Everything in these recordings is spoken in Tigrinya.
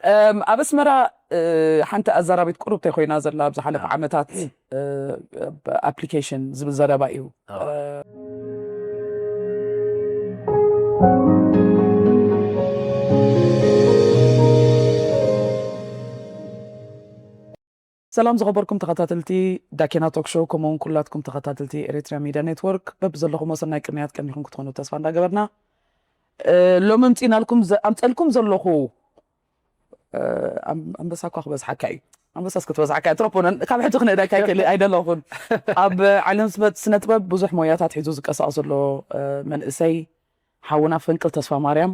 እም፣ ኣብ ኣስመራ፣ እ፣ ሓንቲ ኣዛራቢት ቁርብተይ ኮይና ዘላ ኣብ ዝሓለፈ ዓመታት፣ እ፣ ኣፕሊኬሽን ዝብል ዘረባ እዩ። ሰላም ዝኸበርኩም ተኸታተልቲ ዳኬና ቶክ ሾው፣ ከምኡ እውን ኩላትኩም ተኸታተልቲ ኤሪትሪያ ሚድያ ኔትወርክ፣ በብዘለኹሞ ሰናይ ቅንያት ቀኒኹም ክትኾኑ ተስፋ እንዳገበርና፣ እ፣ ሎሚ ኣምጺእናልኩም ዘ-፣ ኣምጸልኩም ዘለኹ፣ እ፣ ኣም-፣ ኣንበሳ እኳ ክበዝሓካ እዩ። ኣንበሳስ ክትበዝሓካ እያ። ትረፖነን ካብ ሕጂ ክነዳ ካይክእል ኣይደለኹን። ኣብ ዓለም ስነ-፣ ስነ ጥበብ ብዙሕ ሞያታት ሒዙ ዝቀሳቐስ ዘሎ፣ እ፣ መንእሰይ ሓውና ፈንቅል ተስፋ ማርያም።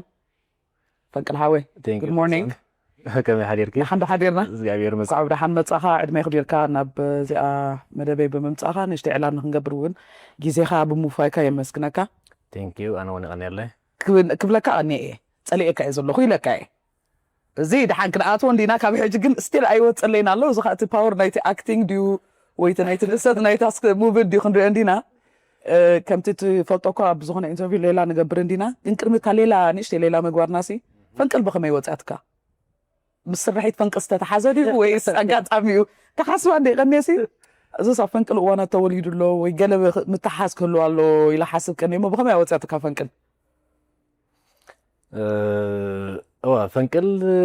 ፈንቅል ሓወይ፣ Thank you፣ good morning። ቅዱሳን። ከመይ ሓዲርኪ? ደሓን ዶ ሓዲርና? እግዚኣብሔር ይመስገን። እንኳዕ ብደሓን መጻኻ፣ ዕድመ ይኽቢርካ ናብ እዚኣ መደበይ ብምምጻኻ፣ ንእሽተይ ዕላል ንክንገብር እውን ግዜኻ ብምውፋይካ የመስግነካ። Thank you፣ ኣነ እውን ይቐንየለይ። ክብል-፣ ክብለካ ቀንየ እየ፣ ጸሊኤካ እየ ዘለኹ ኢለካ እየ። እዚ ደሓን ክንኣትዎ እንዲና፣ ካብ ሕጂ ግን ስቲል ኣይወጸለይን ኣሎ። እዚ ኸኣ እቲ ፓወር ናይቲ ኣክቲንግ ድዩ ወይ እቲ ናይቲ ድርሰት ናይ ታስክ ሙቭመንት ድዩ ክንሪኦ እንዲና። እ፣ ከምቲ ትፈልጦ እኳ ኣብ ዝኾነ ኢንተርቪው ሌላ ንገብር እንዲና፣ ግን ቅድሚ እታ ሌላ፣ ንእሽተይ ሌላ ምግባርናሲ፣ ፈንቅል ብኸመይ ወጺኣትካ? ምስ ስርሒት ፈንቅል ዝተተሓዘ ድዩ ወይስ ኣጋጣሚ እዩ? ክሓስባ እንደ ቀንየሲ፣ እዚስ ኣብ ፈንቅል እዋናት ተወሊዱ ኣሎ ወይ ገለ ምትሓዝ ክህልዋ ኣሎ ኢለ ሓስብ ቀንየ እሞ፣ ብኸመይ ወጺኣትካ ፈንቅል? እ፣ እዋ፣ ፈንቅል፣ እ፣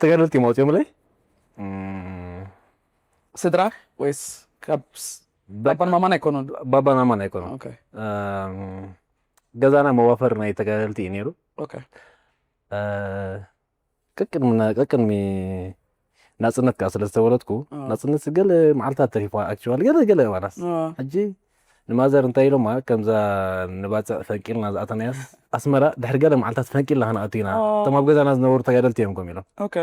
ተጋደልቲ እዮም ኣውፂኦምለይ። እም፣ ስድራ ወይስ ካብ ስ-፣ በቃ፣ ባባን ማማን ኣይኮኑን? ባባን ማማን ኣይኮኑን። ኦኬ። እም፣ ገዛና መዋፈር ናይ ተጋደልቲ እዩ ነይሩ። ኦኬ። እ፣ ቀቅድሚ ና-፣ ቀቅድሚ ናጽነት ከኣ ስለ ዝተወለድኩ፣ ኣዎ። ናጽነት ገለ መዓልታት ተሪፋ፣ ኣክቹዋሊ፣ ገለ፣ ገለ እዋናት። ኣዎ። ሕጂ ንማዘር እንታይ ኢሎማ፣ ከምዛ ንባጽዕ ፈንቂልና ዝኣተናያስ፣ ኣስመራ ድሕሪ ገለ መዓልታት ፈንቂልና ክንኣቱ ኢና። ኣዎ። እቶም ኣብ ገዛና ዝነበሩ ተጋደልቲ እዮም፣ ከም ኢሎም። ኦኬ።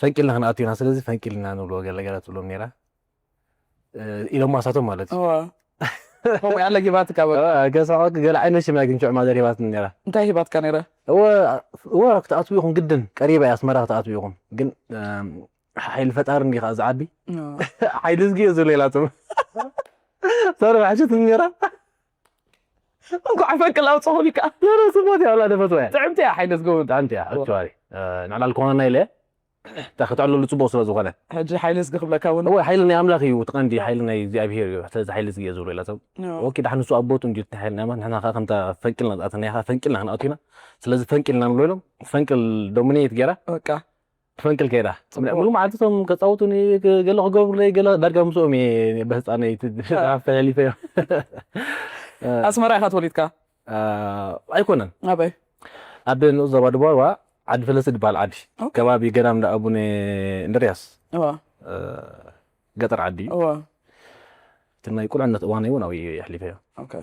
ፈንቂልና ክንኣቱ ኢና፣ ስለዚ ፈንቂልና ንብሎ ገለ፣ ገለ ትብሎም ነይራ። እ፣ ኢሎማ እሳቶም ማለት እዩ። ኣዎ። ከምኡ ያለ ጊባትካ በቃ። ኣዎ፣ ገሳዖ ገለ ዓይነት ሽም ግን ሽዑ ማዘር ሂባትኒ ነይራ። እንታይ ሂባትካ ነይራ? እወ፣ እወ፣ ክትኣትዉ ኢኹም ግድን፣ ቀሪባ እያ ኣስመራ ክትኣትዉ ኢኹም። ግን፣ እም፣ ሓይሊ ፈጣሪ እንዲ ከኣ ዝዓቢ። ኣዎ። ሓይሊ እዝጊ እየ ዝብሎ ኢላቶም። ሶሪ፣ ብሓሸት ነይራ። እንኳዕ ፈንቅል ኣውፅኹም ኢልካ። ዞሮ ስሞት እያ፣ ወላ ደፈትዋ እያ። ጥዕምቲ እያ ሓይሊ እዝጊ እውን። ጥዕምቲ እያ፣ ኣዎ። ኣክቹዋሊ። እ፣ ንዕላል ክኾነና ኢለ፣ እታ ክትዕለሉ ጽቡቕ ስለ ዝኾነ። ሕጂ ሓይሊ እዝጊ ክብለካ እውን። እወ፣ ሓይሊ ናይ ኣምላኽ እዩ፣ እቲ ቀንዲ ሓይሊ ናይ እግዚኣብሄር እዩ። ስለዚ ሓይሊ እዝጊ እየ ዝብሎ ኢላቶም። ኣዎ። ኦኬ፣ ዳሕን ንሱ ኣቦቱ እንድዩ፣ እቲ ሓይሊ ናይ ኣምላኽ፣ ንሕና ከኣ ከምታ ፈንቂልና ዝኣተናያ ከኣ ፈንቂልና ክንኣቱ ኢና። ስለዚ ፈንቂልና ንብሎ ኢሎም፣ ፈንቅል ዶሚኔት ገይራ። በቃ። ፈንቅል ከይዳ። ጽቡቕ። ሙሉ መዓልቲ እቶም ከጻውቱኒ፣ ገለ ክገብሩለይ፣ ገለ ዳርጋ ምስኦም እየ ብህጻነይ ት-፣ ኣዎ። ሓሊፈዮ። ኣስመራ ኢኻ ተወሊድካ? አ፣ ኣይኮነን። ኣበይ? ኣብ ንኡስ ዞባ ድባርዋ ዓዲ ፈለሲ ዝበሃል ዓዲ። ኦኬ። ከባቢ ገዳም እንዳ ኣቡነ እንድርያስ። እዋ። እ፣ ገጠር ዓዲ እዩ። እዋ። እቲ ናይ ቁልዕነት እዋነይ እውን ኣብኡ እየ ኣሕሊፈዮ። ኦኬ።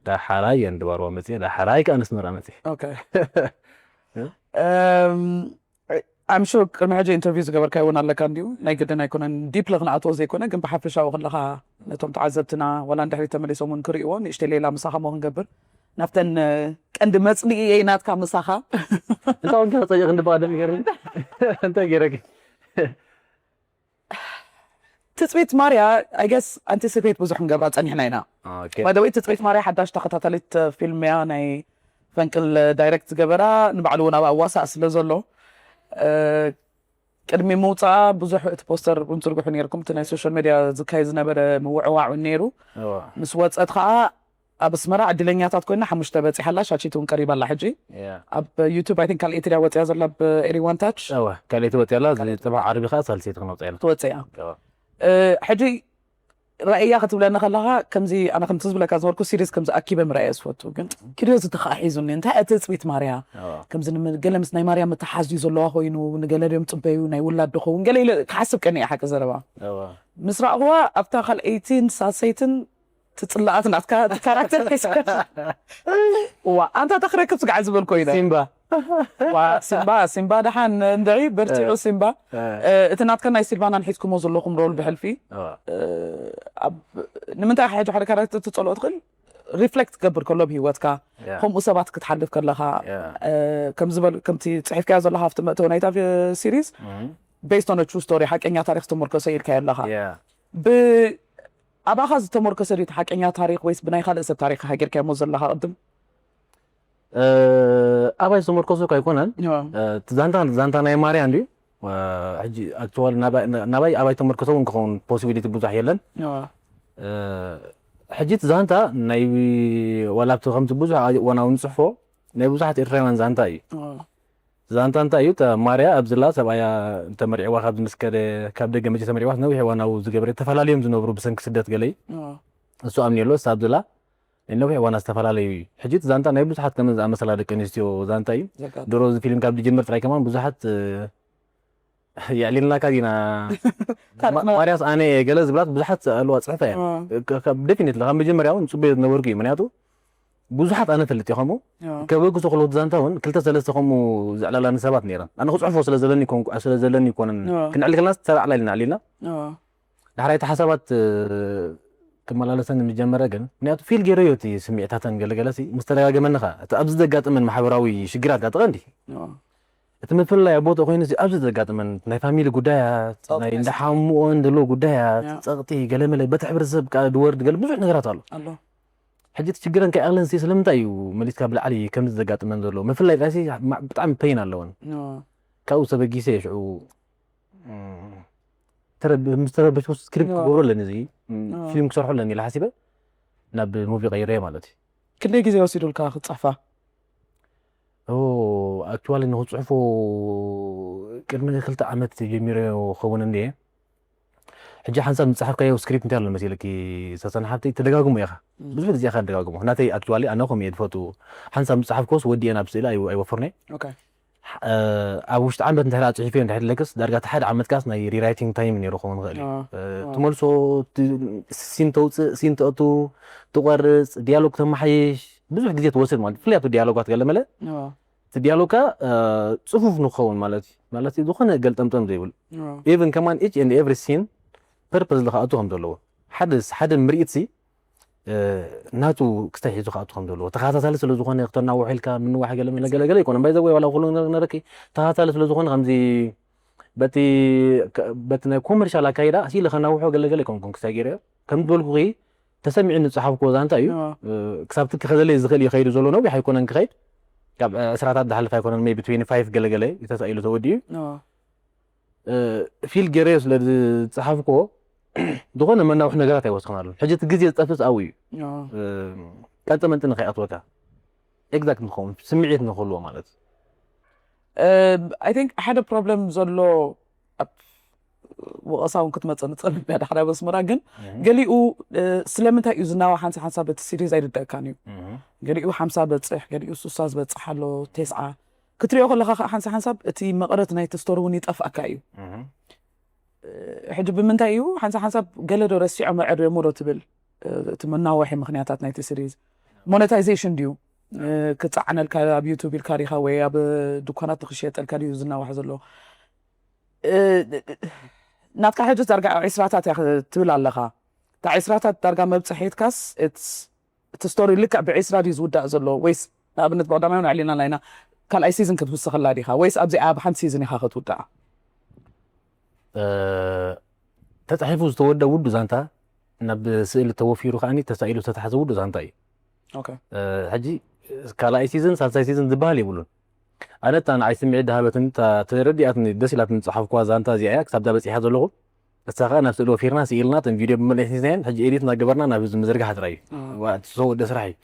ዳሕራይ እየ ንድባርዋ መፅየ፣ ዳሕራይ ከኣ ንስመራ መፅየ። ኦኬ። እ? እም፣ I'm sure ቅድሚ ሕጂ ኢንተርቪው ዝገበርካዮ እውን ኣለካ እንድዩ። ናይ ግድን ኣይኮነን ዲፕሊ ክንኣትዎ ዘይኮነ፣ ግን ብሓፈሻዊ ከለኻ ነቶም ተዓዘብትና ዋላ እንድሕሪ ተመሊሶም እውን ክርእይዎ ንእሽተይ ሌላ ምሳኻ እሞ ክንገብር ናብተን፣ እ፣ ቀንዲ መጽንዒየይ ናትካ ምሳኻ። እንታይ እውን ከጸይቕ እንድባ ደም ይገርም። እንታይ ገይረኪ? ትጽቢት ማርያ፣ I guess፣ ኣንቲሲፔት ብዙሕ ክንገብራ ጸኒሕና ኢና። ኦኬ። By the way፣ ትጽቢት ማርያ ሓዳሽ ተኸታታሊት ፊልም እያ፣ ናይ ፈንቅል ዳይሬክት ዝገበራ፣ ንባዕሉ እውን ኣብ ኣዋሳእ ስለ ዘሎ፣ እ፣ ቅድሚ ምውጻኣ ብዙሕ እቲ ፖስተር እውን ዝርግሑ ነይርኩም፣ እቲ ናይ ሶሻል ሜድያ ዝካየድ ዝነበረ ምውዕዋዕ እውን ነይሩ። እዋ። ምስ ወጸት ከኣ ኣብ ኣስመራ ዕድለኛታት ኮይና ሓሙሽተ በጺሓ ኣላ፣ ሻቺት እውን ቀሪባ ኣላ ሕጂ። ያ። ኣብ ዩቱብ፣ I think፣ ካልኣይቲ ድያ ወጺኣ ዘላ፣ ብ ኤሪ ዋን ታች? እወ፣ ካልኣይቲ ወጺኣ ኣላ፣ እዚ ካልኣይቲ። ጽባሕ ዓርቢ ከኣ ሳልሰይቲ ክነውጽኣ ኢና። ትወጽእ እያ። እወ። እ፣ ሕጂ ራእያ ክትብለኒ ከለኻ፣ ከምዚ ኣነ ከምቲ ዝብለካ ዝነበርኩ ሲሪስ ከምዚ ኣኪበ ምርኣይ እየ ዝፈቱ፣ ግን ኪርዮሲቲ ከኣ ሒዙኒ። እንታይ እያ ትጽቢት ማርያ? እወ። ከምዚ ንመ-፣ ገለ ምስ ናይ ማርያ ምትሓዝ ድዩ ዘለዋ ኮይኑ፣ ንገለ ድዮም ጽበዩ፣ ናይ ውላድ ዶ ኸውን? ገለ ኢለ ክሓስብ ቀንየ እየ ሓቂ ዘረባ። እወ። ምስ ረኣኽዋ ኣብታ ካልኣይትን ሳልሰይትን ትጽላኣት ናትካ ካራክተር ሒዝካ። ዋ፣ ኣንታ ተኽረክብ ስጋዕ ዝበል ኮይነ። ሲምባ። ዋ፣ ሲምባ፣ ሲምባ ደሓን እንድዒ በርቲዑ እ። ሲምባ። እ። እ፣ እቲ ናትካ ናይ ሲልቫናን ሒዝኩሞ ዘለኹም ሮል ብሕልፊ፣ እ። እ፣ ኣብ፣ ንምንታይ ኢኻ ሕጂ ሓደ ካራክተር ትጸልኦ ትኽእል? ሪፍሌክት ክገብር ከሎ ብህይወትካ፣ ያ። ከምኡ ሰባት ክትሓልፍ ከለኻ፣ ያ። እ፣ ከም ዝበል-፣ ከምቲ ጽሒፍካዮ ዘለኻ ኣብቲ መእተዊ ናይታ ቪ-፣ ሲሪዝ፣ እም። ቤስድ ኦን ትሩ ስቶሪ፣ ሓቀኛ ታሪኽ ዝተመርኮሰ ኢልካዮ ኣለኻ። ያ። ብ-፣ ኣባኻ ዝተመርኮሰ ድዩ እቲ ሓቀኛ ታሪኽ ወይስ ብናይ ካልእ ሰብ ታሪኽ ኢኻ ጌርካዮሞ ዘለኻ ቅድም? እ፣ ኣባይ ዝተመርኮሰ እኳ ኣይኮነን። ያ። እ፣ እቲ ዛንታ፣ ዛንታ ናይ ማርያ እንድዩ። ሕጂ ኣክቹዋሊ ናባይ ኣባይ ተመርክቶ እውን ክኸውን ፖሲቢሊቲ ብዙሕ የለን። ሕጂ እቲ ዛንታ ናይ ዋላ ኣብቲ ከምቲ ብዙሕ እዋናዊ ንፅሕፎ ናይ ብዙሓት ኤርትራውያን ዛንታ እዩ። ዛንታ እንታይ እዩ? ማርያ ኣብዝላ ሰብኣያ እንተመሪዕዋ ካብ ዝምስከደ ካብ ደገ መፂ ተመሪዕዋ ነዊሕ እዋናዊ ዝገበረ ተፈላለዮም ዝነብሩ ብሰንኪ ስደት ገለይ እሱ ኣምኒሎ እሳ ኣብዝላ ነዊሕ እዋና ዝተፈላለዩ እዩ። ሕጂ እቲ ዛንታ ናይ ብዙሓት ከመን ዝኣመሰላ ደቂ ኣንስትዮ ዛንታ እዩ። ድሮ እዚ ፊልም ካብ ዝጅምር ጥራይ ከማን ብዙሓት የዕሊልናካ ዲና ማርያስ ኣነ ገለ ዝብላት ብዙሓት ኣለዋ ፅሕፈ እያ። ደፊኒትሊ ካብ መጀመርያ እውን ፅቡየ ዝነበርኩ እዩ። ምክንያቱ ብዙሓት ኣነ ፈልጥ እዩ ከምኡ ከበግሶ ከለኩ ዛንታ እውን ክልተ ሰለስተ ከምኡ ዘዕላላኒ ሰባት ነይረን። ኣነ ክፅሕፎ ስለዘለኒ ይኮነን ክነዕሊ ከለና ተባዕላ ኢልና ኣዕሊልና ዳሕራይ እቲ ሓሳባት ክመላለሰኒ ምስ ጀመረ ግን ምክንያቱ ፊል ገይረዮ እቲ ስምዒታተን ገለገለ ሲ ምስ ተደጋገመኒ ኸዓ እቲ ኣብዚ ዘጋጥመን ማሕበራዊ ሽግራት ጋር ቀንዲ እቲ ምፍልላይ ኣብ ቦታ ኮይኑ ሲ ኣብዚ ዘጋጥመን ናይ ፋሚሊ ጉዳያት ናይ እንዳሓምኦን ዘለዎ ጉዳያት ጸቕጢ ገለመለ በቲ ሕብረተሰብ ከዓ ድወርድ ገለ ብዙሕ ነገራት ኣሎ። ሕጂ እቲ ችግረን ከይኣለን ሲ ስለምንታይ እዩ መሊስካ ብላዕሊ ከምዚ ዘጋጥመን ዘሎ ምፍላይ ቃሲ ብጣዕሚ ፔን ኣለወን። ካብኡ ሰበጊሰ ሽዑ ምስ ተረበሽኩ ስክሪፕት ክገብሮ ኣለኒ እዚ ፊልም ክሰርሖ ኣለኒ ኢለ ሓሲበ ናብ ሙቪ ቀይረ ማለት እዩ። ክንደይ ግዜ ወሲዱልካ ክትፅሕፋ? ኣክቹዋሊ ንክፅሕፎ ቅድሚ ክልተ ዓመት ጀሚረ ክኸውን እንድየ። ሕጂ ሓንሳብ ዝፀሓፍካዮ ስክሪፕት እንታይ ኣሎ መሲለኪ ሰሰን ሓብተይ ተደጋግሞ ኢኻ ብዙሕ ግዜ ኢኻ ደጋግሞ ናተይ ኣክቹዋሊ ኣነ ከም እየ ዝፈቱ ሓንሳብ ዝፀሓፍኮስ ወዲየ ናብ ስእሊ ኣይወፍርነ ኣብ ውሽጢ ዓመት እንድሕር ኣፅሒፈዮ እንድሕር ለክስ ዳርጋ እቲ ሓደ ዓመት ካስ ናይ ሪራይቲንግ ታይም ነይሩ ክኸውን ይኽእል እዩ ትመልሶ ሲን ተውፅእ ሲን ተእቱ ትቆርፅ ዲያሎግ ተመሓይሽ ብዙሕ ግዜ ትወስድ ማለት ብፍላይ ኣብቲ ዲያሎጋት ገለ መለ እቲ ዲያሎግካ ፅፉፍ ንክኸውን ማለት እዩ ማለት ዝኾነ ገልጠምጠም ዘይብሉ ኢቨን ከማን ኢች ኤንድ ኤቭሪ ሲን ፐርፐዝ ዝኸኣቱ ከም ዘለዎ ሓደ ሓደ ምርኢት ሲ ናቱ ክስታይ ሒዙ ክኣቱ ከም ዘለዎ ተኸታታሊ ስለ ዝኾነ ክተናውሖ ኢልካ ምንዋሕ ገለ መለ ገለ ገለ ኣይኮነን ባይ ዘወይ ዋላ ኩሉ ነገር ነረኪ ተኸታታሊ ስለ ዝኾነ ከምዚ በቲ በቲ ናይ ኮመርሻል ኣካይዳ ሲለ ከናውሖ ገለ ገለ ኣይኮንኩን ክስታይ ገይረ ከም ዝበልኩኺ ተሰሚዑ ንፀሓፍኩዎ ዛንታ እዩ ክሳብ ትኪ ከዘለይ ዝኽእል እዩ ከይዱ ዘሎ ነዊሕ ኣይኮነን ክኸይድ ካብ ዕስራታት ዝሓልፍ ኣይኮነን ሜቢ ትዌንቲ ፋይቭ ገለ ገለ እዩ ተሳኢሉ ተወዲኡ ፊል ገይረዮ ስለ ዝፀሓፍክዎ ዝኾነ መናውሒ ነገራት ኣይወስኽን ኣሎ ሕጂ እቲ ግዜ ዝጠፍእ ኣብኡ እዩ ቀንጠ መንጢ ንኸይኣትወካ ኤግዛክት ንኸውን ስምዒት ንክህልዎ ማለት I think ሓደ ፕሮብለም ዘሎ ኣብ ወቐሳ እውን ክትመፀ ንፀልብ እያ ዳሕራ በስመራ ግን ገሊኡ ስለምንታይ እዩ ዝናዋ ሓንሳ ሓንሳብ እቲ ሲሪዝ ኣይድደእካን እዩ ገሊኡ ሓምሳ በፅሕ ገሊኡ ሱሳ ዝበፅሕ ኣሎ ቴስዓ ክትሪኦ ከለኻ ከዓ ሓንሳ ሓንሳብ እቲ መቐረት ናይቲ ስቶሪ እውን ይጠፍኣካ እዩ ሕጂ ብምንታይ እዩ ሓንሳ ሓንሳብ ገለ ዶ ረሲዖም ኣዕርዮሞ ዶ ትብል እቲ መናወሒ ምክንያታት ናይቲ ሲሪዝ ሞኔታይዜሽን ድዩ ክፀዓነልካ ኣብ ዩቱብ ኢልካ ዲካ ወይ ኣብ ድኳናት ንክሽየጠልካ ድዩ ዝናዋሕ ዘሎ ናትካ ሕጂ ዳርጋ ዒስራታት እያ ትብል ኣለኻ እታ ዒስራታት ዳርጋ መብፅሒትካስ እቲ ስቶሪ ልክዕ ብዒስራ ድዩ ዝውዳእ ዘሎ ወይስ ንኣብነት ብቀዳማይ ንዕሊና ናይና ካልኣይ ሲዝን ክትውስኸላ ዲኻ ወይስ ኣብዚኣ ኣብ ሓንቲ ሲዝን ኢኻ ክትውዳኣ ተፃሒፉ ዝተወደ ውዱ ዛንታ ናብ ስእሊ ተወፊሩ ከዓኒ ተሳኢሉ ዝተታሕዘ ውዱ ዛንታ እዩ ሕጂ ካልኣይ ሲዝን ሳልሳይ ሲዝን ዝበሃል የብሉን ኣነ እታ ንዓይ ስምዒት ድሃበትን ተረዲኣትኒ ደስ ኢላትኒ ዝፀሓፍኩዋ ዛንታ እዚኣ እያ ክሳብ ዳ በፂሓ ዘለኹ እሳ ከዓ ናብ ስእሊ ወፊርና ስኢልና ተን ቪድዮ ብመልእቲ ሒዝናየን ሕጂ ኤዲት እናገበርና ናብ ህዝቢ ምዝርጋሕ ጥራይ እዩ ሰው ወደ ስራሕ እዩ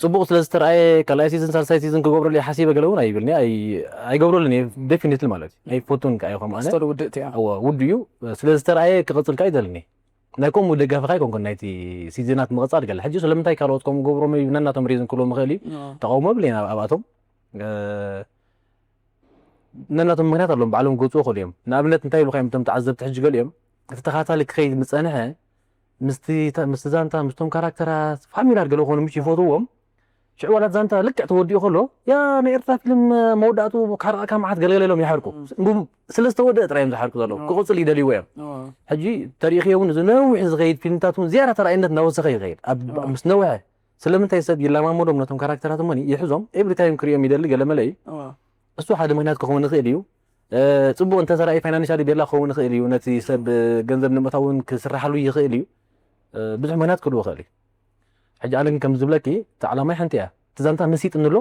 ፅቡቅ ስለ ዝተረኣየ ካልኣይ ሲዝን ሳልሳይ ሲዝን ክገብረሉ ሓሲበ ገለ እውን ኣይብልኒ ኣይገብረሉን እየ ደፊኒትሊ ማለት እዩ ኣይፈቱን ከዓ ይኸም ኣነ ስቶሪ ውድእቲ እያ እወ ውዱ እዩ ስለ ዝተረኣየ ክቐፅል ከዓ ይደልኒ ናይ ከምኡ ደጋፊ ከዓ ይኮንኩን ናይቲ ሲዝናት ምቕፃል ገለ ሕጂ ስለምንታይ ካልኦት ከምኡ ገብሮም እዩ ነናቶም ሬዝን ክብሎ ምኽእል እዩ ተቃውሞ የብለይን ኣብኣቶም ነናቶም ምክንያት ኣለዎም ባዕሎም ክገፅኡ ይኽእሉ እዮም ንኣብነት እንታይ ይብሉካ እዮም እቶም ተዓዘብቲ ሕጂ ገሊኦም እቲ ተኻታሊ ክኸይድ ምፀንሐ ምስቲ ዛንታ ምስቶም ካራክተራት ፋሚላር ገለ ኮኑ ምሽ ይፈትዎም ሽዑ ዋላት ዛንታ ልክዕ ተወዲኡ ከሎ ያ ናይ ኤርትራ ፊልም መወዳእቱ ካርኣካ መዓት ገለገለ ኢሎም ይሓርቁ ስለ ዝተወደአ ጥራይ እዮም ዝሓርቁ ዘለዉ ክቕፅል ይደልይዎ እዮም ሕጂ ተሪእኽዮ እውን እዚ ነዊሕ ዝኸይድ ፊልምታት እውን ዝያዳ ተራእይነት እናወሰኸ ይኸይድ ኣብ ምስ ነውሐ ስለምንታይ ሰብ ይለማመዶም ነቶም ካራክተራት እሞ ይሕዞም ኤቭሪ ታይም ክሪኦም ይደሊ ገለ መለ እዩ እሱ ሓደ ምክንያት ክኸውን ይኽእል እዩ ፅቡቅ እንተሰራኢ ፋይናንሻሊ ቤላ ክኸውን ይኽእል እዩ ነቲ ሰብ ገንዘብ ንምእታውን ክስራሓሉ ይኽእል እዩ ብዙሕ ምክንያት ክህልዎ ይኽእል እዩ ሕጂ ኣነ ግን ከም ዝብለኪ እቲ ዓላማይ ሓንቲ እያ እቲ ዛንታ መሲጥኒ ኣሎ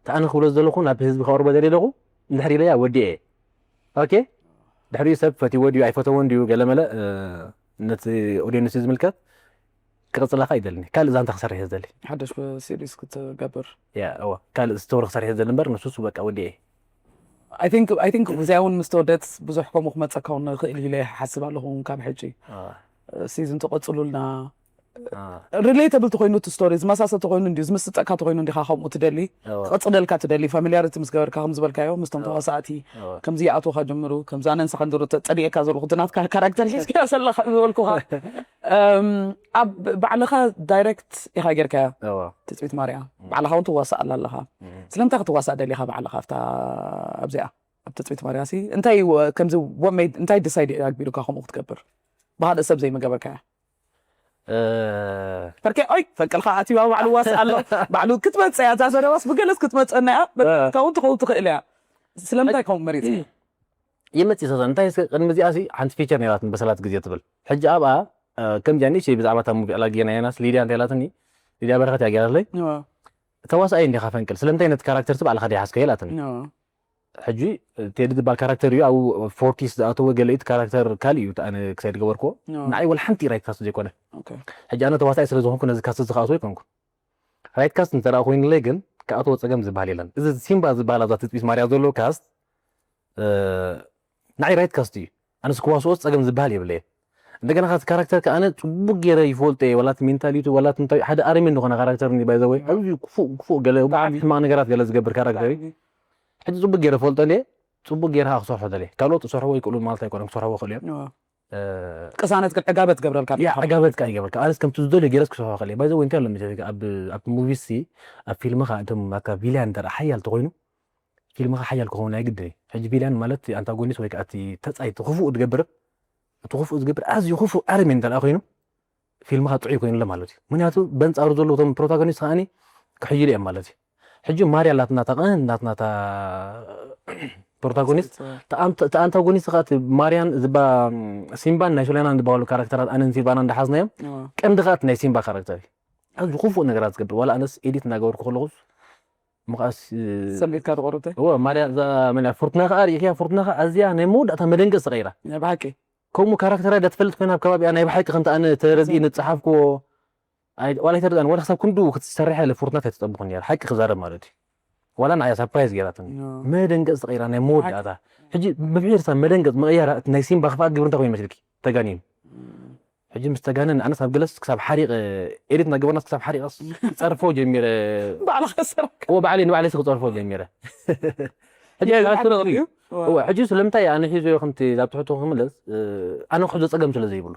እቲ ኣነ ክብሎ ዘለኹ ናብ ህዝቢ ከቕርቦ ደልየ ኣለኹ እንድሕር ኢለያ ወዲአ ኦኬ፣ ድሕሪኡ ሰብ ፈትዎ ድዩ ኣይፈተዎን ድዩ ገለመለ፣ ነቲ ኦዲየንስ እዩ ዝምልከት። ክቕፅላካ ይደልኒ፣ ካልእ ዛንታ ክሰርሕ እየ ዝደሊ። ሓደሽ ሲሪስ ክትገብር ያ እወ፣ ካልእ ስቶሪ ክሰርሕ እየ ዝደሊ እምበር ንሱስ በቃ ወዲኤ። I think I think እዚኣ እውን ምስ ተወደት ብዙሕ ከምኡ ክመፀካ እውን ንኽእል ኢለ ይሓስብ ኣለኹ። ካብ ሕጂ ሲዝን ተቐፅሉልና። ሪሌተብል ተኮይኑ እቲ ስቶሪ ዝመሳሰል ተኮይኑ እንዲዩ ዝምስጠካ ተኮይኑ እንዲኻ ከምኡ ትደሊ፣ ክቐፅለልካ ትደሊ፣ ፋሚሊያሪቲ ምስ ገበርካ ከም ዝበልካዮ ምስቶም ተዋሳእቲ ከምዚ ይኣትወካ ጀምሩ፣ ከምዚ ኣነ ንስኻ ንድሮ ጸሊኤካ ዘለኹ እቲ ናትካ ካራክተር ሒዝካዮ ዘለኻ ዝበልኩኻ። እም፣ ኣብ ባዕልኻ ዳይሬክት ኢኻ ጌርካዮ። ትጽቢት ማርያ ባዕልኻ እውን ትዋሳእ ኣላ ኣለኻ። ስለምንታይ ክትዋሳእ ደሊኻ ባዕልኻ ኣብታ ኣብዚኣ ኣብ ትጽቢት ማርያ ሲ እንታይ ወ- ከምዚ ወመይ እንታይ ዲሳይድ ኣግቢሩካ ከምኡ ክትገብር ብካልእ ሰብ ዘይምገበርካዮ? እ፣ ፈርኬ ኦይ ፈንቅልካ ኣትዩ ባዕሉ ዋስ ኣሎ። ባዕሉ ክትመጽእ እያ እዛ ዘረባስ ብገለስ ክትመጸና እያ። በቃ ካብኡ ትኸውን ትኽእል እያ። ስለምንታይ ከምኡ መሪጽ? ይመጽእ ሰሰ እንታይ እስከ ቅድሚ እዚኣ ሲ ሓንቲ ፊቸር ነይራትን በሰላት ግዜ ትብል ሕጂ ኣብኣ እ፣ ከም ጃኒ ሲ ብዛዕባ እታ ሙቪ ኣላጊና የናስ ሊድያ እንታይ ኢላትኒ? ሊድያ በረኸት እያ ገይራትለይ። ተዋሳኣይ እንዲኻ ፈንቅል ስለምንታይ ነቲ ካራክተር ሲ ባዕልኻ ዲኻ ሓዝካዮ ኢላትኒ። ሕጂ ቴዲ ዝበሃል ካራክተር እዩ ኣብኡ ፎርቲስ ዝኣተወ ገለ እቲ ካራክተር ካልእ እዩ ኣነ ክሳይ ዝገበርክዎ። ንዓይ ወላ ሓንቲ ራይት ካስት ዘይኮነ። ሕጂ ኣነ ተዋሳኣይ ስለ ዝኾንኩ ነዚ ካስት ዝኸኣስዎ ኣይኮንኩ። ራይት ካስት እንተ ደኣ ኮይኑለይ ግን ክኣትዎ ጸገም ዝበሃል የለን። እዚ ሲምባ ዝበሃል ኣብዛ ትጽቢት ማርያ ዘሎ ካስት እ፣ ንዓይ ራይት ካስት እዩ። ኣነስ ክዋስኦስ ጸገም ዝበሃል የብለየን። እንደገና ካቲ ካራክተር ከኣነ ጽቡቅ ገይረ ይፈልጦ እየ። ዋላ እቲ ሜንታሊቲ ዋላ እቲ እንታይ ሓደ ኣረሜን ዝኾነ ካራክተር እንዲ ባይ ዘ ወይ ኣዝዩ ክፉእ ክፉእ ገለ ብጣዕሚ ሕማቕ ነገራት ገለ ዝገብር ካራክተር እዩ። ሕጂ ጽቡቅ ገይረ ፈልጦ እንዴ ጽቡቅ ገይረ ከዓ ክሰርሖ ደልየ። ካልኦት ክሰርሕዎ ይክእሉ ማለት ኣይኮነን ክሰርሕዎ ይክእሉ እዮም። እ፣ ቅሳነት ግን ዕጋበት ገብረልካ ያ ዕጋበት ከዓ ይገብርካ። ኣነስ ከምቲ ዝደልዮ ገይረስ ክሰርሖ ይክእል እየ። ባይ ዘ ወይ እንታይ ኣሎ መሰለካ ኣብ ኣብቲ ሙቪ ሲ ኣብ ፊልምኻ እቶም ኣካ ቪልያን እንተ ሓያል ተኮይኑ ፊልምኻ ሓያል ክኸውን ኣይግድን እዩ። ሕጂ ቪልያን ማለት ኣንታጎኒስት ወይ ከዓ እቲ ተፃይ እቲ ክፉእ ዝገብር እቲ ክፉእ ዝገብር ኣዝዩ ክፉእ ኣረሜን እንተ ኮይኑ ፊልምኻ ጥዑይ ኮይኑ ኣሎ ማለት እዩ። ምክንያቱ በንፃሩ ዘለዉ እቶም ፕሮታጎኒስት ከዓኒ ክሕይሉ እዮም ማለት እዩ። ሕጂ ማርያ ኣላትና እታ ቀንዲ ናትና እታ ፕሮታጎኒስት እታ ኣንታጎኒስት ከዓ እቲ ማርያን ዝባ ሲምባን ናይ ሱሌማን ዝበሃሉ ካራክተራት ኣነን ሲልቫና እንዳሓዝናዮም ቀንዲ ከዓ እቲ ናይ ሲምባ ካራክተር እዩ። ኣዝዩ ክፉእ ነገራት ዝገብር ዋላ ኣነስ ኤዲት እናገበርኩ ከለኹስ ምኻስ ሰሌትካ ተቆርተ እወ ማርያ እዛ መን እያ? ፍርቱና ከዓ ርኢኽያ ፍርቱና ከዓ ኣዝያ ናይ መወዳእታ መደንገፅ ተቐይራ። ናይ ብሓቂ ከምኡ ካራክተራ ዳ ትፈልጥ ኮይና ኣብ ከባቢኣ ናይ ብሓቂ ከምቲ ኣነ ተረዲእ ንፀሓፍክዎ ኣይ- ዋላ ኣይተረዳን ዋላ ክሳብ ክንዱ ክትሰርሕ ያለ ፍርቱና ኣይተጠብኹን ነር ሓቂ ክዛረብ ማለት እዩ። ዋላ ንዓያ ሳፕራይዝ ገይራትን መደንገፅ ተቐይራ ናይ መወዳእታ ሕጂ ብብሒርሳ መደንገፅ መቐየራ እቲ ናይ ሲምባ ክፍኣት ግብሪ እንታይ ኮይኑ መስልኪ? ተጋኒኑ ሕጂ ምስ ተጋነን ኣነስ ኣብ ገለስ ክሳብ ሓሪቐ ኤዲት እናገበርናስ ክሳብ ሓሪቐስ ክፀርፎ ጀሚረ። ባዕልኻ ሰራክ እዎ ባዕለይ ንባዕለይስ ክፀርፎ ጀሚረ። ሕጂ ካራክተር እዩ። እዎ ሕጂ ስለምንታይ ኣነ ሒዞ ከምቲ ናብ ትሕቶ ክምለስ እ፣ ኣነ ክሕዞ ፀገም ስለ ዘይብሉ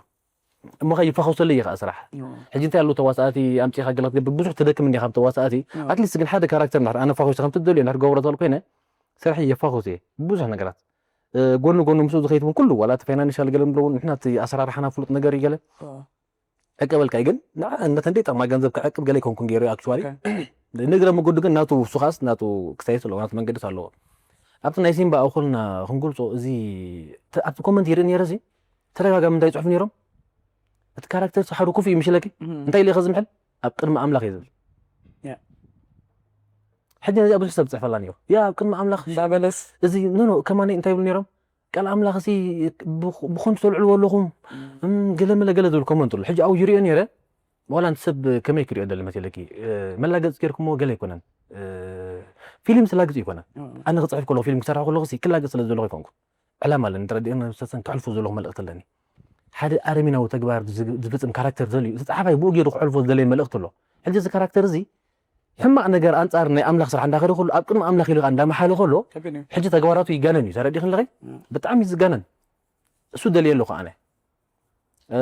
እሞ ከ ይፋኸሰለይ እዩ ከዓ ስራሕ። ሕጂ እንታይ ኣለዉ ተዋሳእቲ ኣምፂኻ ገለ ክትገብር ብዙሕ ትደክም እንዲኻ ካብ ተዋሳእቲ ኣትሊስት ግን ሓደ ካራክተር እንድሕር ኣነ ፋኹስ ከም ትደልዮ እንድሕር ገብሮ ተል ኮይነ ስራሕ የፋኹስ እየ ብዙሕ ነገራት እ፣ ጎኒ ጎኒ ምስኡ ዝኸይድ እውን ኩሉ ዋላ እቲ ፋይናንሻል ገለ ንብሎ እውን ንሕና እቲ ኣሰራርሓና ፍሉጥ ነገር እዩ ገለ ዕቀበልካ እዩ ግን ንዓነት እንደ ጠቕማ ገንዘብ ክዕቅብ ገለ ይኮንኩን ገይሩ ኣክቹዋሊ ንግረ መገዱ ግን ናቱ ሱኻስ ናቱ ክሳየት ኣለዎ ናቱ መንገድስ ኣለዎ። ኣብቲ ናይ ሲምባ እኹልና ክንገልፆ እዚ ተ- ኣብቲ ኮመንት ይርኢ ነይረ እዚ ተደጋጋሚ እንታይ ይፅሑፍ ነይሮም እቲ ካራክተር ሓደ ኩፍ እዩ ምሽለኪ እንታይ ኢለ ከዝምሕል ኣብ ቅድሚ ኣምላኽ እየ ዝብል ያ። ሕጂ ነዚኣ ብዙሕ ሰብ ዝፅሕፈላ ነይሩ ያ ኣብ ቅድሚ ኣምላኽ እንዳበለስ እዚ ኖ ኖ ከማኒ እንታይ ይብሉ ነይሮም ቃል ኣምላኽ ሲ ብኽ- ብኸንቱ ተልዕልዎ ኣለኹም እም፣ ገለ መለ ገለ ዝብል ኮመንት ኣሎ ሕጂ ኣብኡ ይሪኦ ነይረ ዋላ ኣንቲ ሰብ ከመይ ክሪኦ ደሊ መሲለኪ እ፣ መላገፂ ገይርኩሞ ገለ ኣይኮነን እ፣ ፊልም ስላግፂ ኣይኮነን ኣነ ክፅሕፍ ከለኹ ፊልም ክሰርሕ ከለኹ ሲ ክላገፅ ስለ ዘለኹ ኣይኮንኩ ዕላማ ኣለኒ ተረዲእና ሰሰን ክሕልፎ ዘለኹ መልእክቲ ኣለኒ ሓደ ኣረሚናዊ ተግባር ዝግ- ዝፍፅም ካራክተር ዘልዩ እቲ ፀሓፋይ ብኡ ገይሩ ክሕልፎ ዝደለየ መልእክቲ ኣሎ ሕጂ እዚ ካራክተር እዚ ሕማቕ ነገር ኣንፃር ናይ ኣምላኽ ስራሕ እንዳኸደ ከሎ ኣብ ቅድሚ ኣምላኽ ኢሉ ከዓ እንዳመሓለ ከሎ ከቢድ እዩ ሕጂ ተግባራቱ ይጋነን እዩ ተረዲእክን ኣለኺ ብጣዕሚ እዩ ዝጋነን እሱ ደልየ ኣለኹ ኣነ እ፣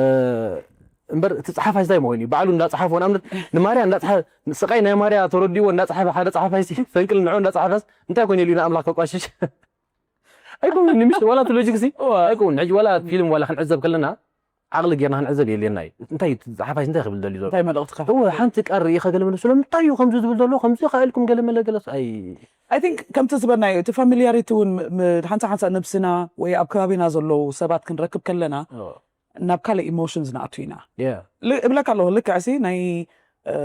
እምበር እቲ ፀሓፋይ እንታይ መኾይኑ እዩ ባዕሉ እንዳፀሓፎ ንኣብነት ንማርያ እንዳፀሓፈ ስቃይ ናይ ማርያ ተረዲዎ እንዳፀሓፈ ሓደ ፀሓፋይ ሲ ፈንቅል ንዑ እንዳፀሓፈስ እንታይ ኮይኑ ኢሉ ንኣምላኽ ከቋሽሽ ኣይኮን ንምሽ ዋላ እቲ ሎጂክ ሲ ኣይኮን ሕጂ ዋላ ፊልም ዋላ ክንዕዘብ ከለና ዓቕሊ ጌርና ክንዕዘብ የድልየና እዩ እንታይ እቲ ፀሓፋይ እንታይ ክብል ደልዩ ዘሎ እንታይ መልእኽቲ ከ እወ ሓንቲ ቃል ርኢኻ ገለ መለ ስለምንታይ እዩ ከምዚ ዝብል ዘሎ ከምዚ ከ ኢልኩም ገለ መለ ገለስ ኣይ I think ከምቲ ዝበልናዮ እቲ ፋሚሊያሪቲ እውን ም- ም- ሓንሳ ሓንሳ ነብስና ወይ ኣብ ከባቢና ዘለዉ ሰባት ክንረክብ ከለና ናብ ካልእ ኢሞሽንስ ንኣቱ ኢና yeah ል- እብለካ ኣለኹ ልክዕ ሲ ናይ እ፣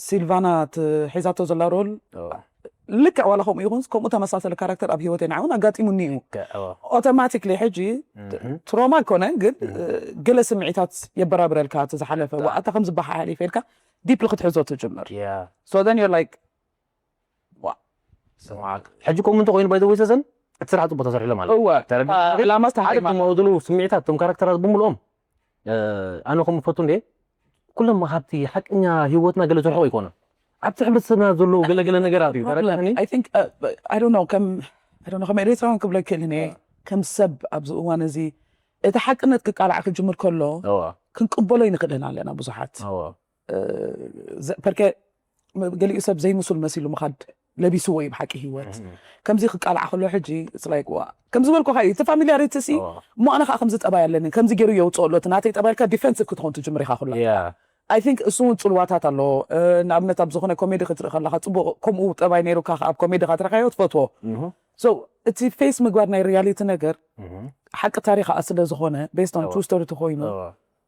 ሲልቫና እቲ ሒዛቶ ዘላ ሮል ልክዕ ዋላ ከምኡ ይኹንስ ከምኡ ተመሳሰለ ካራክተር ኣብ ህይወተይ ንዓውን ኣጋጢሙኒ እዩ። ከ- ኦ፣ ኦቶማቲክሊ ሕጂ እህ፣ ትሮማ ኣይኮነ ግን እ፣ ገለ ስምዒታት የበራብረልካ እቲ ዝሓለፈ ታ- ዋኣታ ከም ዝበሓሓሊፈ ኢልካ ዲፕሊ ክትሕዞ ትጅምር። ያ So then you're like ስማዕ፣ ሕጂ ከምኡ እንተኮይኑ ባይ ዘ ወይ ሰሰን እቲ ስራሕ ፅቡቅ ተሰርሕሎ ማለት እዩ። እወ ተረዲእካ? ዕላማ ሓደ ዝተሓሪማ እቶም ዝለዉ ስምዒታት እቶም ካራክተራት ብምልኦም እ፣ ኣነ ከም ፈቱ እንዴ ኩሎም ካብቲ ሓቀኛ ህይወትና ገለ ዝርሕቁ ኣይኮኑን። ኣብቲ ሕብረተሰብና ዘለዉ ገለገለ ነገራት እዩ። ተረዲእካኒ? I think uh, I don't know ከም I don't know ከም ኤርትራውን ክብሎ ይክእል እኔ ከም ሰብ ኣብዚ እዋን እዚ እቲ ሓቅነት ክቃላዕ ክጅምር ከሎ እዋ፣ ክንቅበሎ ይንክእልን ኣለና ብዙሓት እዋ። እ፣ ዘ- ፐርከ ገሊኡ ሰብ ዘይምሱል መሲሉ ምኻድ ለቢስዎ እዩ ብሓቂ ህይወት ከምዚ ክቃላዕ ከሎ ሕጂ it's like ዋ ከም ዝበልኩኻ እዩ እቲ ፋሚሊያሪቲ ሲ እዋ። እሞ ኣነ ከዓ ከምዚ ጠባይ ኣለኒ ከምዚ ገይሩ የውፅኦ ኣሎ እቲ ናተይ ጠባይ ኢልካ ዲፌንሲቭ ክትኾን ትጅምር ኢኻ ኩላ ያ I think እሱ እውን ፅልዋታት ኣሎ እ፣ ንኣብነት ኣብ ዝኾነ ኮሜዲ ክትርኢ ከለኻ ፅቡቅ ከምኡ ጠባይ ነይሩካ ኣብ ኮሜዲ ካ ትረካዮ ትፈትዎ እህ፣ so እቲ ፌስ ምግባር ናይ ሪያሊቲ ነገር እህ፣ ሓቂ ታሪክ ከዓ ስለ ዝኾነ based on እዋ። True Story ተኮይኑ እዋ።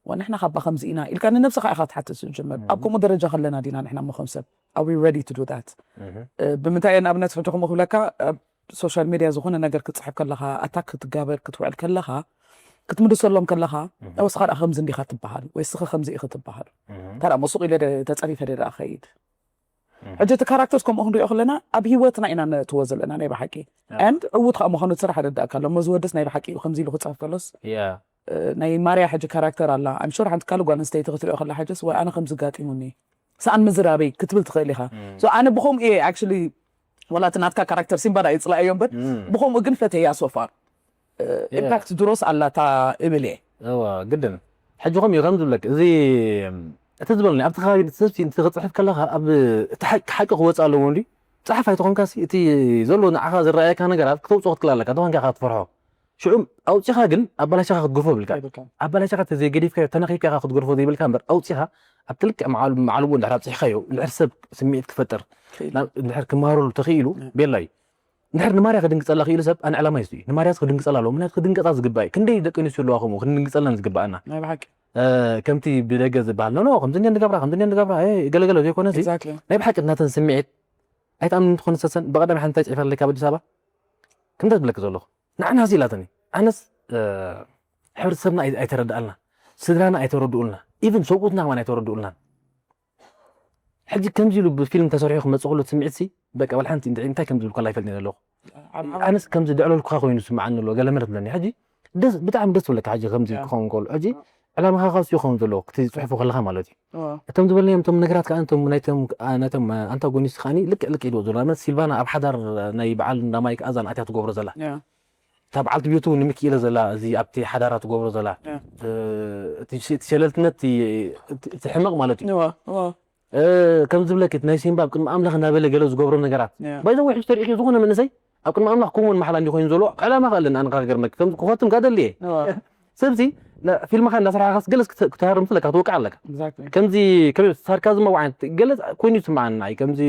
ወንሕና ካባ ከምዚ ኢና ኢልካ ንነብስኻ ኢኻ ክትሓትት ዝጅምር ኣብ ከምኡ ደረጃ ከለና ዲና ንሕና እሞ ከም ሰብ are we ready to do that እህ፣ እ፣ ብምንታይ እየ ንኣብነት ሕጂ ከምኡ ክብለካ ኣብ ሶሻል ሚድያ ዝኾነ ነገር ክትፅሕፍ ከለኻ ኣታክ ክትጋበር ክትውዕል ከለኻ ክትምልሰሎም ከለኻ ወስኻ ደኣ ከምዚ እንዲኻ ትበሃል ወይ ስኺ ከምዚ ኢኺ ትበሃል እህ፣ ታዲያ መሱቕ ኢለ ደ- ተፀሪፈ ደ ደኣ ኸይድ እህ። ሕጂ እቲ ካራክተርስ ከምኡ ክንሪኦ ከለና ኣብ ህይወትና ኢና ነእትዎ ዘለና ናይ ብሓቂ and ዕዉት ከዓ ምዃኑ እቲ ስራሕ ኣረዳእካ ኣሎ መዚ ወደስ ናይ ብሓቂ እዩ ከምዚ ኢሉ ክፅሕፍ ከሎስ ያ እ፣ ናይ ማርያ ሕጂ ካራክተር ኣላ I'm sure ሓንቲ ካልእ ጓል ኣንስተይቲ ክትሪኦ ከላ ሕጅስ ወይ ኣነ ከምዚ ጋጢሙኒ ሰኣን ምዝራበይ ክትብል ትኽእል ኢኻ so ኣነ ብኸምኡ እየ actually ዋላ እቲ ናትካ ካራክተር ሲምባ ዳ ይፅላእዮ እምበር ብኸምኡ ግን ፈተያ so far ኢምፓክት ድሮስ ኣላታ እብል እየ እዋ ግድን ሕጂ ከም እዩ ከም ዝብለክ እዚ እቲ ዝበልኒ ኣብቲ ከባቢ ሰብሲ እቲ ክፅሕፍ ከለካ ኣብ እቲ ሓቂ ሓቂ ክወፅእ ኣለዎ እንዲ ፀሓፍ ኣይተኾንካ እቲ ዘሎ ንዓኻ ዝረኣየካ ነገራት ክተውፅኦ ክትክእል ኣለካ እንተኾንካ ኢኻ ትፈርሖ ሽዑ ኣውፂኻ ግን ኣባላሽኻ ክትገርፎ ይብልካ ኣባላሽኻ ተዘይገዲፍካ ተነኺፍካ ኢኻ ክትገርፎ ዘይብልካ እምበር ኣውፂኻ ኣብቲ ልክዕ መዓልቦ እንድሕር ኣብፂሕካዮ እንድሕር ሰብ ስምዒት ክፈጥር እንድሕር ክመሃረሉ ተኽኢሉ ቤላ እዩ እንድሕር ንማርያ ክድንግፀላ ክኢሉ ሰብ ኣነ ዕላማ ይስኡ ንማርያስ ክድንግፀላ ኣለዎ ምክንያቱ ክድንገፃ ዝግባእ እዩ ክንደይ ደቂ ኣንስትዮ ኣለዋ ከምኡ ክንድንግፀለን ዝግባኣና ናይ ብሓቂ ከምቲ ብደገ ዝበሃል ኖ ከምዚ እንዲያ ንገብራ ከምዚ እንዲያ ንገብራ ገለገለ ዘይኮነ exactly ናይ ብሓቂ ናተን ስምዒት ኣይትኣምን ትኾነ ሰሰን ብቐዳሚ ሓንቲ እንታይ ፅሒፈለይ ካብ ኣዲስ ኣበባ ከምዚ ትብለኪ ዘለኹ ንዓና ሲ ኢላትኒ ኣነስ ሕብረተሰብና ኣይተረድኣልና ስድራና ኣይተረድኡልና ኢቭን ሰብኡትና ከማን ኣይተረድኡልናን ሕጂ ከምዚ ኢሉ ብፊልም ተሰሪሑ ክመፅእ ከሎ እቲ ስምዒት ሲ በቃ ዋላ ሓንቲ እንታይ ከም ዝብል ከላ ኣይፈልጥን ኣለኹ ኣነስ ከምዚ ደዕለልኩኻ ኮይኑ ዝስምዓኒ ኣሎ ገለ መለት ብለኒ ሕጂ ደስ ብጣዕሚ ደስ ትብለካ ሕጂ ከምዚ ክኸውን ከሎ ሕጂ ዕላማኻ ካብ ስዩ ክኸውን ዘለዎ ክቲ ዝፅሕፉ ከለኻ ማለት እዩ እቶም ዝበልናዮም እቶም ነገራት ከዓ እቶም ናይቶም ናይቶም ኣንታጎኒስት ከዓ ልክዕ ልክዕ ይድዎ ዘሎ ንኣብነት ሲልቫና ኣብ ሓዳር ናይ በዓል እንዳ ማይክ ኣዛን ኣትያ ትገብሮ ዘላ እታ በዓልቲ ቤቱ ንምክኢለ ዘላ እዚ ኣብቲ ሓዳራ ትገብሮ ዘላ እቲ ሸለልትነት እቲ ሕመቕ ማለት እዩ ከም ዝብለኪ ናይ ሲምባ ኣብ ቅድሚ ኣምላኽ እናበለ ገለ ዝገብሮ ነገራት ባይዘ ወይ ሕጂ ተሪእኪ ዝኾነ መንእሰይ ኣብ ቅድሚ ኣምላኽ ከምኡን መሓላ እንዲ ኮይኑ ዘሎ ዕላማ ከ ኣለኒ ኣነ ክገርመኪ ከም ክፈትም ጋደል እየ ሰብዚ ፊልምኻ እንዳሰራሕኻስ ገለስ ክትሃርም ስለካ ክትወቅዕ ኣለካ ከምዚ ከም ሳርካዝም ኣብ ዓይነት ገለ ኮይኑ ይስምዓኒ ንዓይ ከምዚ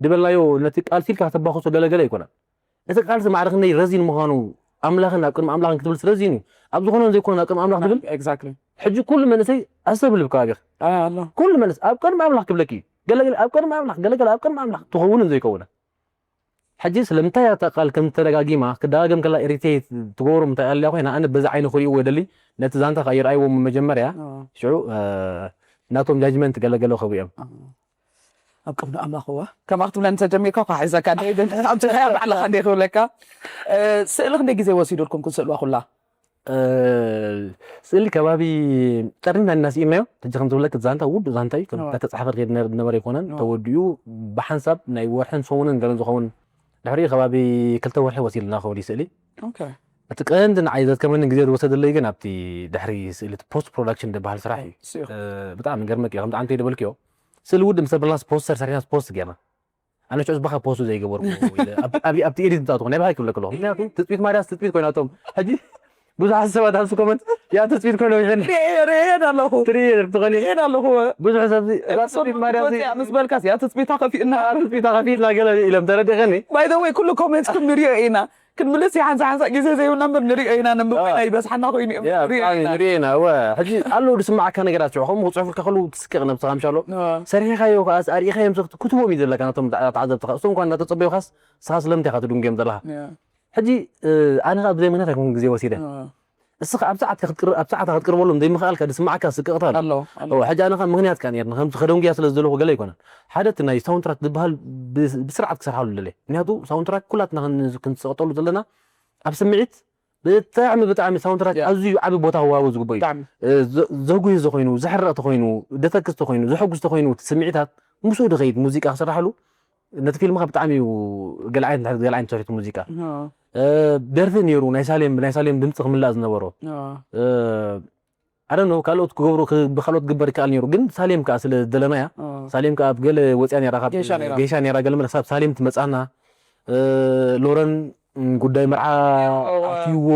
ድበልናዮ ነቲ ቃልሲ ኢልካ ከተባኽሶ ገለገለ ኣይኮነን እቲ ቃልሲ ማዕረ ክንደይ ረዚን ምዃኑ ኣምላኽን ኣብ ቅድሚ ኣምላኽን ክትብል ስለዚ እዩ ኣብ ዝኾነን ዘይኮነን ኣብ ቅድሚ ኣምላኽ ትብል exactly ሕጂ ኩሉ መንእሰይ ኣሰብ ልብ ከባቢኽ ኣሎ ኩሉ መንእሰይ ኣብ ቅድሚ ኣምላኽ ክብለኪ እዩ ገለገለ ኣብ ቅድሚ ኣምላኽ ገለገለ ኣብ ቅድሚ ኣምላኽ ትኸውን ዘይከውነ ሕጂ ስለምንታይ ኣታ ቃል ከም ተደጋጊማ ክደጋገም ከላ ኢሪቴት ትገብሮ ምታይ ኣልያ ኮይና ኣነ በዚ ዓይነ ክርእይዎ ይደሊ ነቲ ዛንታ ከዓ ይርኣይዎ መጀመርያ ሽዑ ናቶም ጃጅመንት ገለገለ ክህቡ እዮም ኣብ ቅድሚ ኣምላኽዋ ከምኣ ክትብለኒ ተጀሚርካ ኳ ሒዘካ ኣብቲ ባዕልኻ እንደ ክብለካ ስእሊ ክንደይ ግዜ ወሲዱልኩም ክንስእልዋ ኩላ ስእሊ ከባቢ ቀርኒና ኢና ስኢልናዮ ሕጂ ከም ዝብለክ ዛንታ ውዱ ዛንታ እዩ ተተፃሓፈ ርኬድ ዝነበረ ይኮነን ተወዲኡ ብሓንሳብ ናይ ወርሕን ሰሙንን ገለን ዝኸውን ድሕሪኡ ከባቢ ክልተ ወርሒ ወሲድና ከውዲ ስእሊ እቲ ቀንዲ ንዓይ ዘድከመኒ ግዜ ዝወሰደለይ ግን ኣብቲ ድሕሪ ስእሊ ፖስት ፕሮዳክሽን ዝበሃል ስራሕ እዩ ብጣዕሚ ገርመክ እዩ ከምቲ ዓንተ ደበልክዮ ስእሊ ውድ ምስ ተበልና ፖስተር ሰሪሕና ፖስት ጌርና ኣነ ሽዑ ዝባኻ ፖስት ዘይገበርኩ ኣብቲ ኤዲት ምፃእትኹ ናይ ባሃይ ክብለክ ኣለኹ ምክንያቱ ትፅቢት ማርያስ ትፅቢት ኮይናቶም ሕጂ ብዙሓት ሰባት ኣብዚ ኮመንት ያ ትፅቢት ኮይኖም ይሕን ርኤን ኣለኹ ትርኢ ትኾኒ ርኤን ኣለኹ ብዙሕ ሰብ ትፅቢት ማርያስ ምስ በልካስ ያ ትፅቢታ ከፊእና ትፅቢታ ከፊእና ገለ ኢሎም ተረዲኸኒ ባይ ዘ ወይ ኩሉ ኮሜንት ክንሪኦ ኢና ክንምልስ እዩ ሓንሳ ሓንሳ ግዜ ዘይብልና እምበር ንሪኦ ኢና ነንብቦ ኢና ይበዝሓና ኮይኑ እዩ ያ ንሪኦ ብጣዕሚ ኢና ንሪኦ ኢና እወ ሕጂ ኣለዉ ዝስማዓካ ነገራት ሽዑ ከምኡ ክፅሑፍልካ ከለዉ ትስቅቕ ነብስኻ ምሻሎ እወ። ሰሪሕኻዮ ከዓስ ኣርኢኻዮም ክትህቦም እዩ ዘለካ ነቶም ተዓዘብትኻ እሶም እኳ እናተፀበዩኻስ ንስኻ ስለምንታይ ኢኻ ትድንጉዮም ዘለኻ እወ። ሕጂ ኣነ ከዓ ብዘይ ምክንያት ኣይኮንኩን ግዜ ወሲደ እወ። እስኻ ኣብ ሰዓት ኣብ ሰዓት ክትቅርበሎም ዘይምኽኣልካ ዝስማዓካ ስቅቕታ ኣሎ ኣሎ ኣሎ። እወ፣ ሕጂ ኣነ ከዓ ምክንያት ከዓ ነርኒ ከምዚ ከደንጉያ ስለ ዝደለኹ ገለ ኣይኮነን ሓደ እቲ ናይ ሳውንትራክ ዝበሃል ብ- ብስርዓት ክሰርሓሉ ደለ ምክንያቱ ሳውንትራክ ኩላትና ክን- ክንስቀጠሉ ዘለና ኣብ ስምዒት ብጣዕሚ ብጣዕሚ ሳውንትራክ ያ። ኣዝዩ ዓቢ ቦታ ክወሃቦ ዝግበኦ እዩ ብጣዕሚ እ፣ ዘ- ዘጉሂ ተኮይኑ ዘሕረቕ ተኮይኑ ደተክስ ተኮይኑ ዘሐጉስ ተኮይኑ እቲ ስምዒታት ምስኡ ድኸይድ ሙዚቃ ክስራሕሉ ነቲ ፊልምካ ብጣዕሚ እዩ ገለ ዓይነት እንድሕር ገለ ዓይነት ሰሪሕቲ ሙዚቃ እወ። እ፣ ደርፊ ነይሩ ናይ ሳሌም ናይ ሳሌም ድምፂ ክምላእ ዝነበሮ እወ። እ፣ ኣደኖ ካልኦት ክገብሩ ክ- ብካልኦት ክግበር ይከኣል ነይሩ ግን ሳሌም ከዓ ስለ ዝደለናያ እወ። ሳሌም ከዓ ኣብ ገለ ወፅያ ነይራ ካብ ጌሻ ነይራ። ጌሻ ነይራ ገለ መለ ክሳብ ሳሌም ትመፅኣና እ፣ ሎረን ም፣ ጉዳይ መርዓ እወ። ኣትይዎ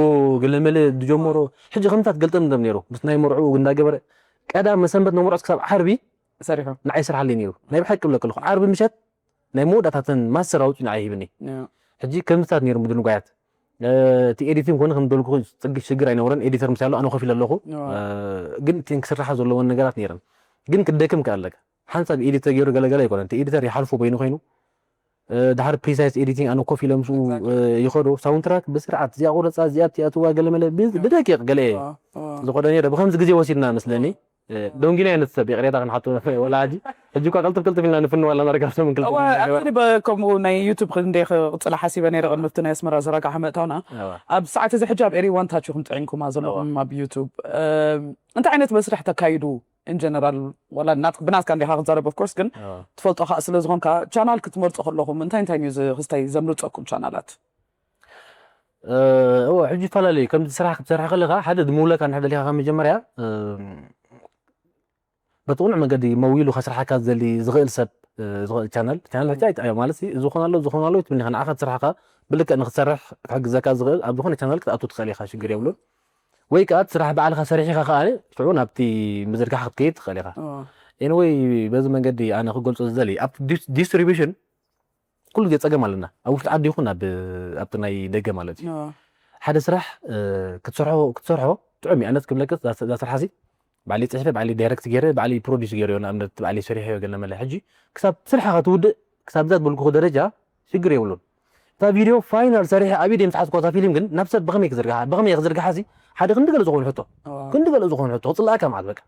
ገለ መለ ዝጀመሮ ሕጂ ከምታት ገልጠም ደም ነይሩ ምስ ናይ መርዑ እንዳገበረ ቀዳም መሰንበት ናይ መርዑ ክሳብ ዓርቢ ሰሪሑ ንዓይ ስራሕ ኣለይ ነይሩ ናይ ብሓቂ ብለክልኹ ዓርቢ ምሸት ናይ መወዳእታተን ማስተር ኣውፅኡ ንዓይ ሂብኒ እወ። ሕጂ ከምታት ነይሩ ምድንጓያት እ፣ እቲ ኤዲቲንግ ኮነ ከም ደልኩ ፅጊ ሽግር ኣይነበረን ኤዲተር ምስ ያለው ኣነ ኮፍ ኢለ ኣለኹ እወ። እ፣ ግን እተን ክስራሓ ዘለዎን ነገራት ነይረን ግን ክደክም ከ ኣለካ ሓንሳብ ኤዲት ተገይሩ ገለገለ ኣይኮነን እቲ ኤዲተር ይሓልፎ በይኑ ኮይኑ እ፣ ድሓር ፕሪሳይስ ኤዲቲንግ ኣነ ኮፍ ኢለ ምስኡ እ፣ ይኸዶ ሳውንትራክ ብስርዓት እዚኣ ቁረፃ እዚኣ ትኣትዋ ገለመለ ብ- ብደቂቕ ገለ እየ እወ። እወ። ዝኸዶ ነይረ ብከምዚ ግዜ ወሲድና መስለኒ እ፣ ደንጊና እየ ንሰብ ይቕሬታ ክንሓቶ ወላ ሕጂ ሕጂ እኳ ቅልጥፍ ቅልጥፍ ኢልና ንፍንዋ ኣለና ዳርጋ ሰሙን ክልተ እወ ሰሙን ገይረ። ኣክቹሊ ከምኡ ናይ ዩቱብ ክንደ ክቕፅላ ሓሲበ ነይረ ቅድሚ ኣብቲ ናይ ኣስመራ ዘረጋ ሓመእታውና እወ። ኣብ ሰዓት እዚ ሕጂ ኣብ ኤሪ ዋን ታች ኢኹም ጥዒንኩማ ዘለኹም ኣብ ዩቱብ እም፣ እንታይ ዓይነት መስርሕ ተካይዱ ኢን ጀነራል ዋላ ናት- ብናትካ እንዲኻ ክትዛረብ ኦፍኮርስ ግን እወ። ትፈልጦ ከዓ ስለ ዝኾንካ ቻናል ክትመርፁ ከለኹም እንታይ እንታይ እዩ ዝ- ክስታይ ዘምርፀኩም ቻናላት እ፣ እወ ሕጂ ይፈላለዩ ከምዚ ስራሕ ክትሰርሕ ከለካ ሓደ ዝምውለካ እንድሕር ደሊካ ካብ መጀመርያ እ፣ በቲ ቁኑዕ መንገዲ መዊሉ ከስርሓካ ዝደሊ ዝኽእል ሰብ እ፣ ዝኽእል ቻነል ቻነል ሕጂ ኣይትኣዮ ማለት እዚ ዝኾን ኣሎ እዚ ዝኾን ኣሎ ትብልካ ንዓኻ ትስራሕካ ብልክዕ ንክትሰርሕ ክሕግዘካ ዝኽእል ኣብ ዝኾነ ቻነል ክትኣቱ ትኽእል ኢኻ ሽግር የብሉን ወይ ከዓ እቲ ስራሕ ባዕልካ ሰሪሕካ ከዓ ሽዑ ናብቲ ምዝርጋሕ ክትከይድ ትኽእል ኢኻ እወ። ኤኒወይ በዚ መንገዲ ኣነ ክገልፆ ዝደሊ ኣብቲ ዲስ- ዲስትሪቢሽን ኩሉ ግዜ ፀገም ኣለና ኣብ ውሽጢ ዓዲ ይኹን ኣብ ኣብቲ ናይ ደገ ማለት እዩ እወ። ሓደ ስራሕ እ፣ ክትሰርሖ ክትሰርሖ ጥዑም እዩ ኣነት ክብለከ እዛ ስራሕ ሲ ባዕሊ ፅሕፈ ባዕሊ ዳይረክት ገይረ ባዕሊ ፕሮዲስ ገይረ ንኣብነት ባዕሊ ሰሪሐዮ ገለ መለ ሕጂ ክሳብ ስርሕኻ ትውድእ ክሳብ እዛ ዝበልኩኹ ደረጃ ሽግር የብሉን እታ ቪድዮ ፋይናል ሰሪሐ ኣብ ኢደ ምስ ሓዝኮ እታ ፊልም ግን ናብ ሰብ ብኸመይ ክዝርግሓ ብኸመይ ክዝርግሓ ሲ ሓደ ክንዲ ገለ ዝኾኑ ሕቶ እወ። ክንዲ ገለ ዝኾኑ ሕቶ ክፅላእካ ማለት በቃ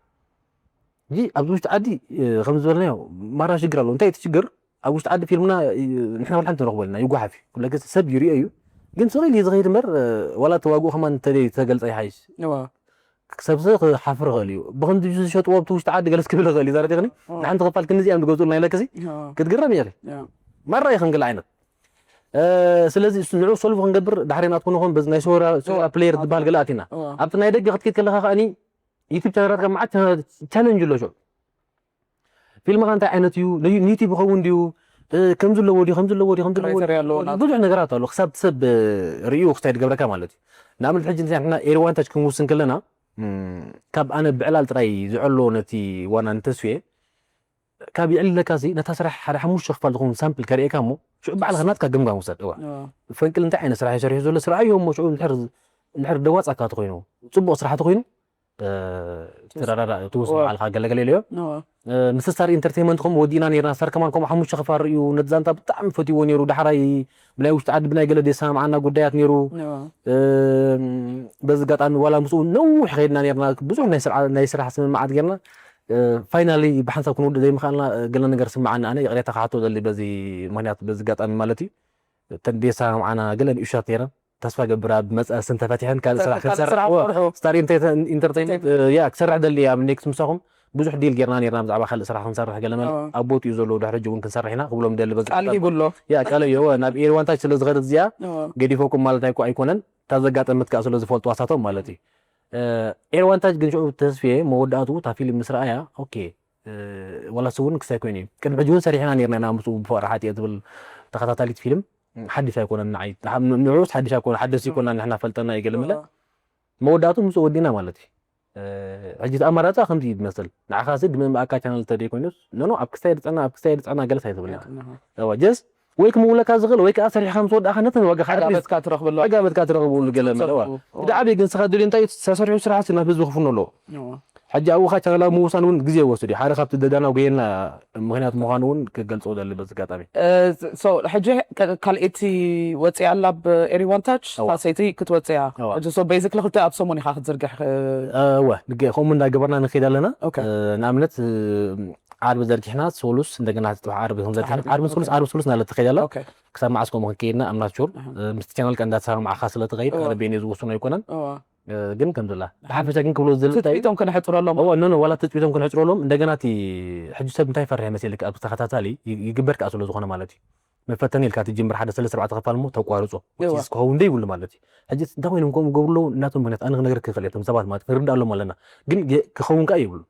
እዚ ኣብዚ ውሽጢ ዓዲ እ፣ ከም ዝበልናዮ ማራ ሽግር ኣለዎ እንታይ እቲ ሽግር ኣብ ውሽጢ ዓዲ ፊልምና እ፣ ንሕና ወላ ሓንቲ ንረኽቦ ኣለና ይጓሓፍ እዩ ኩለገ ሰብ ይሪኦ እዩ ግን ስቕ ኢሉ እዩ ዝኸይድ እምበር እ፣ ዋላ እቲ ዋግኡ ከማን እንተዘይ ተገልፀ ይሓይሽ እወ። ሰብ ሰብ ክሓፍር ይኽእል እዩ ብክንዲ ዝሸጥዎ ኣብቲ ውሽጢ ዓዲ ገለስ ክብል ይኽእል እዩ ዛረዲኽኒ ንሓንቲ ክፋል ክንዲዚኣ እዮም ዝገዝኡልና ኢለክሲ እወ። ክትግረም እየ እወ። ማራ እዩ ክንግል ዓይነት እ፣ ስለዚ እሱ ንዑ ሶልቭ ክንገብር ዳሕሪ ናትኩ ንኾን በዚ ናይ ሶራ ሶራ ፕሌየር ዝበሃል ገለ ኣቲና እወ። ኣብቲ ናይ ደገ ክትከይድ ከለካ ከኣኒ ዩቱብ ቻነላትካ መዓት ቻለንጅ ኣሎ ሽዑ ፊልምኻ እንታይ ዓይነት እዩ ንዩቱብ ይኸውን ድዩ እ፣ ከም ዘለዎ ድዩ ከም ዘለዎ ድዩ ከም ዘለዎ ክራይተርያ ኣለዎ ናቱ። ብዙሕ ነገራት ኣሎ ክሳብ ሰብ እ፣ ርእዩ ክስታይ ዝገብረካ ማለት እዩ ንኣብነት ሕጂ ንሕና ኤርዋንታች ክንውስን ከለና ም፣ ካብ ኣነ ብዕላል ጥራይ ዝዕሎ ነቲ ዋና ንተስፍየ ካብ ይዕልለካ ሲ ነታ ስራሕ ሓደ ሓሙሽተ ክፋል ዝኸውን ሳምፕል ከርእየካ እሞ ሽዑ ባዕልኻ ናትካ ግምጋም ውሰድ እዋ እወ። ፈንቅል እንታይ ዓይነት ስራሕ ይሰርሑ ዘሎ ስርኣዮ እሞ ሽዑ እንድሕር እንድሕር ደዋፃካ ተኮይኑ ፅቡቅ ስራሕ ተኮይኑ እ፣ ተራራራ ትውስን እወ። ባዕልካ ገለገለ ኢለዮ እወ። እ፣ ምስ ስታር ኢንተርቴንመንት ከምኡ ወዲእና ነርና ስታር ከማን ከምኡ ሓሙሽተ ክፋል ርእዩ ነቲ ዛንታ ብጣዕሚ ፈትዎ ነይሩ ዳሕራይ ብናይ ውሽጢ ዓዲ ብናይ ገለ ደይሰማምዓና ጉዳያት ነይሩ እወ። እ፣ በዚ ኣጋጣሚ ዋላ ምስኡ ነዊሕ ከይድና ነርና ብዙሕ ናይ ስርዓ- ናይ ስራሕ ስምምዓት ጌርና ፋይናሊ ብሓንሳብ ክንውድእ ዘይምኽኣልና እ፣ ገለ ነገር ስምዓኒ ኣነ ይቕሬታ ክሓቶ ዘሊ በዚ ምክንያት በዚ ኣጋጣሚ ማለት እዩ እተን ደይሰማምዓና ገለ ንእሻት ነይረን ተስፋ ገብር ኣብ መፅኣ ስም ተፈቲሐን ካልእ ስራሕ ካልእ ክንሰርሕ ስራሕ እወ፣ ክሰርሑ። ስታር ኢንተርቴን- ኢንተርቴይንመንት እ፣ ያ ክሰርሕ ደሊ ኣብ ኔክስት ምሳኹም ብዙሕ ዲል ጌርና ኔርና ብዛዕባ ካልእ ስራሕ ክንሰርሕ ገለ መለ እወ። ኣብ ቦትኡ ዘለዉ ድሕሪ ሕጂ እውን ክንሰርሕ ኢና ክብሎም ደሊ በዚ ቃል ኣጋጣሚ- ሂቡሎ ያ ቃል እዮ እወ፣ ናብ ኤርዋንታች ስለ ዝኸደት እዚኣ እወ። ገዲፎኩም ማለት ኣይኮ ኣይኮነን እታ ዘጋጠመት ከዓ ስለ ዝፈልጡ ዋሳቶም ማለት እዩ እ፣ ኤርዋንታች ግን ሽዑ ተስፍየ መወዳእትኡ እታ ፊልም ምስ ረኣያ ኦኬ እ፣ ዋላ እሱ እውን ክሳይ ኮይኑ እዩ ቅድሚ ሕጂ እውን ሰሪሕና ኔርና ኢና ምስኡ ብፍቕሪ ሓጥየ ትብል ተኸታታሊት ፊልም ሓድሽ ኣይኮነን ንዓይ ንዕኡስ ሓድሽ ኣይኮነ ሓደስ ይኮና ንሕና ፈልጠና እዩ ገለ መለ መወዳእቱ ምስኡ ወዲና ማለት እዩ እ፣ ሕጂ እቲ ኣማራፃ ከምዚ እዩ ዝመስል ንዓኻ ሲ ድምእምኣካ ቻናል እንተደይ ኮይኑስ ኖኖ ኣብ ክስታይ ድፀና ኣብ ክስታይ ድፀና ገለስ ኣይትብል እዋ ጀስ ወይ ክምውለካ ዝኽእል ወይ ከዓ ሰሪሕካ ምስ ወዳእካ ነተን ዋጋኻ at least ዕጋበትካ ትረኽበሉ ዕጋበትካ ትረኽበሉ ገለ መለ እዋ። እቲ ዓብዪ ግን ስኻ ደልዮ እንታይ እዩ፣ ዝሰርሑ ስራሓት ናብ ህዝቢ ክፍኖ ኣለዎ። ሕጂ ኣብኡ ኸዓ ቻነላዊ ምውሳን እውን ግዜ ይወስድ እዩ። ሓደ ካብቲ ደዳናው ገየና ምኽንያት ምዃኑ እውን ክገልጾ ደሊ በዚ ኣጋጣሚ። ሶ ሕጂ ካልኤቲ ወፅያ ኣላ ኣብ ኤሪዋን ታች እዋ። ሳሰይቲ ክትወፅያ እዋ። ሕጂ ሶ ቤዚክሊ ክልተ ኣብ ሰሙን ኢኻ ክትዝርግሕ እወ ንገ ከምኡ እንዳገበርና ንኸይድ ኣለና። ኦኬ። ንኣብነት ዓርቢ ዘርጊሕና ሶሉስ እንደገና ጽባሕ ዓርቢ ከም ዘርጊሕና ዓርቢ ዓርቢ ሶሉስ ዓርቢ ሶሉስ ናለ ትኸይድ ኣላ። ኦኬ። ክሳብ መዓስ ከምኡ ክንከይድና ኣም ናት ሹር። ምስቲ ቻናል ቀ እንዳተሰማማዕካ ስለ ትኸይድ እወ። ኣነ ቤኒ ዝውስኖ ኣይኮነን። እወ። ግን ከም ዘላ ብሓፈሻ ግን ክብሎ ዝደሊ እንታይ እዩ? ትፅቢቶም ክነሕፅረሎም እወ ኖ ኖ ዋላ ትፅቢቶም ክነሕፅረሎም እንደገና እቲ ሕጂ ሰብ እንታይ ይፈርሕ መሲልካ ኣብ ተኸታታሊ ይ- ይግበር ከዓ ስለ ዝኾነ ማለት እዩ። መፈተኒ ኢልካ ትጅምር ሓደ ሰለስተ ኣርባዕተ ክፋል እሞ ተቋርጾ እወ። ስ ክኸውን ደይብሉ ማለት እዩ። ሕጂ እንታይ ኮይኖም ከምኡ ገብርሎ እናቶም ምክንያት ኣነ ክነግር ክኽእል እየ እቶም ሰባት ማለት ንርዳእ ኣሎም ኣለና። ግን የ- ክኸውን ከዓ ይብሉ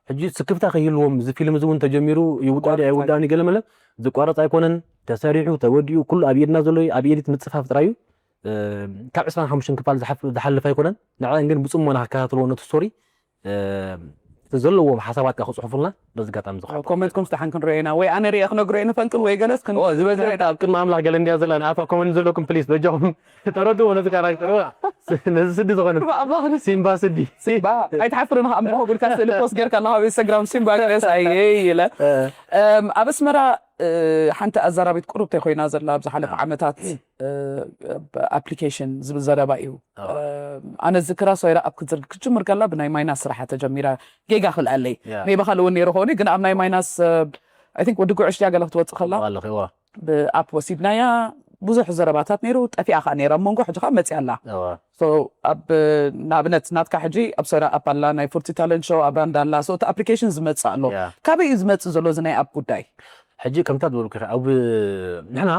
ሕጂ ስክፍታ ከይህልዎም እዚ ፊልም እዚ እውን ተጀሚሩ ይውዳእ ድዩ ኣይውዳእን እዩ ገለ መለ ዝቋረፅ ኣይኮነን። ተሰሪሑ ተወዲኡ ኩሉ ኣብ ኢድና ዘሎ እዩ። ኣብ ኤዲት ምፅፋፍ ጥራይ እዩ። ካብ ዕስራን ሓሙሽተን ክፋል ዝሓፍ- ዝሓልፍ ኣይኮነን። ንዕን ግን ብፅሞና ክከታተልዎ ነቲ ስቶሪ እቲ ዘለዎም ሓሳባት ከዓ ክፅሑፉልና በዚ ኣጋጣሚ ዝኸ ኮመንትኩም ስታሓን ክንሪኦ ኢና ወይ ኣነ ሪአ ክነግሮ እየ ንፈንቅል ወይ ገለስ ክን ዝበዝሐ ኣብ ቅድሚ ኣምላኽ ገለ እንድያ ዘለና ኣታ ኮመንት ዘለኩም ፕሊስ በጃኹም ተረድዎ ነዚ ካራክተር ነዚ ስዲ ዝኾነ ኣምላኽ ሲምባ ስዲ ሲምባ ኣይትሓፍርን ከኣ ምድረኹ ብልካ ስእሊ ፖስት ጌርካ ኣለኻ ኣብ ኢንስታግራም ሲምባ ገለስ ኣየ ኢለ እም፣ ኣብ ኣስመራ እ፣ ሓንቲ ኣዛራቢት ቁሩብ ተይኮይና ዘላ ኣብ ዝሓለፈ ዓመታት እ፣ ኣፕሊኬሽን ዝብል ዘረባ እዩ። ኣዎ። እ፣ ኣነ ዝክራ ሶይራ ኣብ ክትዝርግ ክትጅምር ከላ ብናይ ማይናስ ስራሓ ተጀሚራ ጌጋ ክልኣለይ ያ። ሜቢ ካልእ እውን ነይሩ ከውን ግን ኣብ ናይ ማይናስ I think ወዲ ጉዕሽ ድያ ገለ ክትወፅእ ከላ ኣለኺ እዋ ብኣፕ ወሲድናያ ብዙሕ ዘረባታት ነይሩ ጠፊኣ ከዓ ነይራ ኣብ መንጎ ሕጂ ከዓ መፅያ ኣላ እዋ So ኣብ ንኣብነት ናትካ ሕጂ ኣብ ሶይራ ኣፕ ኣላ ናይ ፉርቲ ታለንት ሾው ኣብ ራንዳ ኣላ so እቲ ኣፕሊኬሽን ዝመፅእ ኣሎ ያ። ካበይ እዩ ዝመፅእ ዘሎ እዚ ናይ ኣፕ ጉዳይ ሕጂ ከምታ ዝበልኩ ኢኻ ኣብ ንሕና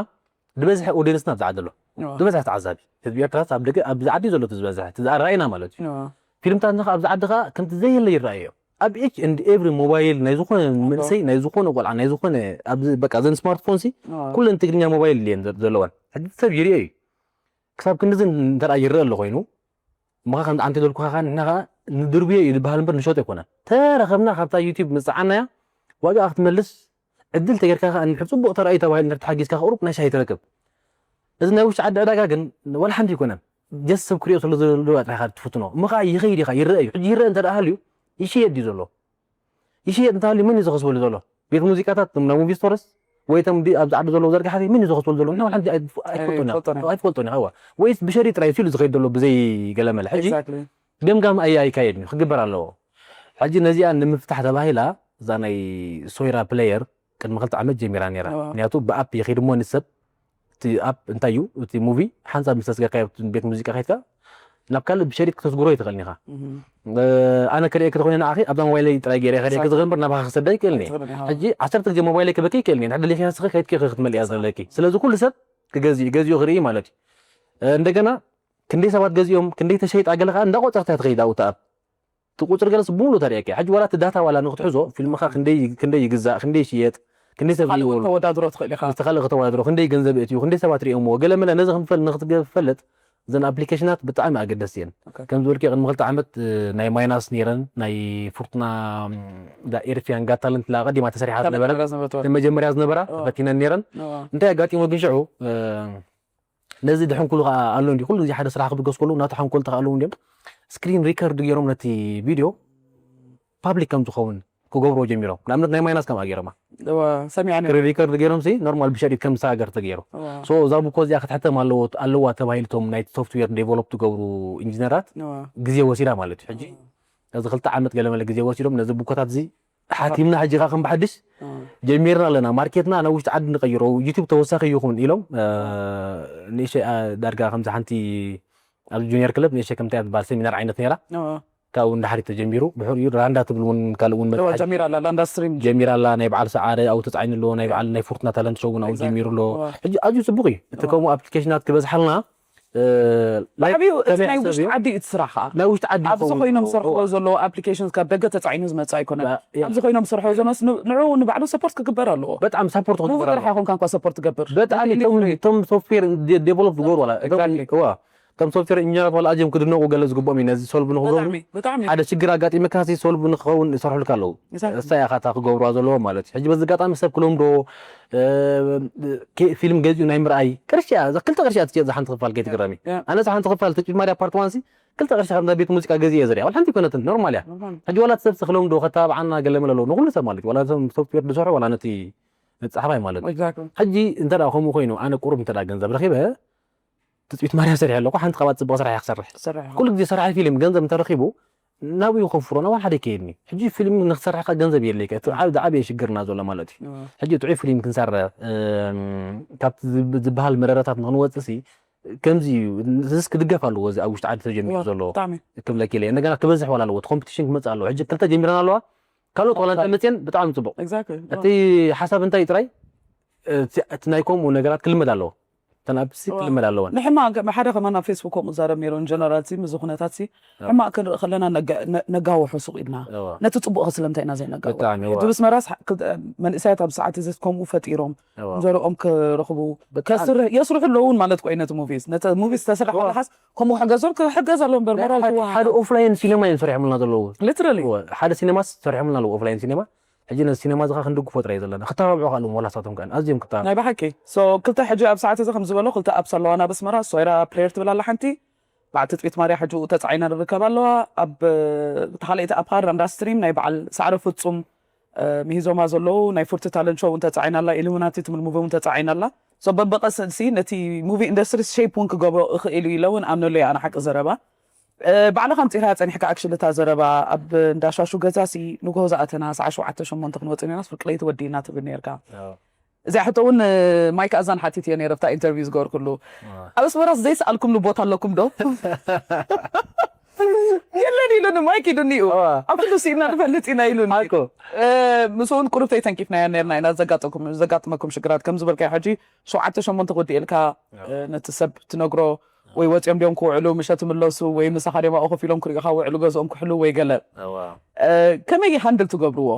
ዝበዝሐ ኦዲየንስና ኣብዚ ዓዲ ኣሎ ዝበዝሐ ተዓዛቢ ህዝቢ ኤርትራ ኣብ ደገ ኣብዚ ዓዲ ዘሎ እቲ ዝበዝሐ እቲ ዝኣረኣይና ማለት እዩ ፊልምታትና ኣብዚ ዓዲ ከዓ ከምቲ ዘየለ ይረኣዮ ኣብ each and every mobile ናይ ዝኾነ መንእሰይ ናይ ዝኾነ ቆልዓ ናይ ዝኾነ ኣብዚ በቃ ዘን ስማርትፎን ሲ ኩለን ትግርኛ ሞባይል እየን ዘለወን ሕጂ ሰብ ይርኦ እዩ ክሳብ ክንድዚ እንተ ይረአ ኣሎ ኮይኑ እሞ ከ ከምዚ ዓንቲ ዘልኩኻ ከ ንሕና ከ ንድርብዮ እዩ ዝበሃል እምበር ንሸጦ ኣይኮነን ተረኸብና ካብታ ዩቲብ ምስ ፀዓናያ ዋጋ ክትመልስ ዕድል ተገርካ ከ ንድሕር ፅቡቕ ተራእዩ ተባሂሉ እንድሕር ተሓጊዝካ ከ ቁሩብ ናይ ሻሂ ትረክብ እዚ ናይ ውሽጢ ዓዲ ዕዳጋ ግን ዋላ ሓንቲ ኣይኮነን ጀስት ሰብ ክሪኦ ስለ ዘለዎ ጥራይካ ትፍትኖ እሞ ከ ይኸይድ ኢኻ ይረአ እዩ ሕጂ ይረአ እንተ ሃልዩ ይሽየጥ ድዩ ዘሎ ይሽየጥ እንተሃልዩ መን እዩ ዝኸስበሉ ዘሎ ቤት ሙዚቃታት ናይ ሙቪ ስቶርስ ወይ ቶም ኣብዚ ዓዲ ዘለዉ ዘርጋሕቲ መን እዩ ዝኸስበሉ ዘሎ ንሕና ሓንቲ ኣይፈልጦን ኣይፈልጦን ኢና። ኣይፈልጦን ኢኻ ወይስ ብሸሪጥ ጥራይ እዩ ዝኸይድ ዘሎ ብዘይ ገለመለ ሕጂ Exactly። ገምጋም ኣየ ኣይካየድን እዩ ክግበር ኣለዎ ሕጂ ነዚኣ ንምፍታሕ ተባሂላ እዛ ናይ ሶይራ ፕሌየር ቅድሚ ክልተ ዓመት ጀሚራ ነይራ እዋ። ምክንያቱ ብኣፕ ይኸይድ እሞ ንሰብ እቲ ኣፕ እንታይ እዩ እቲ ሙቪ ሓንሳብ ምስ ተስገርካዮ ኣብቲ ቤት ሙዚቃ ከይድካ ናብ ካልእ ብሸሪጥ ክተስግሮ ይትኽእል ኢኻ ኣነ ክርእየኪ ተኾይነ ንዓኺ ኣብዛ ሞባይለይ ጥራይ ገይረ ከርእየኪ ዝኽእል እምበር ናባኻ ክሰዳ ይክእልኒ ሕጂ ዓሰርተ ግዜ ሞባይለይ ክበኪ ይክእልኒ እንድሕር ደሊኺ ንስኺ ከይድኪ ኢኺ ክትመልእያ ዘለኪ ስለዚ ኩሉ ሰብ ክገዝእ እዩ ገዚኡ ክርኢ ማለት እዩ እንደገና ክንደይ ሰባት ገዚኦም ክንደይ ተሸይጣ ገለ ከዓ እንዳቆፀርታ ትኸይድ ኣብኡ እቲ ኣፕ እቲ ቁፅሪ ገለስ ብምሉእ ተርእየኪ ሕጂ ዋላ እቲ ዳታ ዋላ ንክትሕዞ ፊልምኻ ክንደይ ክንደይ ይግዛእ ክንደይ ይሽየጥ ክንደይ ሰብ ይወሉ ተወዳድሮ ትኽእል ኢኻ ምስ ካልእ ከተወዳድሮ ክንደይ ገንዘብ እትዩ ክንደይ ሰባት ሪኦምዎ ገለ መለ ነዚ ክንፈል ንክትፈልጥ እዘን ኣፕሊኬሽናት ብጣዕሚ ኣገደስቲ እየን Okay። ከም ዝበልኪ ቅድሚ ክልተ ዓመት እ፣ ናይ ማይናስ ነይረን ናይ ፉርትና ም፣ ዳ ኤርትሪያን ጋት ታለንት ላ ቀዲማ ተሰሪሓ ካብ ዝነበረ መጀመርያ ዝነበረ መጀመርያ ዝነበራ እዋ። ተፈቲነን ነይረን እዋ። እንታይ ኣጋጢሞ ግን ሽዑ እ፣ ነዚ ድሕንኩሉ ከዓ ኣሎ እንዲ ኩሉ ግዜ ሓደ ስራሕ ክብገስ ከሉ ናቱ ሓንኮል ተካኣለዉ እንዲም ስክሪን ሪከርድ ገይሮም ነቲ ቪድዮ ፓብሊክ ከም ዝኸውን ክገብርዎ ጀሚሮም ንኣብነት ናይ ማይናስ ከምኣ ገይሮማ እዋ፣ ሰሚዐ ነይረ። ስክሪን ሪከርድ ገይሮም ሲ ኖርማል ብሸሪት ከም ዝሰጋገር ተገይሩ እዋ፣ ሶ እዛ ቡኮ እዚኣ ክትሕተም ኣለዎ ኣለዋ ተባሂልቶም ናይ ሶፍትዌር ዴቨሎፕ ትገብሩ ኢንጂነራት እዋ። ግዜ ወሲዳ ማለት እዩ ሕጂ እዚ ክልተ ዓመት ገለመለ ግዜ ወሲዶም ነዚ ቡኮታት እዚ ሓቲምና ሕጂ ካ ከም ብሓድሽ እዋ። ጀሚርና ኣለና ማርኬትና ናብ ውሽጢ ዓዲ ንቀይሮ ዩቱብ ተወሳኺ ይኹን ኢሎም እ፣ ንእሸ ዳርጋ ከምዚ ሓንቲ ኣብዚ ጁኒየር ክለብ ንእሸ ከምታ እያ ትበሃል ሰሚናር ዓይነት ነይራ እዋ። ካብኡ ንዳሕሪት ተጀሚሩ ድሕሪኡ ራንዳ ትብል እውን ካልእ እውን እዋ፣ መፅሓ ጀሚራ ኣላ ላንዳ ስትሪም ጀሚራ ኣላ ናይ በዓል ሰዓረ ኣብኡ ተፃዒኑ ኣለዎ ናይ በዓል ናይ ፉርትና ታለንት ሾው እውን ኣብኡ Exactly. ጀሚሩ ኣለዎ እዋ። ሕጂ ኣዝዩ ፅቡቅ እዩ እቲ ከምኡ ኣፕሊኬሽናት ክበዝሓልና እ፣ ብዓብዩ እቲ ሰሚዕ ናይ ሰብ ውሽጢ እዩ። ዓዲ እዩ እቲ ስራሕኻ ናይ ውሽጢ ዓዲ ኣብዚ ይኸውን ኮይኖም እዩ። ዝሰርሕዎ እዋ። ዘለዉ ኣፕሊኬሽን ካብ ደገ ተፃዒኑ ዝመፅእ ኣይኮነን ያ። ኣብዚ ኮይኖም ዝሰርሕዎ ዘለስ ንዕኡ ንባዕሉ ሰፖርት ክግበር ኣለዎ በጣም ሳፖርት ሙቪ ክግበር ጥራሕ ይኮንካ እንኳ ሰፖርት ትገብር በጣም እቶም እቶም ሶፍትዌር ዴቨሎፕ ዝገብሩ ዋላ እቶም Exactly. እዋ ከም ሶፍትዌር ኢንጂነራት ዋላ ኣዝዮም ክድነቑ ገለ ዝግብኦም እዩ ነዚ ሶልቭ ንክገብሩ። ብጣዕሚ ብጣዕሚ ሓደ ሽግር ኣጋጢመካ ሲ ሶልቭ ንክኸውን ይሰርሑልካ ኣለዉ። Exactly. እሳ ኢኻ እታ ክገብርዋ ዘለዎም ማለት እዩ። ሕጂ በዚ ኣጋጣሚ ሰብ ክለምዶ እ፣ ኬ- ፊልም ገዚኡ ናይ ምርኣይ ቅርሺ እያ። እዛ ክልተ ቅርሺ እያ ትሸጥ ዝሓንቲ ክፋል ከይትግረሚ። Yeah. ኣነ ዝሓንቲ ክፋል ተጭማርያ ፓርት ዋን ሲ ክልተ ቅርሺ ካብ እንዳ ቤት ሙዚቃ ገዚእ እየ ዘሪኣ። ዋላ ሓንቲ ኣይኮነትን፣ ኖርማል እያ። ኖርማል። ሕጂ ዋላ እቲ ሰብ ክለምዶ ከተባብዓና ገለ መለ ኣለዎ ንኩሉ ሰብ ማለት እዩ። ዋላ ነቶም ሶፍትዌር ዝሰርሑ ዋላ ነቲ ጸሓፋይ ማለት እዩ። Exactly. ሕጂ እንተ ደኣ ከምኡ ኮይኑ ኣነ ቁሩብ እንተ ደኣ ገንዘብ ረኺበ ትጽቢት ማርያ ሰሪሐ ኣለኹ። ሓንቲ ካብኣ ጽቡቕ ስራሕ እያ ክሰርሕ። ትሰርሕ ኩሉ ግዜ ሰራሒ ፊልም ገንዘብ እንተ ረኺቡ ናብኡ ከንፍሮ ናብ ሓደ ከየድኒ። ሕጂ ፊልም ንክሰርሕ ከ ገንዘብ የድልየካ። እቲ ዓብ- ዓብየ ሽግርና ዘሎ ማለት እዩ። ሕጂ ጥዑይ ፊልም ክንሰርሕ እም፣ ካብቲ ዝብ- ዝበሃል መረረታት ንክንወፅእ ሲ ከምዚ እዩ። እዚስ ክድገፍ ኣለዎ። እዚ ኣብ ውሽጢ ዓዲ ተጀሚሩ ዋ፣ ዘሎ ብጣዕሚ ክብለኪ ኢለ እንደገና ክበዝሕ ዋላ ኣለዎ። እቲ ኮምፒቲሽን ክመፅእ ኣለዎ። ሕጂ ክልተ ጀሚረን ኣለዋ። ካልኦት ዋላ እንተመፅየን ብጣዕሚ ፅቡቕ። Exactly. እቲ ሓሳብ እንታይ እዩ ጥራይ እቲ እቲ ናይ ከምኡ ነገራት ክልመድ ኣለዎ። እተን ኣፕሲ ዋ። ክልመድ ኣለወን። ንሕማ ገ- ሓደ ከማን ኣብ ፌስቡክ ከምኡ ዛረብ ነይሩ። ጀነራል ሲ ምዚ ኩነታት ሲ ሕማቅ ክንርኢ ከለና ነጋ- ነ- ነጋውሖ ሱቅ ኢልና እዋ። ነቲ ፅቡቅ ከ ስለምንታይ ኢና ዘይነጋውሖ? ብጣዕሚ እዋ። ሕጂ ብስመራስ ክ- መንእሰያት ኣብ ሰዓት እዚ ከምኡ ፈጢሮም እዋ። ዘርኦም ክረኽቡ ከስርሕ የስርሑ ኣለውን ማለት ቆይ ነቲ ሙቪስ ነቲ ሙቪስ ተስራሕ እዋ። ከለካስ ከምኡ ሕገዞም ክሕገዝ ኣሎ እምበር ሞራል ሓደ- ሓደ ኦፍላይን ሲነማ እዮም ሰሪሖምልና ዘለዉ። ሊትራሊ እወ፣ ሓደ ሲነማስ ሰሪሖምልና ኣለዉ ኦፍላይን ሲነማ። ሕጂ ነዚ ሲነማ እዚ ኸዓ ክንድግፎ ጥራይ ዘለና ክተባብዑ ካልኦም ዋላ ሳቶም ከኣ ኣዝዮም ክተባብዑ። ናይ ብሓቂ ሶ ክልተ ሕጂ ኣብ ሰዓት እዚ ከም ዝበሎ ክልተ ኣፕስ ኣለዋና ብስመራ ሶይራ ፕሌየር ትብል ኣላ ሓንቲ በዓል ትጽቢት ማርያ ሕጂ ተጻዒና ንርከብ ኣለዋ ኣብ ተኻልአይቲ ኣፕ ሃር እንዳስትሪም ናይ በዓል ሳዕረ ፍጹም እ፣ ምሂዞማ ዘለዉ ናይ ፉርቲ ታለንት ሾው እውን ተጻዒና ኣላ ኢሉሚናቲ ትብል ሙቪ እውን ተጻዒና ኣላ ሶ በበቐስንሲ ነቲ ሙቪ ኢንዱስትሪ ሼፕ እውን ክገብሮ እኽእል እዩ ኢለ እውን ኣምነሉ እየ ኣነ ሓቂ ዘረባ እ፣ ባዕልኻ ኣምጺእኻ ጸኒሕካ ኣክሽሊ እታ ዘረባ ኣብ እንዳሻሹ ገዛሲ ንግሆ ዝኣተና ሰዓ ሸውዓተ ሸሞንተ ክንወጽእ ነርና ፍርቂ ለይቲ ወዲእና ትብል ነርካ እዚኣ ሕቶ እውን ማይክ ኣዛን ሓቲት እየ ነይረ ብታ ኢንተርቪው ዝገበርኩሉ ኣብ ኣስመራስ ዘይሰኣልኩምሉ ቦታ ኣለኩም ዶ የለን ኢሉኒ ማይክ ኢሉኒ እዩ ኣብ ኩሉ ስኢና ንፈልጥ ኢና ኢሉኒ ሓቁ እ፣ ምስ እውን ቁሩብ ተይተንኪፍናያ ነርና ኢና ዘጋጠኩም ዘጋጥመኩም ሽግራት ከም ዝበልካዮ ሕጂ ሸውዓተ ሸሞንተ ክወዲእ ኢልካ እ፣ ነቲ ሰብ ትነግሮ ወይ ወፂኦም ድዮም ክውዕሉ ምሸት ምለሱ ወይ ምሳኻ ድዮም ኣብኡ ኮፍ ኢሎም ክሪኡኻ ውዕሉ ገዝኦም ክሕሉ ወይ ገለ እዋ እ፣ ከመይ ሃንድል ትገብርዎ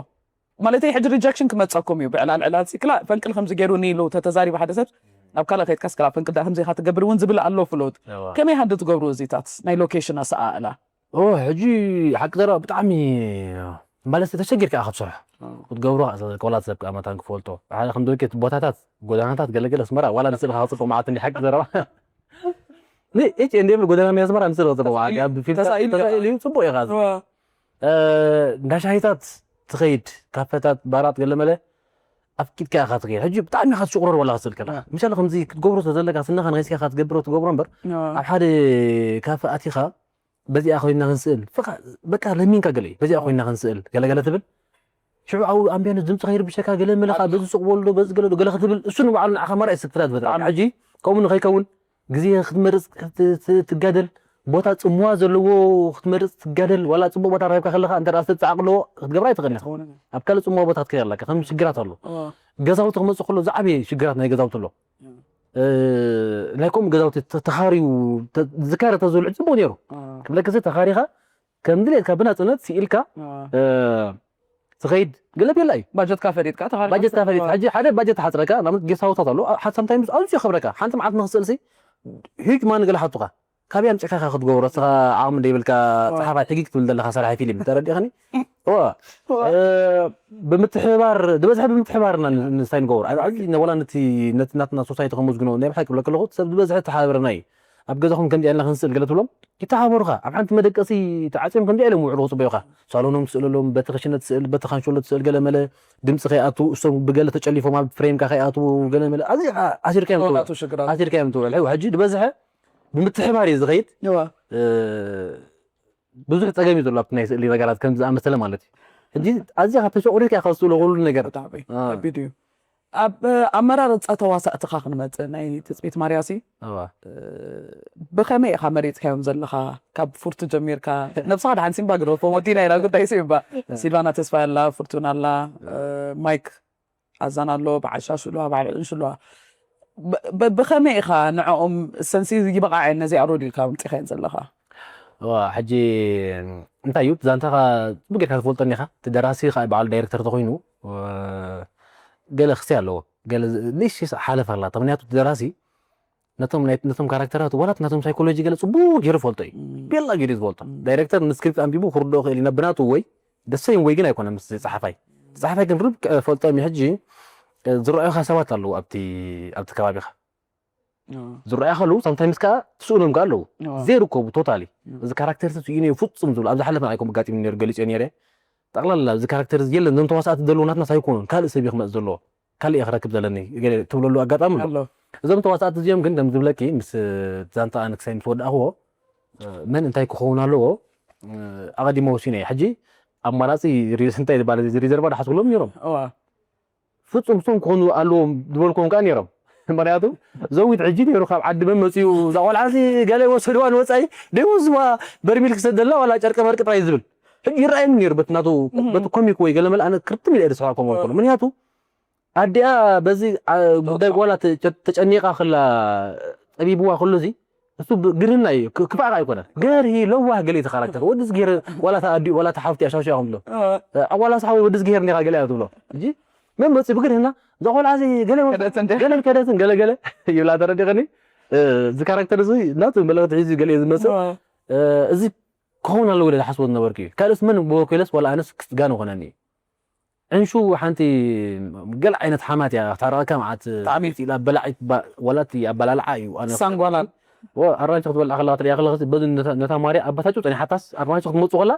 ማለተይ ሕጂ ሪጀክሽን ክመፀኩም እዩ ብዕላል ዕላል ሲ ክላ ፈንቅል ከምዚ ገይሩኒ ኢሉ ተተዛሪቡ ሓደ ሰብ ናብ ካልእ ከይድካስ ክላ ፈንቅል ዳ ከምዚ ኢኻ ትገብር እውን ዝብል ኣሎ ፍሉጥ እዋ ከመይ ሃንድል ትገብርዎ እዚታት ናይ ሎኬሽን ኣሰኣእላ ኦ ሕጂ ሓቂ ዘረባ ብጣዕሚ ማለት ተሸጊርካ ኢኻ ትሰርሖ ክትገብሮ ከላ ሰብ ከዓ መታን ክፈልጦ ሓደ ከም ደልኬት ቦታታት ጎዳናታት ገለገለ ኣስመራ ዋላ ንስእልካ ክፅብቕ መዓት እንዲ ሓቂ ዘረባ ን ኤች ኤንድ ኤም ጎዳና ናይ ኣስመራ ንስእልካ ፅብቕ መዓት ኣብ ፊልም ተሳኢሉ ተሳኢሉ እዩ ፅቡቅ ኢኻ እንዳ ሻሂታት ትኸይድ ካፈታት ባራት ገለመለ ኣፍቂድካ ኢኻ ትኸይድ ሕጂ ብጣዕሚ ኢኻ ትሽቁረር ዋላ ክስእል ከለካ ምሻለ ከምዚ ክትገብሮ ተዘለካ ስንኻ ንኸይስካ ኢኻ ትገብሮ ትገብሮ እምበር ኣብ ሓደ ካፈ ኣቲኻ በዚኣ ኮይና ክንስእል ፍኻ በቃ ለሚንካ ገለ እዩ በዚኣ ኮይና ክንስእል ገለገለ ትብል ሽዑ ኣብ ኣምቢያንስ ድምፂ ከይርብሸካ ገለ መለኻ በዚ ሱቕ በሉ ዶ በዚ ገለ ዶ ገለ ክትብል እሱ ንባዕሉ ንዓኻ መርኣይ ስክፍታት ይፈጥረልካ ሕጂ ከምኡ ንኸይከውን ግዜ ክትመርፅ ትጋደል ቦታ ፅምዋ ዘለዎ ክትመርፅ ትጋደል ዋላ ፅቡቅ ቦታ ረኪብካ ከለካ እንተ ዝተፃዕቅ ኣለዎ ክትገብራ ኣይትኽእል ኢኻ ኣብ ካልእ ፅምዋ ቦታ ክትከይድ ኣለካ ከም ሽግራት ኣሎ ገዛውቲ ክመፅእ ከሎ ዝዓበየ ሽግራት ናይ ገዛውቲ ኣሎ ናይ ከምኡ ገዛውቲ ተኻርዩ ዝካረ ተዝብልዑ ፅቡቅ ነይሩ ክብለክሲ ተኻሪኻ ከም ድሌትካ ብናፅነት ስኢልካ ትኸይድ ገለ ቤላ እዩ ባጀትካ ፈሊጥካ ተኻሪ ባጀትካ ፈሊጥ ሕጂ ሓደ ባጀት ሓፅረካ ናብነት ጌስት ሃውሳት ኣሎ ሓሳምታይምስ ኣዝዩ ከብረካ ሓንቲ መዓልት ንክስእልሲ ሂጅ ማን ገለ ሓቱካ ካበይ ኣምፂእካ ኢኻ ክትገብሮ እስኻ ዓቕሚ ዘይብልካ ፀሓፋይ ሕጊ ክትብል ዘለካ ሰራሒ ፊልም ተረዲእኽኒ እዋ ብምትሕብባር ዝበዝሐ ብምትሕብባር ኢና ንስታይ ንገብሮ ኣብዚ ወላ ነቲ ነቲ ናትና ሶሳይቲ ከመዝግኖ ናይ ብሓቂ ክብለካ ኣለኹ ሰብ ዝበዝሐ ተሓባበረና እዩ ኣብ ገዛኹም ከምዚኣ ኢልና ክንስእል ገለ ትብሎም ይተሓባበሩኻ ኣብ ሓንቲ መደቀሲ ተዓፅዮም ከምዚኣ ኢሎም ውዕሉ ክፅበዩኻ ሳሎኖም ትስእለሎም በቲ ክሽነ ትስእል በቲ ካንሸሎ ትስእል ገለ መለ ድምፂ ከይኣቱ እሶም ብገለ ተጨሊፎም ኣብ ፍሬምካ ከይኣትዉ ገለ መለ ኣዚኻ ኣሲርካዮም ትውዕል ሽግራት ኣሲርካዮም ትውዕል ሕው ሕጂ ዝበዝሐ ብምትሕባር እዩ ዝኸይድ እዋ ብዙሕ ፀገም እዩ ዘሎ ኣብቲ ናይ ስእሊ ነገራት ከም ዝኣመሰለ ማለት እዩ ሕጂ ኣዚኻ ተሸቑሪርካ ኢኻ ዝስእሎ ኩሉ ነገር ብጣዕሚ አ። ከቢድ እዩ ኣብ ኣመራርፃ ተዋሳእትኻ ክንመፅእ ናይ ትፅቢት ማርያሲ እዋ ብኸመይ ኢኻ መሪፅካዮም ዘለኻ ካብ ፉርቲ ጀሚርካ ነብስኻ ድሓን ሲምባ ግደፎ ወዲና ኢና ጉዳይ ሲምባ ሲልቫና ተስፋ ኣላ ፍርቱና ኣላ እ፣ ማይክ ኣዛን ኣሎ በዓል ሻሹ ኣለዋ በዓል ዕንሹ ኣለዋ ብ- ብ- ብኸመይ ኢኻ ንዕኦም ሰንሲ ይበቃዕ እየን ነዚኣ ሮድ ኢልካ ምፅኢኻየን ዘለኻ እዋ ሕጂ እንታይ እዩ ዛንታኻ ፅቡቅ ጌርካ ትፈልጠኒ ኢኻ እቲ ደራሲ ከዓ በዓሉ ዳይሬክተር ተኮይኑ እ፣ ገለ ክስታይ ኣለዎ ገለ ዝ- ንእሽተይ ሓለፍ ኣላ ምክንያቱ እቲ ደራሲ ነቶም ናይ ነቶም ካራክተራት ዋላት ናቶም ሳይኮሎጂ ገለ ጽቡቅ ገይሩ ፈልጦ እዩ። ቤላ ገይሩ ዝፈልጦ ዳይሬክተር ንስክሪፕት ኣንቢቡ ክርድኦ ክእል ኢና ብናቱ ወይ ደሰይም ወይ ግን ኣይኮነ ምስ ጸሓፋይ ጸሓፋይ ግን ርብ ፈልጦም ሕጂ ዝረኣዩኻ ሰባት ኣለዉ ኣብቲ ኣብቲ ከባቢኻ ዝረኣዩ ከለዉ ሳምታይምስ ከዓ ትስእኖም ከዓ ኣለዉ ዘይርከቡ ቶታሊ እዚ ካራክተር ስኢነ ፍጹም ዝብሉ ኣብ ዝሓለፈ ኣይኮም ኣጋጢሙ ነይሩ ገሊጽዮ ነይረ ጠቕላላ እዚ ካራክተር እዚ የለን እዞም ተዋሳእቲ ዘለዉ ናትና ሳይኮኑን ካልእ ሰብ እዩ ክመጽእ ዘለዎ ካልእ እየ ክረክብ ዘለኒ ገለ ትብለሉ ኣጋጣሚ ኣሎ ኣሎ። እዞም ተዋሳእቲ እዚኦም ግን ከም ዝብለኪ ምስ ዛንታ ኣነ ክሳይ ምስ ወዳእኽዎ መን እንታይ ክኸውን ኣለዎ ኣቐዲሞ ወሲነ እየ። ሕጂ ኣማራፂ ሪ- እንታይ ዝበሃል እዚ ሪዘርቫ ዳሓስብሎም ነይሮም እዋ ፍፁም እሶም ክኾኑ ኣለዎም ዝበልክዎም ከዓ ነይሮም። ምክንያቱ ዘዊት ሕጂ ነይሩ ካብ ዓዲ መን መፅኡ እዛ ቆልዓ እዚ ገለ ወሰድዋ ንወፃኢ ደይወስዋ በርሚል ክሰደላ ዋላ ጨርቂ መርቂ ጥራይ ዝብል ሕጂ ይረኣየኒ ነይሩ በቲ ናቱ በቲ ኮሚክ ወይ ገለ መለ ኣነ ክርትም ኢለ እየ ዝስሕቆም ወልኮ ምክንያቱ ኣዲኣ በዚ አ- ጉዳይ ጓላ ተ- ተ- ተጨኒቃ ክላ ጠቢብዋ ክሉ እዚ እሱ ብ- ግርህና እዩ ክ- ክፋእካ ኣይኮነን ገርሂ ለዋህ ገለ እቲ ካራክተር ወዲ ዝገር ዋላ ተኣዲኡ ዋላ ተሓፍቲ ኣሻሻ ከም ብሎ ዋላ ሳሓዊ ወዲ ዝገር ኔካ ገለ እያ ትብሎ እንጂ መን መፂ ብግርህና እዛ ቆልዓ እዚ ገለ ከደትን ገለ ከደትን ገለ ገለ ይብላ ተረዲኸኒ እዚ ካራክተር እዚ ናቱ መለክት ሒዙ ገለ እዩ ዝመፅእ እዚ ክኸውን ኣለዎ ኢለ ዝሓስቦ ዝነበርኩ እዩ ካልእስ መን ብወኪለስ ዋላ ኣነስ ክስጋን ይኾነኒ እዩ ዕንሹ ሓንቲ ገለ ዓይነት ሓማት እያ ታረቐካ መዓት ጣዕሚ ኢላ በላዒት ባ- ዋላ እቲ ኣበላልዓ እዩ ኣነ ሳንጓላል ወ- ኣራንሺ ክትበልዓ ከለካ ትሪኣ ከለካ በዚ ነታ- ነታ ማርያ ኣባታቸው ፀኒሓታስ ኣራንሺ ክትመፁ ከላ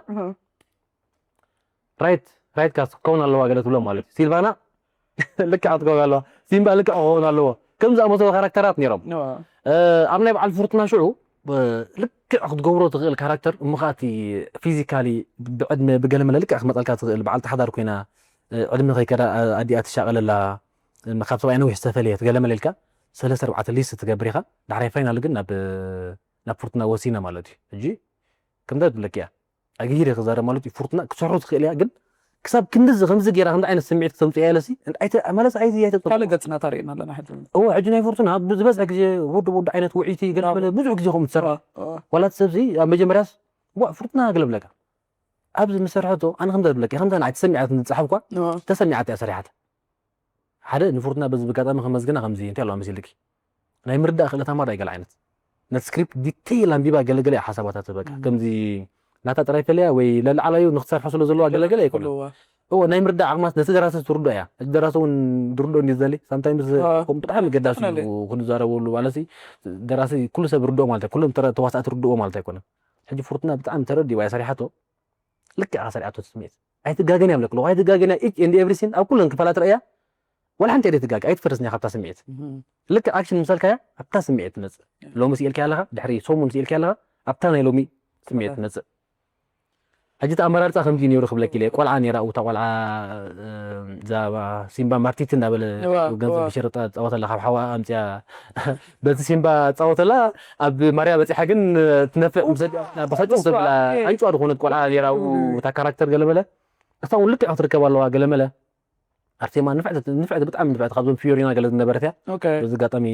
ራይት ራይት ካስ ክትከውን ኣለዋ ገለ ትብሎ ማለት እዩ ሲልቫና ልክዕ ክትከውን ኣለዋ ሲምባ ልክዕ ክኸውን ኣለዎ ከም ዝኣመሰሉ ካራክተራት ነይሮም ኣብ ናይ በዓል ፍርትና ሽዑ ልክዕ ክትገብሮ ትኽእል ካራክተር እሞ ከዓ እቲ ፊዚካሊ ብዕድመ ብገለመለ ልክዕ ክመፀልካ ትኽእል በዓልቲ ሓዳር ኮይና ዕድመ ከይከዳ ኣዲኣ ትሻቐለላ ካብ ሰብኣይ ነዊሕ ዝተፈለየት ገለመለ ኢልካ ሰለስተ ኣርባዕተ ሊስት ትገብር ኢኻ ዳሕራይ ፋይናል ግን ናብ ናብ ፍርትና ወሲና ማለት እዩ ሕጂ ከምዛ ትብለኪ እያ ኣግሂረ ክዛረብ ማለት እዩ ፍርትና ክሰርሑ ትኽእል እያ ግን ክሳብ ክንድዚ ከምዚ ገይራ ከምዚ ዓይነት ስምዒት ክተምፅእ እያ ኢለሲ ኣይተ- ማለት ኣይ ኣይተፀብኦ ካልእ ገጽና ታሪእና ኣለና ሕጂ እዎ ሕጂ ናይ ፍርቱና ብዝበዝሐ ግዜ ወዲ ወዲ ዓይነት ውዒቲ ገለ ገለ ብዙሕ ግዜ ከምኡ ትሰርሕ ዋላ እቲ ሰብዚ ኣብ መጀመርያስ ዋ ፍርቱና ገለ ብለካ ኣብዚ ምስ ሰርሐቶ ኣነ ከምዛ ዝብለካ ከምዛ ንዓይ ተሰሚዓትኒ ዝፀሓፍኳ ተሰሚዓት እያ ሰሪሓታ ሓደ ንፍርቱና በዚ ብጋጣሚ ከመስግና ከምዚ እንታይ ኣለዋ መሲልኪ ናይ ምርዳእ ክእለታ ማራ ይገል ዓይነት ነቲ ስክሪፕት ዲቴይል ኣንቢባ ገለገለ እያ ሓሳባታ ትበቃ ከምዚ ናታ ጥራይ ፈለያ ወይ ለላዕላዩ ንክትሰርሖ ስለ ዘለዋ ገለገለ ኣይኮነ እዎ ናይ ምርዳእ ዓቕማት ነቲ ደራሲ ትርዶ እያ እቲ ደራሲ እውን ድርዶ እንዲ ዝደሊ ሳምታይምስ ከም ብጣዕሚ ገዳሲ እዩ ክንዛረበሉ ማለት ደራሲ ኩሉ ሰብ ርድኦ ማለት ኩሎም ተዋሳእቲ ርድኦ ማለት ኣይኮነ ሕጂ ፍርቱና ብጣዕሚ ተረዲዋ እያ ሰሪሓቶ ልክዕ ሰሪዓቶ ስምዒት ኣይትጋገን እያ ምለክሎ ኣይትጋገን እያ each and every scene ኣብ ኩለን ክፋላት ረእያ ወላ ሓንቲ እየ ትጋገ ኣይትፈርስን እያ ካብታ ስምዒት ልክዕ ኣክሽን ምሰልካያ ኣብታ ስምዒት ትመፅእ ሎሚ ስኢልካ ኣለኻ ድሕሪ ሰሙን ስኢልካ ኣለኻ ኣብታ ናይ ሎሚ ስምዒት ትመፅእ ሕጂ እቲ ኣመራርፃ ከምዚ ነይሩ ክብለክ ኢለ ቆልዓ ነይራ እታ ቆልዓ እዛ ሲምባ ማርቲቲ እንዳበለ ገንዘብ ብሸርጣ ፃወተላ ካብ ሓዋ ኣምፅያ በቲ ሲምባ ፃወተላ ኣብ ማርያ በፂሓ ግን ትነፍዕ ኣባሳጭ ሰብ ኣይጭዋ ዝኾነት ቆልዓ ነይራ እታ ካራክተር ገለመለ እሳ እውን ልክዕ ክትርከብ ኣለዋ ገለመለ ኣርሴማ ንፍዕቲ ንፍዕቲ ብጣዕሚ ንፍዕቲ ካብዞም ፊዮሪና ገለ ዝነበረት እያ ኦኬ በዚ ኣጋጣሚ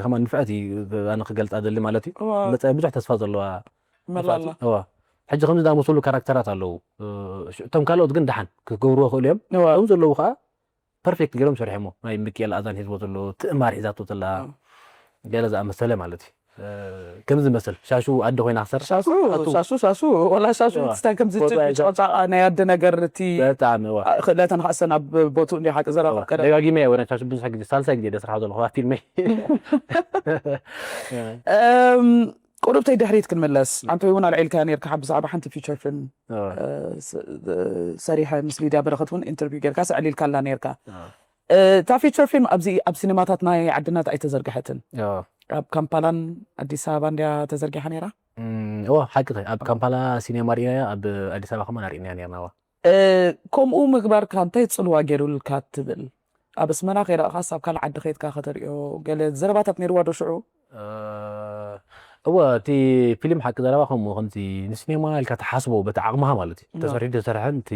ከማን ንፍዕቲ ኣነ ክገልፃ ደሊ ማለት እዩ እዋ። መፃኢ ብዙሕ ተስፋ ዘለዋ መላላ እዋ ሕጂ ከምዚ ዝኣመሰሉ ካራክተራት ኣለዉ እ፣ ሽ- እቶም ካልኦት ግን ደሓን ክገብርዎ ክእሉ እዮም እዋ። እቶም ዘለዉ ከዓ ፐርፌክት ገይሮም ሰሪሖሞ ናይ ሚኪኤል ኣዛን ሒዝዎ ዘሎ ትእማር ሒዛቶ ዘላ ገለ ዝኣመሰለ ማለት እዩ ከም ዝመስል ሻሹ ኣደ ኮይና ክሰርሕ ሻሱ ሻሱ ሻሱ ወላ ሻሱ እንታይ ከም ዝጭብጭ ቆጻ ናይ ኣደ ነገር እቲ በጣም እዋ ክእለተን ሓሰን ኣብ ቦቱ እንዲ ሓቂ ዘረባ ቀደ ደጋጊመ እየ ወረ ሻሹ ብዙሕ ግዜ ሳልሳይ ግዜ ደስራሕ ዘለኹ ኣብ ፊልመይ እም ቁሩብተይ ድሕሪት ክንምለስ ኣንተ እውን ኣልዒልካ ነርካ ብዛዕባ ሓንቲ ፊቸር ፊልም ሰሪሐ ምስ ሊድያ በረኸት እውን ኢንተርቪው ጌርካ ሰዕሊልካላ ነርካ እታ ፊቸር ፊልም ኣብዚ ኣብ ሲኒማታት ናይ ዓድና ኣይተዘርግሐትን ኣብ ካምፓላን ኣዲስ ኣበባ እንድያ ተዘርጊሓ ነይራ እዋ ሓቂ ኣብ ካምፓላ ሲኔማ ርኢናያ ኣብ ኣዲስ ኣበባ ከማን ርኢናያ ነርና ዋ ከምኡ ምግባርካ እንታይ ፅልዋ ገይሩልካ ትብል ኣብ ኣስመራ ከይረእኻስ ኣብ ካልእ ዓዲ ከይድካ ከተርእዮ ገለ ዘረባታት ነይርዋ ዶ ሽዑ እወ እቲ ፊልም ሓቂ ዘረባ ከምኡ ከምዚ ንሲኔማ ኢልካ ትሓስቦ በቲ ዓቕምኻ ማለት እዩ ተሰሪሑ ተሰርሐን እቲ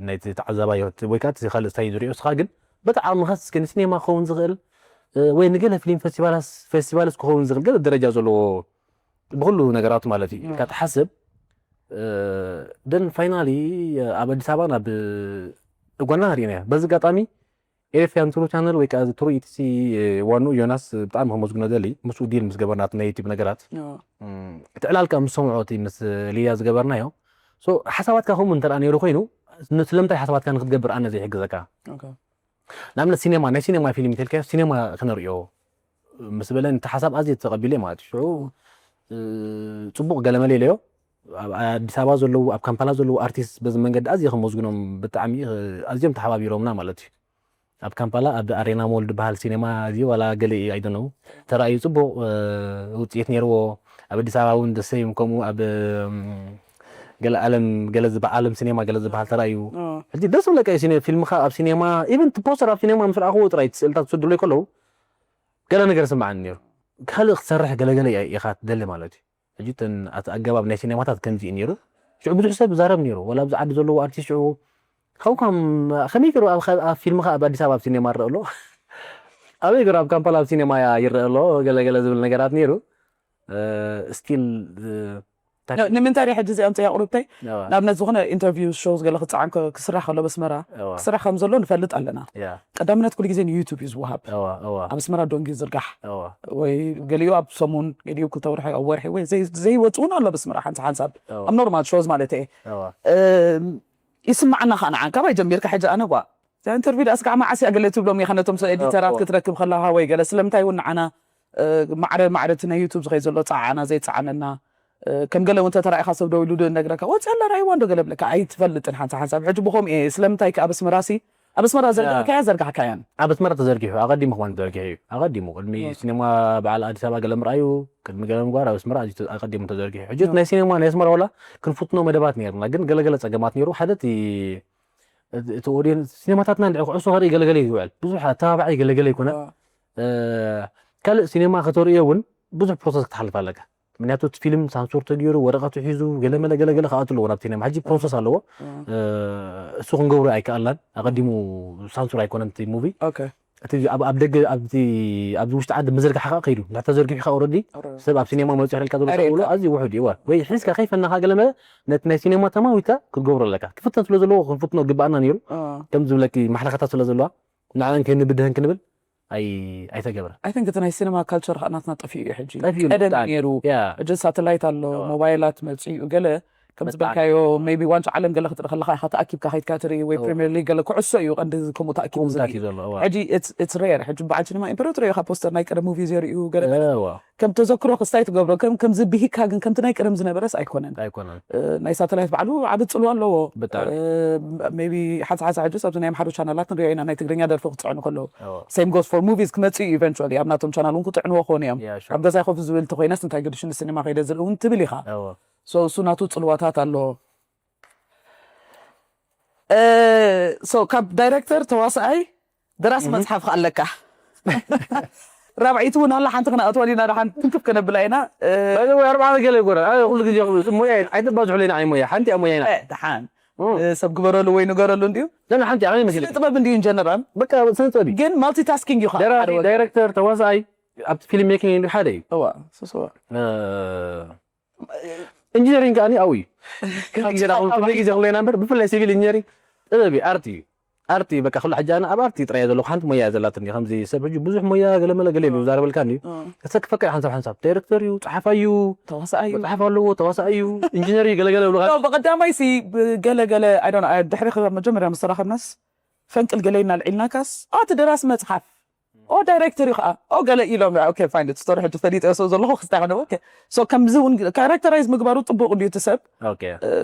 ናይቲ ተዓዛባዮ ወይ ከዓ እቲ ካልእ ስታይ ዝሪኦ እስኻ ግን በቲ ዓቕምኻስ እስከ ንሲኔማ ክኸውን ዝኽእል ወይ ንገለ ፊልም ፌስቲቫልስ ክኸውን ዝኽእል ገለ ደረጃ ዘለዎ ብኩሉ ነገራቱ ማለት እዩ ኢልካ ትሓስብ ደን ፋይናሊ ኣብ ኣዲስ ኣበባን ኣብ ጓና ርኢናዮ በዚ ኣጋጣሚ ኤሌፋንት ቱሩ ቻነል ወይ ከዓ እዚ ቱሩ ኢቲሲ ዋንኡ ዮናስ ብጣዕሚ ከመስግኖ ደሊ ምስኡ ዲል ምስ ገበርና ናይ ዩቲብ ነገራት እቲ ዕላል ከዓ ምስ ሰምዖ እቲ ምስ ሊድያ ዝገበርናዮ ሓሳባትካ ከምኡ እንተ ነይሩ ኮይኑ ስለምንታይ ሓሳባትካ ንክትገብር ኣነ ዘይሕግዘካ ንኣብነት ሲኔማ ናይ ሲኔማ ፊልም ይተልካዮ ሲኔማ ክነርእዮ ምስ በለን እቲ ሓሳብ ኣዝየ ተቐቢለ ማለት እዩ ሽዑ ፅቡቕ ገለመለ ኢለዮ ኣብ ኣዲስ ኣበባ ዘለዉ ኣብ ካምፓላ ዘለዉ ኣርቲስት በዚ መንገዲ ኣዝየ ከመስግኖም ብጣዕሚ ኣዝዮም ተሓባቢሮምና ማለት እዩ ኣብ ካምፓላ ኣብ ኣሬና ሞል ዝበሃል ሲኔማ እዚ ዋላ ገለ እዩ ኣይደነው ተራእዩ ፅቡቅ ውፅኢት ነይርዎ ኣብ ኣዲስ ኣበባ እውን ደሰይም ከምኡ ኣብ ገለ ዓለም ገለ ዝበ ዓለም ሲኔማ ገለ ዝበሃል ተራእዩ ሕጂ ደስ ብለካ እዩ ፊልምካ ኣብ ሲኔማ ኢቨን ፖስተር ኣብ ሲኔማ ምስ ረኣክዎ ጥራይ ስእልታት ዝሰድለይ ከለዉ ገለ ነገር ስምዓኒ ነይሩ ካልእ ክትሰርሕ ገለገለ ኢኻ ትደሊ ማለት እዩ ሕጂ እተን ኣቲ ኣገባብ ናይ ሲኔማታት ከምዚ እዩ ነይሩ ሽዑ ብዙሕ ሰብ ይዛረብ ነይሩ ወላ ኣብዚ ዓዲ ዘለዉ ኣርቲስት ሽዑ ከውካም ከመይ ገሩ ኣብ ፊልምኻ ኣብ ኣዲስ ኣበባ ኣብ ሲኔማ ይረአ ኣሎ ኣበይ ገሩ ኣብ ካምፓላ ኣብ ሲኔማ ይረአ ኣሎ ገለገለ ዝብል ነገራት ነይሩ ስቲል ንምንታይ ሕጂ እዚኦም ፀይ ኣቁርብተይ ንኣብነት ዝኾነ ኢንተርቪው ሾው ገለ ክፀዓን ክስራሕ ከሎ በስመራ ክስራሕ ከም ዘሎ ንፈልጥ ኣለና ቀዳምነት ኩሉ ግዜ ንዩቱብ እዩ ዝወሃብ ኣብ ኣስመራ ዶንጊ ዝርጋሕ ወይ ገሊኡ ኣብ ሰሙን ገሊኡ ክልተ ወርሒ ኣብ ወርሒ ወይ ዘይወፅእ እውን ኣሎ በስመራ ሓንሳ ሓንሳብ ኣብ ኖርማል ሾውስ ማለት እየ ይስማዓና ከዓ ንዓን ካባይ ጀሚርካ ሕጂ ኣነ ጓ እዛ ኢንተርቪው ዳኣ ስጋዕ መዓስ እያ ገለ ትብሎም ኢኻ ነቶም ሰብ ኤዲተራት ክትረክብ ከለኻ ወይ ገለ ስለምንታይ እውን ንዓና ማዕረ ማዕረ እቲ ናይ ዩቱብ ዝኸይ ዘሎ ፃዓና ዘይፃዓነና ከም ገለ እውን ተተራኢኻ ሰብ ደው ኢሉ ዶ ነግረካ ወፅላ ራይዋ እንዶ ገለ ብለካ ኣይትፈልጥን ሓንሳ ሓንሳብ ሕጂ ብኸምኡ እየ ስለምንታይ ከ ኣብ ኣስመራ ሲ ኣብ ኣስመራ ዘርጋሕካያ ዘርጋሕካያን ኣብ ኣስመራ ተዘርጊሑ ኣቐዲሙ ክኾን ተዘርጊሑ እዩ ኣቐዲሙ ቅድሚ ሲኔማ በዓል ኣዲስ ኣበባ ገለ ምርኣዩ ቅድሚ ገለ ምግባር ኣብ ኣስመራ ኣቐዲሙ ተዘርጊሑ ሕጂ ናይ ሲኔማ ናይ ኣስመራ ወላ ክንፍትኖ መደባት ነይርና ግን ገለገለ ፀገማት ነይሩ ሓደ እቲ እቲ ኦድየንስ ሲኔማታትና እንድዒ ኩዕሶ ከርኢ ገለገለ እዩ ዝውዕል ብዙሕ ኣተባባዒ ገለገለ ይኮነ ካልእ ሲኔማ ከተርእዮ እውን ብዙሕ ፕሮሰስ ክትሓልፍ ኣለካ ምክንያቱ እቲ ፊልም ሳንሱር ተገይሩ ወረቐቱ ሒዙ ገለመለ ገለገለ ከኣቱ ኣለዎ ናብ ሲኔማ ሕጂ ፕሮሰስ ኣለዎ እሱ ክንገብሮ ኣይከኣልናን ኣቐዲሙ ሳንሱር ኣይኮነን እቲ ሙቪ እቲ ኣብ ደገ ኣብዚ ውሽጢ ዓዲ ምዝርጋሕ ከዓ ከይዱ እንድሕር ተዘርጊሑ ከዓ ኦረዲ ሰብ ኣብ ሲኔማ መፂኡ ሕልካ ዘሎ ተብሎ ኣዝዩ ውሑድ እዩ ወይ ሒዝካ ከይፈናኻ ገለመ ነቲ ናይ ሲኔማ ተማዊትካ ክትገብሮ ኣለካ ክፍተን ስለ ዘለዎ ክንፍትኖ ግባኣና ነይሩ ከም ዝብለኪ ማሕለኻታት ስለ ዘለዋ ንዓን ከይንብድህን ክንብል ኣይተገብረ I think እቲ ናይ ሲኒማ ካልቸር ከዓ ናትና ጠፊኡ እዩ ሕጂ ቀደም ነይሩ ሕጂ ሳተላይት ኣሎ ሞባይላት መፅኡ ገለ ከም ዝበልካዮ maybe ዋንጫ ዓለም ገለ ክትርኢ ከለካ ኢካ ተኣኪብካ ከይድካ ትርኢ ወይ ፕሪሚየር ሊግ ገለ ኩዕሶ እዩ ቀንዲ ከምኡ ተኣኪቡ ዝርኢ ሕጂ it's rare ሕጂ በዓል ሲኒማ ኢምፐረተር እዩ ካብ ፖስተር ናይ ቀደም ሙቪ ዘርእዩ ገለ ከም ተዘክሮ ክስታይ ትገብሮ ከም ከምዚ ብሂካ ግን ከምቲ ናይ ቀደም ዝነበረስ ኣይኮነን ናይ ሳተላይት ባዕሉ ዓቢ ፅልዋ ኣለዎ maybe ሓንሳ ሓንሳ ሕጅስ ኣብዚ ናይ ኣምሓሩ ቻነላት ንሪኦ ኢና ናይ ትግርኛ ደርፊ ክፅዕኑ ከለዉ same goes for movies ክመፅእ እዩ eventually ኣብ ናቶም ቻናል እውን ክፅዕንዎ ክኾኑ እዮም ኣብ ገዛይ ኮፍ ዝብል እንተኮይነስ እንታይ ገድሽኒ ሲኒማ ከይደ ዝርኢ እውን ትብል ኢኻ so እሱ ናቱ ፅልዋታት ኣለዎ so ካብ ዳይረክተር ተዋስኣይ ደራሲ መፅሓፍ ከ ኣለካ ራብዐይቲ እውን ኣላ ሓንቲ ክነኣትወን ኢና ደሓን ትንክፍ ከነብላ ኢና ኣርባዕተ ገለ ይጎረ ኩሉ ግዜ ሞያ ኣይተባዝሑለይ ንዓይ ሞያ ሓንቲ እያ ሞያ ኢና ደሓን ሰብ ግበረሉ ወይ ንገረሉ እንድዩ ዘና ሓንቲ ኣነ መስለ ጥበብ እንድዩ ጀነራል በቃ ስነ ጥበብ ግን ማልቲታስኪንግ እዩ ደራሲ ዳይረክተር ተዋሳኣይ ኣብቲ ፊልም ሜኪንግ ሓደ እዩ እዋ ስስዋ ኢንጂነሪንግ ከዓኒ ኣብኡ እዩ ግዜ ክብለና እምበር ብፍላይ ሲቪል ኢንጂነሪንግ ጥበብ እዩ ኣርቲ እዩ ኣርቲ በቃ ክሉ ሕጂ ኣነ ኣብ ኣርቲ ጥራይ ዘለኹ ሓንቲ ሞያ ዘለትኒ ከምዚ ሰብ ሕጂ ብዙሕ ሞያ ገለመለ ገለ ኢሉ ዛረበልካ እንድዩ ተሰክፈካ ሓንሳብ ሓንሳብ ዳይረክተር እዩ ፀሓፋይ እዩ ተዋሳኣይ እዩ መፅሓፍ ኣለዎ ተዋሳኣይ እዩ ኢንጂነር እዩ ገለገለ ብሉካ ብቐዳማይ ሲ ገለገለ ድሕሪ መጀመርያ ምስ ተራኸብናስ ፈንቅል ገለ ኢና ልዒልናካስ ኣቲ ደራሲ መፅሓፍ ኦ ዳይሬክተር እዩ ከዓ ኦ ገለ ኢሎም ኦኬ ፋይን እቲ ስቶሪ ሕጂ ፈሊጠ ሰው ዘለኹ ክስታይ ኾነ ኦኬ ሶ ከምዚ እውን ካራክተራይዝ ምግባሩ ፅቡቅ እንድዩ እቲ ሰብ ኦኬ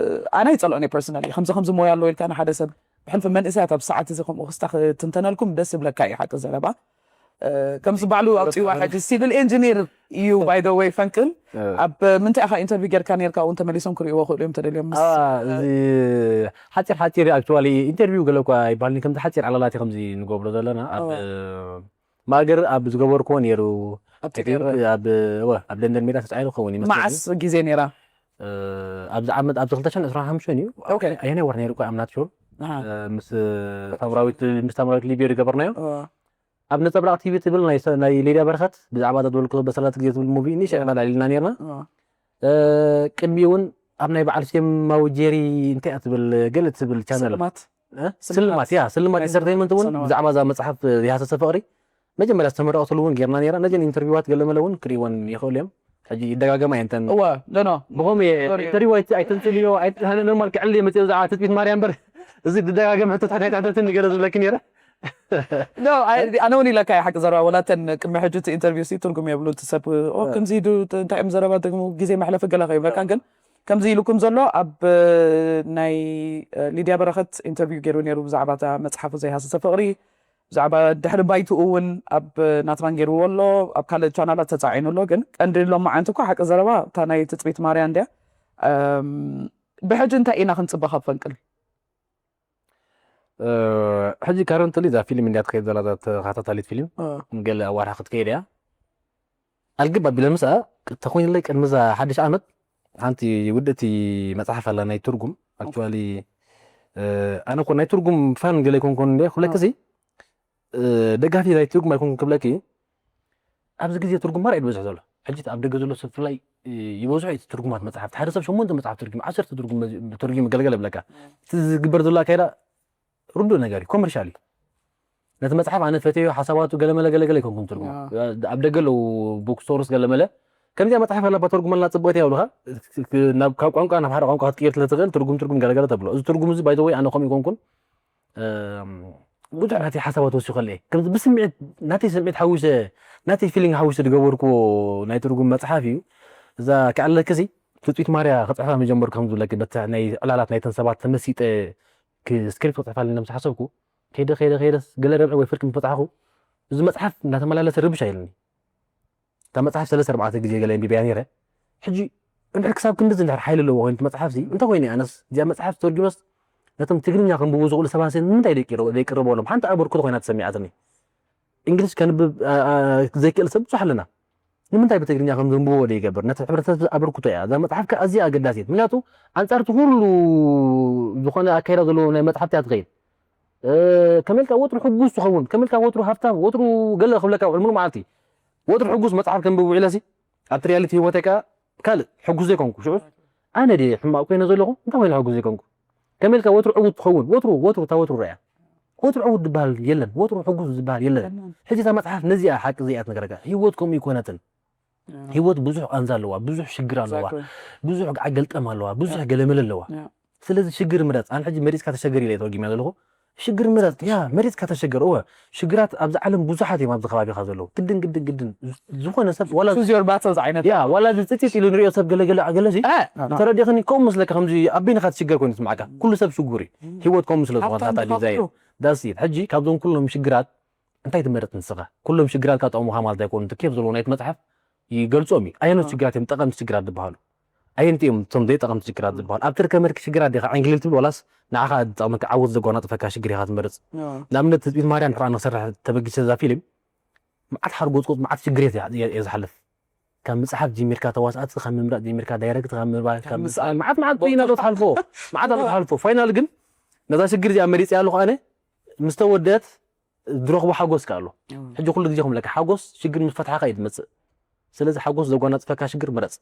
ኣነ ይፀልኦ ኒ ፐርሰናሊ ከምዚ ከምዚ ሞያ ኣለዎ ኢልካ ንሓደ ሰብ ብሕልፊ መንእሰያት ኣብ ሰዓት እዚ ከምኡ ክስታ ክትንተነልኩም ደስ ይብለካ እዩ ሓቂ ዘረባ ከምዚ ባዕሉ ኣውፅዋ ሕጂ ሲቪል ኢንጂኒር እዩ ባይ ደ ወይ ፈንቅል ኣብ ምንታይ ኢኻ ኢንተርቪው ጌርካ ኔርካ እውን ተመሊሶም ክርእይዎ ክእሉ እዮም ተደልዮም ምስ እዚ ሓፂር ሓፂር ኣክቹዋሊ ኢንተርቪው ገለ እኳ ይበሃል ከምዚ ሓፂር ዕላላት ከምዚ ንገብሮ ዘለና ኣብ ማእገር ኣብ ዝገበርክዎ ነይሩ ኣብ ለንደን ሜዳ ተፃዒሩ ክኸውን ይመስለኒ መዓስ ግዜ ነይራ ኣብዚ ዓመት ኣብዚ ክልተ ሽሕን ዕስራን ሓሙሽተን እዩ ኣየናይ ወር ነይሩ እኳ ኣምናት ሹር ምስ ሳምራዊት ምስ ሳምራዊት ሊብዮ ዝገበርናዮ ኣብ ነፀብራቅ ቲቪ ትብል ናይ ሌድያ በረኸት ብዛዕባ እዛ ዝበልኩ በሰላት ግዜ ትብል ሙቪ ንእሽተይ ዕላል ኣሊልና ነርና ቅድሚኡ እውን ኣብ ናይ በዓል ሴም ማዊ ጄሪ እንታይ እያ ትብል ገለ ትብል ቻነል ስልማት ያ ስልማት ኢንተርቴይንመንት እውን ብዛዕባ እዛ መፅሓፍ ዝሃሰሰ ፍቕሪ መጀመርያ ዝተመረቐትሉ እውን ጌርና ነይራ። ነጀን ኢንተርቪዋት ገለመለ እውን ክርእይወን ይኽእሉ እዮም። ሕጂ ይደጋገማ እየን እተን እወ ደኖ ብኸም ኢንተርቪው ኣይተንፅልዮ ኣይተሃነ ኖርማል ክዕል እየ መፅኦ ብዛዕባ ትፅቢት ማርያ እምበር እዚ ዝደጋገም ሕቶታት ኣይትሕተትኒ ገለ ዝብለኪ ነይረ። ኣነ እውን ኢለካ ሓቂ ዘረባ ወላተን ቅድሚ ሕጂ እቲ ኢንተርቪው ሲ ትርጉም የብሉ እቲ ሰብ ከምዚ ዱ እንታይ እዮም ዘረባ ደግሞ ግዜ መሕለፊ ገለ ከይብለካ ግን ከምዚ ኢልኩም ዘሎ ኣብ ናይ ሊድያ በረኸት ኢንተርቪው ገይሩ ነይሩ ብዛዕባ እታ መፅሓፉ ዘይሃሰሰ ፍቕሪ ብዛዕባ ድሕሪ ባይትኡ እውን ኣብ ናትራን ገይርዎ ኣሎ ኣብ ካልእ ቻናላት ተፃዒኑ ኣሎ ግን ቀንዲ ሎም መዓንቲ እኮ ሓቂ ዘረባ እታ ናይ ትፅቢት ማርያ እንድያ ብሕጂ እንታይ ኢና ክንፅበ ካብ ፈንቅል ሕጂ ካረንትሊ እዛ ፊልም እንድያ ትኸይድ ዘላ ተኸታታሊት ፊልም ገለ ኣዋርሓ ክትከይድ እያ ኣልግብ ኣቢለ ምስኣ ተኮይንለይ ቅድሚ እዛ ሓድሽ ዓመት ሓንቲ ውድእቲ መፅሓፍ ኣላ ናይ ትርጉም ኣክቹዋሊ ኣነ ኮ ናይ ትርጉም ፋን ገለ ይኮንኮን እንደ ኩለክሲ ደጋፊ ናይ ትርጉም ኣይኮንኩን ክብለኪ ኣብዚ ግዜ ትርጉም ማርኣይ ዝበዝሕ ዘሎ ሕጂ ኣብ ደገ ዘሎ ሰብ ፍላይ ይበዝሑ እቲ ትርጉማት መፅሓፍቲ ሓደ ሰብ ሸሞንተ መፅሓፍ ትርጉም ዓሰርተ ትርጉም ተርጉም ገለገለ ብለካ እቲ ዝግበር ዘሎ ኣካይዳ ርዱእ ነገር እዩ ኮመርሻል እዩ ነቲ መፅሓፍ ኣነ ፈትዮ ሓሳባቱ ገለመለ ገለገለ ይኮንኩም ትርጉም ኣብ ደገ ኣለዉ ቡክ ስቶርስ ገለመለ ከምዚኣ መፅሓፍ ኣለባ ተርጉመልና ፅብቅቲ ያብሉካ ካብ ቋንቋ ናብ ሓደ ቋንቋ ክትቅይር ስለትኽእል ትርጉም ትርጉም ገለገለ ተብሎ እዚ ትርጉም እዚ ባይዘወይ ኣነ ከምኡ ይኮንኩን ብዙሕ ናተይ ሓሳባት ወሲኸለ እየ ከምዚ ብስምዒት ናተይ ስምዒት ሓዊሰ ናተይ ፊሊንግ ሓዊሰ ዝገበርክዎ ናይ ትርጉም መፅሓፍ እዩ እዛ ክኣለክሲ ትፅቢት ማርያ ክፅሕፋ መጀመርኩ ከም ዝብለኪ በቲ ናይ ዕላላት ናይተን ሰባት ተመሲጠ ስክሪፕት ክፅሕፋ ኣለኒ ምስ ሓሰብኩ ከይደ ከይደ ከይደ ገለ ረብዒ ወይ ፍርቂ ምስ በፃሕኩ እዚ መፅሓፍ እናተመላለሰ ርብሽ ኣይለኒ እታ መፅሓፍ ሰለስተ ኣርባዕተ ግዜ ገለ ኣንቢበያ ነይረ ሕጂ እንድሕር ክሳብ ክንድዚ እንድሕር ሓይሊ ኣለዎ ኮይኑት መፅሓፍ ሲ እንታይ ኮይኑ ኣነስ እዚኣ መፅሓፍ ተርጊመስ ነቶም ትግርኛ ከንብቡ ዝኽእሉ ሰባት ሲ ንምንታይ ደይቅርበሎም ሓንቲ ኣበርክቶ ኮይና ተሰሚዓትኒ እንግሊዝ ከንብብ ዘይክእል ሰብ ብዙሕ ኣለና ንምንታይ ብትግርኛ ከም ዘንብቦ ዘይገብር ነቲ ሕብረተሰብ ኣበርክቶ እያ እዛ መፅሓፍ ከ ኣዝያ ኣገዳሲት ምክንያቱ ኣንፃርቲ ኩሉ ዝኾነ ኣካይዳ ዘለዎ ናይ መፅሓፍቲ እያ ትኸይድ ከመልካ ወትሩ ሕጉስ ትኸውን ከመልካ ወትሩ ሃፍታም ወትሩ ገለ ክብለካ ውዕል ሙሉ መዓልቲ ወትሩ ሕጉስ መፅሓፍ ከንብብ ውዒለሲ ኣብቲ ሪያሊቲ ህይወተይ ከዓ ካልእ ሕጉስ ዘይኮንኩ ሽዑ ኣነ ድየ ሕማቕ ኮይነ ዘለኹ እንታይ ኮይነ ሕጉስ ዘይኮንኩ ከመልካ ወትሩ ዕዉት ትኸውን ወትሩ ወትሩ እታ ወትሩ ረያ ወትሩ ዕዉት ዝበሃል የለን ወትሩ ሕጉስ ዝበሃል የለን ሕጂ እታ መፅሓፍ ነዚኣ ሓቂ እዚኣ ትነገረካ ህይወት ከምኡ ይኮነትን ህይወት ብዙሕ ቃንዛ ኣለዋ ብዙሕ ሽግር ኣለዋ ብዙሕ ገዓገልጠም ኣለዋ ብዙሕ ገለመለ ኣለዋ ስለዚ ሽግር ምረፅ ኣነ ሕጂ መሪፅካ ተሸገር ኢለ ተወጊመ ዘለኹ ሽግር ምረፅ ያ መሪፅካ ተሸገር እወ ሽግራት ኣብዚ ዓለም ብዙሓት እዮም ኣብዚ ከባቢኻ ዘለዉ ግድን ግድን ግድን ዝኾነ ሰብ ዋላ ሱዚዮር ባቶ ዝዓይነት ያ ዋላ እዚ ፅፂፅ ኢሉ ንሪኦ ሰብ ገለገለ ገለሲ ተረዲኽኒ ከምኡ መስለካ ከምዚ ኣበይንኻ ትሽገር ኮይኑ ትስማዕካ ኩሉ ሰብ ሽጉር እዩ ህይወት ከምኡ ስለ ዝኾነ ታታ ዲዛይን ዳስት ሕጂ ካብዞም ኩሎም ሽግራት እንታይ ትመርፅ ንስኻ ኩሎም ሽግራት ካጠቕሙኻ ማለት ኣይኮኑ ትኬፍ ዘለዎ ናይቲ መፅሓፍ ይገልፆም እዩ ኣየኖት ሽግራት እዮም ጠቐምቲ ሽግራት ዝበሃሉ ኣየንቲ እዮም እቶም ዘይጠቐምቲ ሽግራት ዝበሃሉ ኣብቲ ርከመድኪ ሽግራት ዲኻ ዕንግሊል ትብል ዋላስ ንዓኻ ዝጠቕመካ ዓወት ዘጓናጥፈካ ሽግር ኢኻ ትመርፅ ንኣብነት ትፅቢት ማርያ ንሕራ ንክሰርሕ ተበጊሰ እዛ ፊልም መዓት ሓርጎፅጎፅ መዓት ሽግር እየ ዝሓልፍ ካብ ምፅሓፍ ጀሚርካ ተዋሳእቲ ካብ ምምራፅ ጀሚርካ ዳይረክት ካብ ምባል ካብ ምፅኣል መዓት መዓት ኮይና ዶ ትሓልፎ መዓት ኣሎ ትሓልፎ ፋይናል ግን ነዛ ሽግር እዚኣ መሪፅያ ኣለኹ ኣነ ምስ ተወደአት ዝረኽቦ ሓጎስ ከ ኣሎ ሕጂ ኩሉ ግዜ ከምለካ ሓጎስ ሽግር ምስ ፈትሓኻ እዩ ዝመፅእ ስለዚ ሓጎስ ዘጓናፅፈካ ሽግር ምረፅ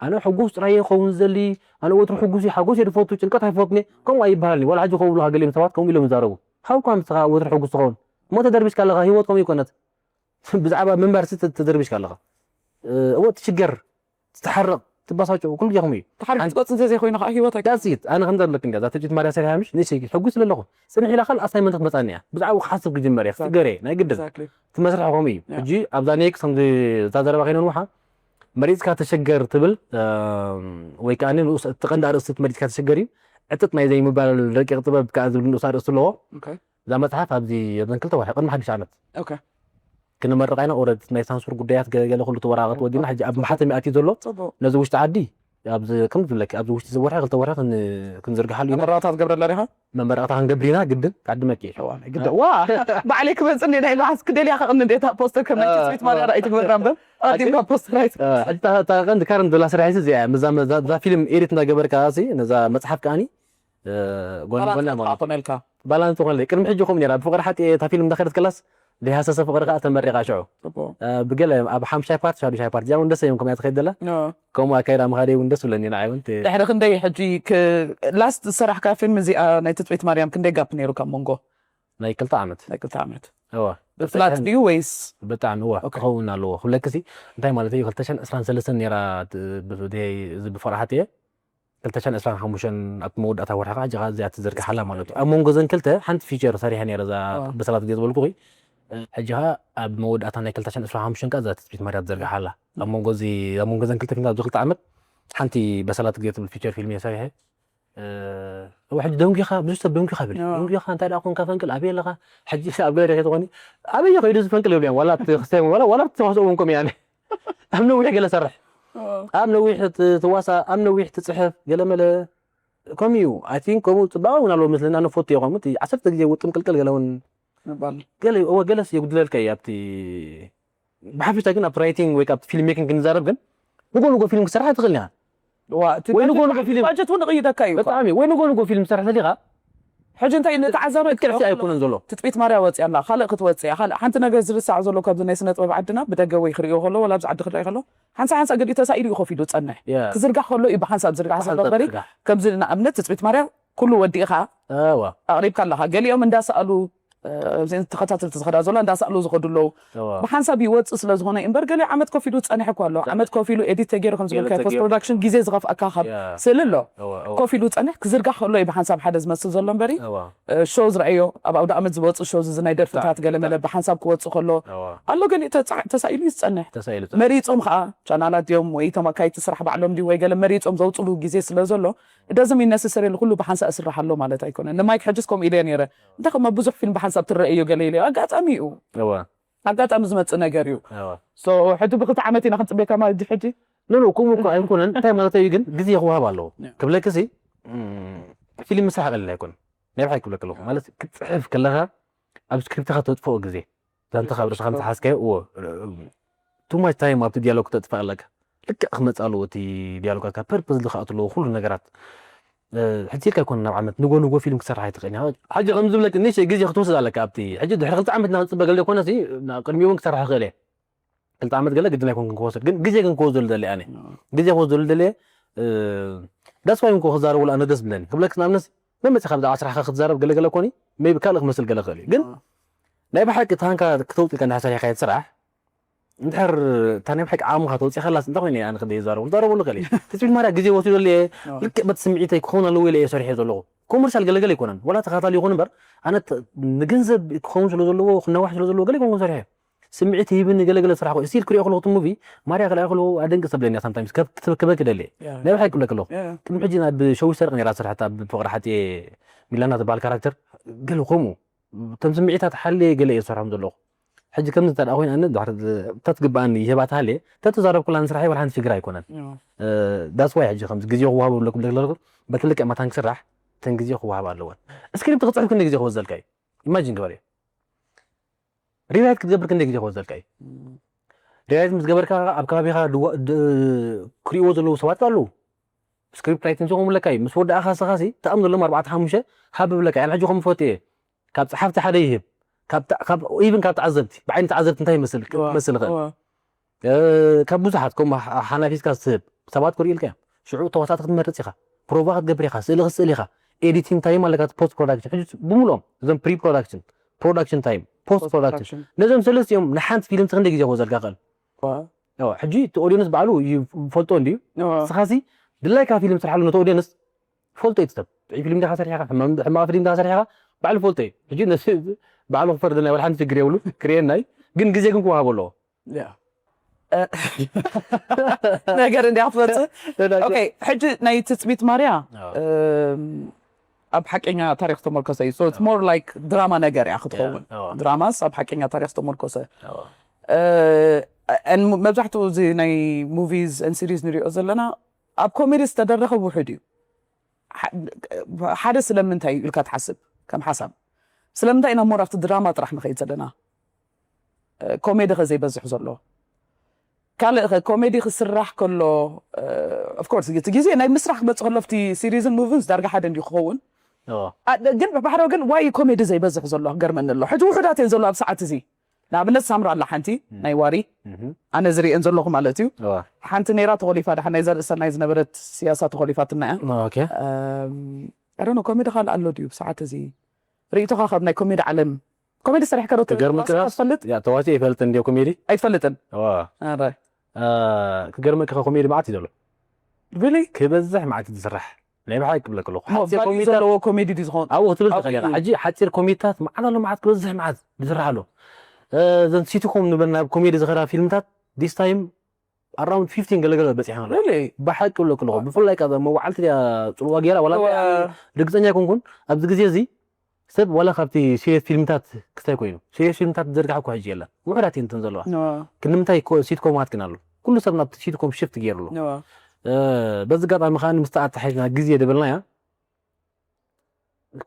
ኣነ ሕጉስ ጥራይ ይኸውን ዘሊ ኣነ ወትሩ ሕጉስ ሓጎስ እየ ዝፈቱ ጭንቀት ኣይፈትኒ ከምኡ ኣይበሃልኒ ዋላ ሕጂ ከብሉካ ገሊኦም ሰባት ከምኡ ኢሎም ይዛረቡ ካብ እኳ ምስተኻ ወትሩ ሕጉስ ትኸውን እሞ ተደርቢሽካ ኣለኻ ህይወት ከምኡ ይኮነት ብዛዕባ ምንባር ሲ ተደርቢሽካ ኣለኻ እወ ትሽገር ትተሓረቕ ትባሳጨው ኩሉ ግዜ ከምኡ እዩ ተሓሪቕ ትቆጽ እንተ ዘይኮይኑ ከዓ ህይወት ኣይኮነን። That's it ኣነ ከምዛ ኣለክ እንዲያ እዛ ትርኢት ማርያ ሰሪሓ ምሽ ንእሽተይ ሕጉስ ስለ ኣለኹ ጽንሕ ኢላ ካልእ ኣሳይመንት ክትመጻኒ እያ ብዛዕባ ክሓስብ ክጅመር እየ ክትስገር እየ ናይ ግድን Exactly። እቲ መስርሕ ከምኡ እዩ ሕጂ ኣብዛ ኔክስ ከምዚ እዛ ዘረባ ከይነንውሓ መሪጽካ ተሸገር ትብል ወይ ከዓ ንኡስ እቲ ቀንዲ ኣርእስቲ እቲ መሪጽካ ተሸገር እዩ ዕጥጥ ናይ ዘይምባል ረቂቕ ጥበብ ከዓ ዝብል ንኡስ ኣርእስቲ ኣለዎ Okay። እዛ መጽሓፍ ኣብዚ ኣብዘን ክልተ ወርሒ ቅድሚ ሓድሽ ዓመት Okay። ክንመርቕ ኢና ኦረድ ናይ ሳንሱር ጉዳያት ገለ ገለ ኩሉ ተወራቐት ወዲና ሕጂ ኣብ ማሕተም ኣትዩ ዘሎ ጽቡቅ ነዚ ውሽጢ ዓዲ ኣብዚ ከም ዝብለኪ ኣብዚ ውሽጢ እዚ ወርሒ ክልተ ወርሒ ክን- ክንዝርግሓሉ ኢና መረዳእታ ትገብረላ ዲኻ መመረቕታ ክንገብር ኢና ግድን ክዕድመኪ እየ እዋ ናይ ግደ ዋ ባዕለይ ክመጽእ እንደ ናይ ባሓስ ክደልያ ከቕኒ እንደ እታ ፖስተር ከመይ ትጽቢት ማርያ ራእይ ትግበራ እምበር ኣዲምካ ፖስተር ኣይት ሕጂ እታ- እታ ቀንዲ ካረን ዘላ ስራሕ እዚ እዚኣ እያ። ምዛ- ምዛ- እዛ ፊልም ኤዲት እንዳገበርካ ሲ ነዛ መፅሓፍ ከዓኒ ጎን ጎን ማለት ባላንስ ትኾነልካ ባላንስ ትኾነለይ ቅድሚ ሕጂ ከምኡ ነራ ብፍቕሪ ሓጢ እታ ፊልም እንዳኸደት ከላስ ዘይሃሰሰ ፍቕሪ ከዓ ተመሪቓ ሽዑ። ብገለ ኣብ ሓምሻይ ፓርት ሻዱሻይ ፓርት እዚኣ እውን ደስ እዮም ከምያ ትኸይድ ዘላ። ከምኡ ኣካይዳ ምኻደ እውን ደስ ብለኒ ንዓይ እውን። ድሕሪ ክንደይ ሕጂ ላስት ዝሰራሕካ ፊልም እዚኣ ናይ ትፅቢት ማርያም ክንደይ ጋፕ ነይሩ ካብ መንጎ? ናይ ክልተ ዓመት። ናይ ክልተ ዓመት። እዋ። ብፍላት ድዩ ወይስ? ብጣዕሚ እዋ ክኸውን ኣለዎ ክብለክሲ። እንታይ ማለት እዩ? ክልተ ሽሕን ዕስራን ሰለስተን ነይራ። እዚ ብፍቕሪ ሓትየ ክልተ ሽሕን ዕስራን ሓሙሽተን ኣብቲ መወዳእታ ወርሒ ከዓ ጅኻ እዚኣ ትዝርግሓላ ማለት እዩ። ኣብ መንጎ ዘን ክልተ ሓንቲ ፊቸር ሰሪሐ ነይረ እዛ በሰላት ግዜ ዝበልኩኺ። ሕጂ ከዓ ኣብ መወዳእታ ናይ ክልተ ሽሕን ዕስራን ሓሙሽተን ከዓ እዛ ትፅቢት ማርያ ትዘርግሓላ። ኣብ መንጎ እዚ ኣብ መንጎ ዘን ክልተ ፊልምታት ኣብዚ ክልተ ዓመት ሓንቲ በሰላት ግዜ ትብል ፊቸር ፊልም እየ ሰሪሐ። እዋ ሕጂ ደንጉኻ ብዙሕ ሰብ ደንጉኻ ብል ደንጉኻ እንታይ ደኣ ኮንካ ፈንቅል ኣበይ ኣለኻ? ሕጂ ኣብ ገለ ደቂ ትኾኒ ኣበይ ከይዱ ዝፈንቅል ይብሉ እዮም። ዋላ እቲ ክስታይ ዋላ ዋላ እቲ ተዋስኦ እውን ከምኡ ያኔ ኣብ ነዊሕ ገለ ሰርሕ ኣብ ነዊሕ ትዋሳ ኣብ ነዊሕ ትፅሕፍ ገለ መለ ከምኡ እዩ። ኣይ ቲንክ ከምኡ ፅባቐ እውን ኣለዎ መስለኒ። ኣነ ፎቶ እየ ከምኡ እቲ ዓሰርተ ግዜ ውጥም ቅልቅል ገለ እውን ምባል ገለ እወ ገለስ የጉድለልካ እዩ ኣብቲ ብሓፈሻ ግን ኣብቲ ራይቲንግ ወይ ኣብቲ ፊልም ሜኪንግ ክንዛረብ ግን ንጎ ንጎ ፊልም ክሰርሓ ትኽእል ኢኻ። ዋ እቲ ወይ ንጎ ንጎ ፊልም ባጀት እውን ይቕይደካ እዩ እኮ። ብጣዕሚ ወይ ንጎ ንጎ ፊልም ትሰርሕ ተሊኻ ሕጂ እንታይ ነቲ ዓዛቢ ልክዕ ሲ ኣይኮነን ዘሎ። ትፅቢት ማርያ ወፅያ ኣላ ካልእ ክትወፅእ እያ ካልእ ሓንቲ ነገር ዝርሳዕ ዘሎ ካብዚ ናይ ስነ ጥበብ ዓድና ብደገ ወይ ክርእዮ ከሎ ወላ ኣብዚ ዓዲ ክርእዮ ከሎ ሓንሳ ሓንሳ ገዲኡ ተሳኢሉ እዩ ኮፍ ኢሉ ዝፀንሕ Yeah. ክዝርጋሕ ከሎ እዩ ብሓንሳብ ዝርጋሕ ዘሎ ብሓንሳብ እምበሪ ዝርጋሕ። ከምዚ ንኣብነት ትፅቢት ማርያ ኩሉ ወዲእኻ እዋ ኣቕሪብካ ኣለኻ ገሊኦም እንዳሰኣሉ እዚን ተኸታተልቲ ዝኸዳ ዘሎ እንዳሰኣሉ ዝኸዱ ኣለዉ እዋ ብሓንሳብ ይወፅእ ስለ ዝኾነ እምበር ገሊኡ ዓመት ኮፍ ኢሉ ዝፀንሕ እኮ ኣሎ ዓመት ኮፍ ኢሉ ኤዲት ተገይሩ ከም ዝበልካ ገለ ፖስት ተገይሩ። ፕሮዳክሽን ግዜ ዝኸፍኣካ ካብ Yeah. ስእሊ ኣሎ እዋ እዋ ኮፍ ኢሉ ዝፀንሕ ክዝርጋሕ ከሎ እዩ ብሓንሳብ ሓደ ዝመስል ዘሎ እምበሪ እዋ ሾው ዝረኣዮ ኣብ ኣውደ ዓመት ዝወፅእ ሾው እዚ ናይ ደርፍታት ብጣዕሚ፣ ገለ መለ ብሓንሳብ ክወፅእ ከሎ እዋ ኣሎ ገሊኡ ተፃ- ተሳኢሉ እዩ ዝፀንሕ ተሳኢሉ መሪፆም ከዓ ቻናላት ድዮም ወይ እቶም ኣካይድቲ ስራሕ ባዕሎም ድዩ ወይ ገለ መሪፆም ዘውፅሉ ግዜ ስለ ዘሎ ደዝም ይነስሰር የለ ኩሉ ብሓንሳብ እስራሕ ኣሎ ማለት ኣይኮነን ንማይክ ሕጅስ ከምኡ ኢለ ነይረ እንታይ ከማ ብዙሕ ፊልም ብሓንሳብ ትረአ እዮ ገለ ኢለ ኣጋጣሚ እዩ እዋ ኣጋጣሚ ዝመፅእ ነገር እዩ እዋ ሶ ሕጂ ብክልተ ዓመት ኢና ክንፅበየካ ማለት ድዩ ሕጂ ኖ ኖ ከምኡ እኮ ኣይኮነን እንታይ ማለት እዩ ግን ግዜ ክወሃብ ኣለዎ Yeah. ክብለክሲ ፊልም ምስራሕ ቀሊል ኣይኮነን ናይ ብሓቂ ክብለክ ኣለኹ ማለት ክትፅሕፍ ከለኻ ኣብ ስክሪፕትኻ ተጥፍኦ ግዜ ዛንታ ካብ ርእስኻ ምትሓዝካዮ እዎ too much time ኣብቲ ዲያሎግ ክተጥፍእ ኣለካ ልክዕ ክመፅእ ኣለዎ እቲ ዲያሎጋትካ ፐርፐስ ዝኸኣት ኣለዎ ኩሉ ነገራት ሕፂርካ ኣይኮነ ናብ ዓመት ንጎ ንጎ ፊልም ክሰርሕ ኣይትኽእል ኢኻ ሕጂ ከም ዝብለክ ንእሽተይ ግዜ ክትወስድ ኣለካ ኣብቲ ሕጂ ድሕሪ ክልተ ዓመት እናክፅበ ገለ ዘይኮነ ቅድሚኡ እውን ክሰርሕ ይኽእል እየ ክልተ ዓመት ገለ ግድን ኣይኮንኩን ክወስድ ግን ግዜ ግን ክወስደሉ ደሊ ኣነ ግዜ ክወስደሉ ደሊ ዳስፋይ እንኮ ክዛረቡ ኣነ ደስ ብለኒ ክብለክ ንኣብነት መመፅኻ ብዛዕባ ስራሕካ ክትዛረብ ገለገለ ኮኒ ሜቢ ካልእ ክመስል ገለ ክእል እዩ ግን ናይ ብሓቂ ታንካ ክተውፅልካ እንዳ ሰሪሕካ ስራሕ እንድሕር እታ ናይ ብሓቂ ዓቕምኻ ተውፅእካላስ እንታይ ኮይነ ኣነ ክንደ ይዛረቡ ክዛረበሉ ክእል እዩ ትፅቢት ማርያ ግዜ ወሲዶ ለ ልክዕ በቲ ስምዒተይ ክኸውን ኣለዎ ኢለ እየ ሰሪሐ ዘለኹ ኮመርሻል ገለገለ ኣይኮነን ዋላ ተኸታታሊ ይኹን እምበር ኣነ ንገንዘብ ክኸውን ስለ ዘለዎ ክነዋሕ ስለ ዘለዎ ገለ ይኮንኩን ሰሪሐ ስምዒት ይህብኒ ገለገለ ስራሕ ኮይኑ ስቲል ክሪኦ ከለኹ እቲ ሙቪ ማርያ ክሪኣ ከለኹ ኣደንቂ ሰብለኒ ሳምታይምስ ክበኪ ደልየ ናይ ብሓቂ ክብለክ ኣለኹ ቅድሚ ሕጂ ናብ ሸዊት ሰርቂ ነራ ስርሕታ ብፍቕሪ ሓጥየ ሚላና ዝበሃል ካራክተር ገለ ከምኡ እቶም ስምዒታት ሓልየ ገለ እየ ዝሰርሖም ዘለኹ ሕጂ ከምዚ እንተ ደኣ ኮይኑ ኣነ ድሕሪ ተትግብኣኒ ይህባ ተሃልየ ተተዛረብኩላ ንስራሐይ ወላ ሓንቲ ሽግር ኣይኮነን ዳስ ዋይ ሕጂ ከምዚ ግዜ ክወሃቦ ብለኩም ለክለኩም በቲ ልክዕ መታን ክስራሕ ተን ግዜ ክወሃብ ኣለወን ስክሪፕት ክፅሕፍ ክንደ ግዜ ክወዘልካ እዩ ኢማጂን ግበር እዩ ሪራይት ክትገብር ክንደይ ግዜ ክወስደልካ እዩ ሪራይት ምስ ገበርካ ኣብ ከባቢኻ ክሪእዎ ዘለዉ ሰባት ኣለዉ ስክሪፕት ራይቲንግ ዝኾም ለካ እዩ ምስ ወዳእኻ ስኻሲ ተኣም ዘለዎም ኣርባዕተ ሓሙሽተ ሃብ ብለካ እየ ሕጂ ከም ፈት እየ ካብ ፀሓፍቲ ሓደ ይህብ ኢቭን ካብ ተዓዘብቲ ብዓይኒ ተዓዘብቲ እንታይ ይመስል ክመስል ይኽእል ካብ ብዙሓት ከም ሓናፊስካ ዝስህብ ሰባት ክርእዩ ኢልካ እዮም ሽዑ ተዋሳእቲ ክትመርፅ ኢኻ ፕሮቫ ክትገብር ኢኻ ስእሊ ክትስእል ኢኻ ኤዲቲንግ ታይም ኣለካ ፖስት ፕሮዳክሽን ሕጂ ብምልኦም እዞም ፕሪ ፕሮዳክሽን ፕሮዳክሽን ታይም ፖስት ፕሮዳክሽን ነዞም ሰለስቲኦም ንሓንቲ ፊልም ክንደይ ግዜ ክወዘልካ ክእል ሕጂ እቲ ኦዲየንስ ባዕሉ ይፈልጦ እንድዩ ስኻሲ ድላይካ ፊልም ስርሓሉ ነቲ ኦዲየንስ ፈልጦ ይትሰብ ጥዑይ ፊልም ዲኻ ሰሪሕኻ ሕማቕ ፊልም ዲኻ ሰሪሕኻ ባዕሉ ፈልጦ እዩ ሕጂ ነዚ ባዕሉ ክፈርደና ወላ ሓንቲ ችግር የብሉ ክርእየናይ ግን ግዜ ግን ክወሃቦ ኣለዎ ነገር እንዲያ ክትመፅእ ኦኬ ሕጂ ናይ ትፅቢት ማርያ ኣብ ሓቀኛ ታሪክ ተመርኮሰ እዩ ሞር ላይክ ድራማ ነገር እያ ክትኸውን ድራማስ ኣብ ሓቀኛ ታሪክ ተመርኮሰ መብዛሕትኡ እዚ ናይ ሙቪስ ን ሲሪስ ንሪኦ ዘለና ኣብ ኮሜዲ ዝተደረኸ ውሑድ እዩ ሓደ ስለምንታይ እዩ ኢልካ ትሓስብ ከም ሓሳብ ስለምንታይ ኢና ሞር ኣብቲ ድራማ ጥራሕ ንኸይድ ዘለና ኮሜዲ ከ ዘይበዝሕ ዘሎ ካልእ ከ ኮሜዲ ክስራሕ ከሎ ኦፍኮርስ እቲ ግዜ ናይ ምስራሕ ክመፅእ ከሎ ኣብቲ ሲሪዝን ሙቪን ዳርጋ ሓደ እንዲ ክኸውን ግን ብባህራዊ ግን ዋይ ኮሜዲ ዘይበዝሕ ዘሎ ክገርመኒ ኣሎ ሕጂ ውሑዳት እየን ዘሎ ኣብ ሰዓት እዚ ንኣብነት ሳምራ ኣላ ሓንቲ ናይ ዋሪ ኣነ ዝርእየን ዘለኹ ማለት እዩ። ሓንቲ ነይራ ተኾሊፋ፣ ደሓን ናይ ዘርእሰናይ ዝነበረት ሲያሳ ተኾሊፋትና እያ። ኦኬ ኣሮኖ ኮሜዲ ካልእ ኣሎ ድዩ ብሰዓት እዚ? ርእይቶኻ ካብ ናይ ኮሜዲ ዓለም ኮሜዲ ሰሪሕካ ዶ ክገርምክስ ትፈልጥ? ያ ተዋሲ ይፈልጥ እንዲ ኮሜዲ ኣይትፈልጥን? ዋ ኣረ ክገርመካ ኮሜዲ መዓት እዩ ዘሎ ሪሊ ክበዝሕ መዓት እዩ ዝስራሕ ናይ ብሓቂ ክብለክ ኣለኹ ሓፂር ቫልዩ ኮሜዲታት ዘለዎ ኮሜዲ ድዩ ዝኸውን? ኣብኡ ክትብል ትኽእል ኣብኡ ኢኻ ሕጂ ሓፂር ኮሜዲታት መዓት ኣሎ መዓት ክበዝሕ መዓት ዝስራሕ ኣሎ እ፣ እዘን ሲትኮም ንበል ናብ ኮሜዲ ዝኸዳ ፊልምታት this time around fifteen ገለገለ በፂሐን ኣለዋ ሪሊ ብሓቂ ክብለክ ኣለኹ ብፍላይ ካብ መዋዕልቲ ድያ ፅልዋ ገይራ ዋላ እንታይ ርግፀኛ ኣይኮንኩን ኣብዚ ግዜ እዚ ሰብ ዋላ ካብቲ ሲሪየስ ፊልምታት ክስታይ ኮይኑ ሲሪየስ ፊልምታት ዝዘርግሓ እኳ ሕጂ የለን ውሑዳት እየን እተን ዘለዋ ክንምንታይ ኮ- ሲትኮማት ግን ኣሎ ኩሉ ሰብ ናብቲ ሲትኮም ሽፍት ገይሩ ኣሎ እ፣ በዚ ኣጋጣሚ ከዓ ምስቲ ኣተሓሒዝና ግዜ ደበልናያ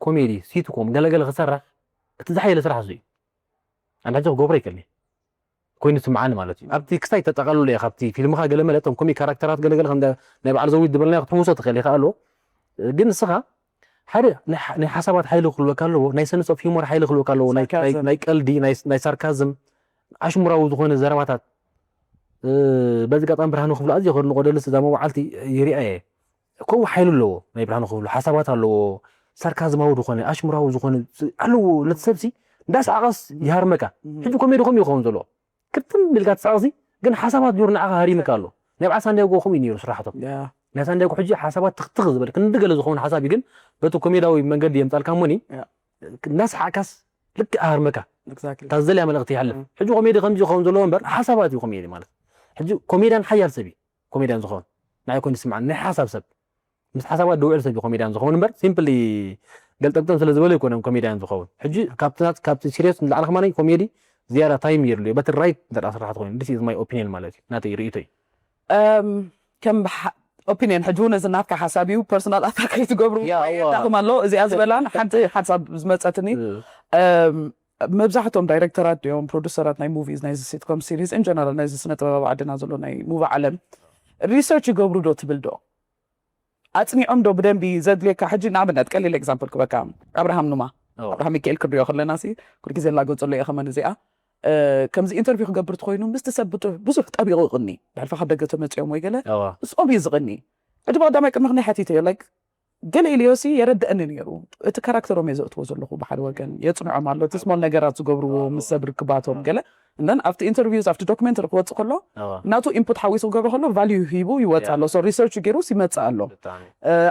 ኮሜዲ ሲትኮም ገለገለ ክሰርሕ እቲ ዝሓየለ ስራሕ እሱ እዩ ኣነ ሕጂ ክገብሮ ይክእል እየ ኮይኑ ስምዓኒ ማለት እዩ ኣብቲ ክስታይ ተጠቃልሎ እየ ካብቲ ፊልምካ ገለ መለ እቶም ኮሚክ ካራክተራት ገለገለ ከም ናይ በዓል ዘዊት ዝበልናዮ ክትሕውሶ ትኽእል ይኽኣሎ ግን ንስኻ ሓደ ናይ ሓ- ናይ ሓሳባት ሓይሊ ክህልወካ ኣለዎ ናይ ሰንስ ኦፍ ሂሞር ሓይሊ ክህልወካ ኣለዎ ናይ- ናይ- ሳርካዝም። ናይ ቀልዲ ናይ- ናይ ሳርካዝም ኣሽሙራዊ ዝኾነ ዘረባታት እ፣ በዚ ኣጋጣሚ ብርሃኑ ክፍሉ ኣዝዮ ከድንቆ ደልስ እዛ መዋዓልቲ ይሪኣ እየ ከምኡ ሓይሊ ኣለዎ ናይ ብርሃኑ ክፍሉ ሓሳባት ኣለዎ ሳርካዝማዊ ዝኾነ ኣሽሙራዊ ዝኾነ ኣለዎ ነቲ ሰብሲ እንዳስዓቐስ ይሃርመካ ሕጂ ኮሜዲ ከምኡ ይኸውን ዘለዎ ክርትም ኢልካ ትስዕቕሲ ግን ሓሳባት ዱር ንዓኻ ሃሪምካ ኣሎ ናይ በዓል ሳንዲያጎ ከምኡ እዩ ነይሩ ስራሕቶም ናይ ሳንዲያጎ ሕጂ ሓሳባት ትኽትኽ ዝበል ክንዲ ገለ ዝኸውን ሓሳብ እዩ ግን በቲ ኮሜዳዊ መንገዲ የምፃልካ እሞኒ እናስሓቅካስ ልክዕ ኣህርመካ እታ ዝደልያ መልእኽቲ ይሓልፍ ሕጂ ኮሜዲ ከምዚ ይኸውን ዘለዎ እምበር ሓሳባት እዩ ኮሜዲ ማለት ሕጂ ኮሜድያን ሓያል ሰብ እዩ ኮሜድያን ዝኸውን ንዓይ ኮይኑ ዝስምዓኒ ናይ ሓሳብ ሰብ ምስ ሓሳባት ድውዕል ሰብ እዩ ኮሜድያን ዝኸውን እምበር ሲምፕሊ ገልጠምጠም ስለ ዝበለ ኣይኮነን ኮሜድያን ዝኸውን ሕጂ ካብቲ ናት- ካብቲ ሲሪየስ ንላዕሊ ከማኒ ኮሜዲ ዝያዳ ታይም የድልዮ በቲ ራይት እንተ ስራሕ ትኾይኑ this is my opinion ማለት እዩ ናተይ ርእይቶ እዩ እም፣ ከም ኦፒኒየን ሕጂ እውን እዚ ናትካ ሓሳብ እዩ ፐርሶናል ኣታክ ከይትገብሩ ያ፣ እዋ። የዳኽም ኣሎ እዚኣ ዝበላን ሓንቲ ሓሳብ ዝመፀትኒ እም፣ መብዛሕትኦም ዳይሬክተራት ድዮም ፕሮዱሰራት ናይ ሙቪዝ ናይ ሲትኮም ሲሪዝ ኢን ጀነራል ናይ ስነ ጥበባዊ ዓድና ዘሎ ናይ ሙቪ ዓለም ሪሰርች ይገብሩ ዶ ትብል ዶ ኣፅኒዖም ዶ ብደንቢ ዘድልየካ ሕጂ ንኣብነት ቀሊል ኤግዛምፕል ክበካ ኣብርሃም ኑማ ኣብርሃም ሚካኤል ክንሪኦ ከለና ሲ ኩል ግዜ ላገፀሉ እየ ከመን እዚኣ እ፣ ከምዚ ኢንተርቪው ክገብር ትኮይኑ ምስቲ ሰብ ብጡ- ብዙሕ ጠቢቑ ይቕኒ ብሕልፊ ካብ ደገ ተመፂኦም ወይ ገለ እዋ ምስኦም እዩ ዝቕኒ ሕጂ ብቀዳማይ ቅድሚ ክንይ ሓቲተዮ ላይክ ገለ ኢልዮሲ የረድአኒ ነይሩ እቲ ካራክተሮም እየ ዘእትዎ ዘለኹ ብሓደ ወገን የፅንዖም ኣሎ እቲ ስሞል ነገራት ዝገብርዎ ምስ ሰብ ርክባቶም ገለ እነን ኣብቲ ኢንተርቪውስ ኣብቲ ዶክመንተሪ ክወፅእ ከሎ እዋ ናቱ ኢንፑት ሓዊሱ ክገብሮ ከሎ ቫልዩ ሂቡ ይወፅእ ኣሎ ሶ ሪሰርች ገይሩስ ይመፅእ ኣሎ ብጣዕሚ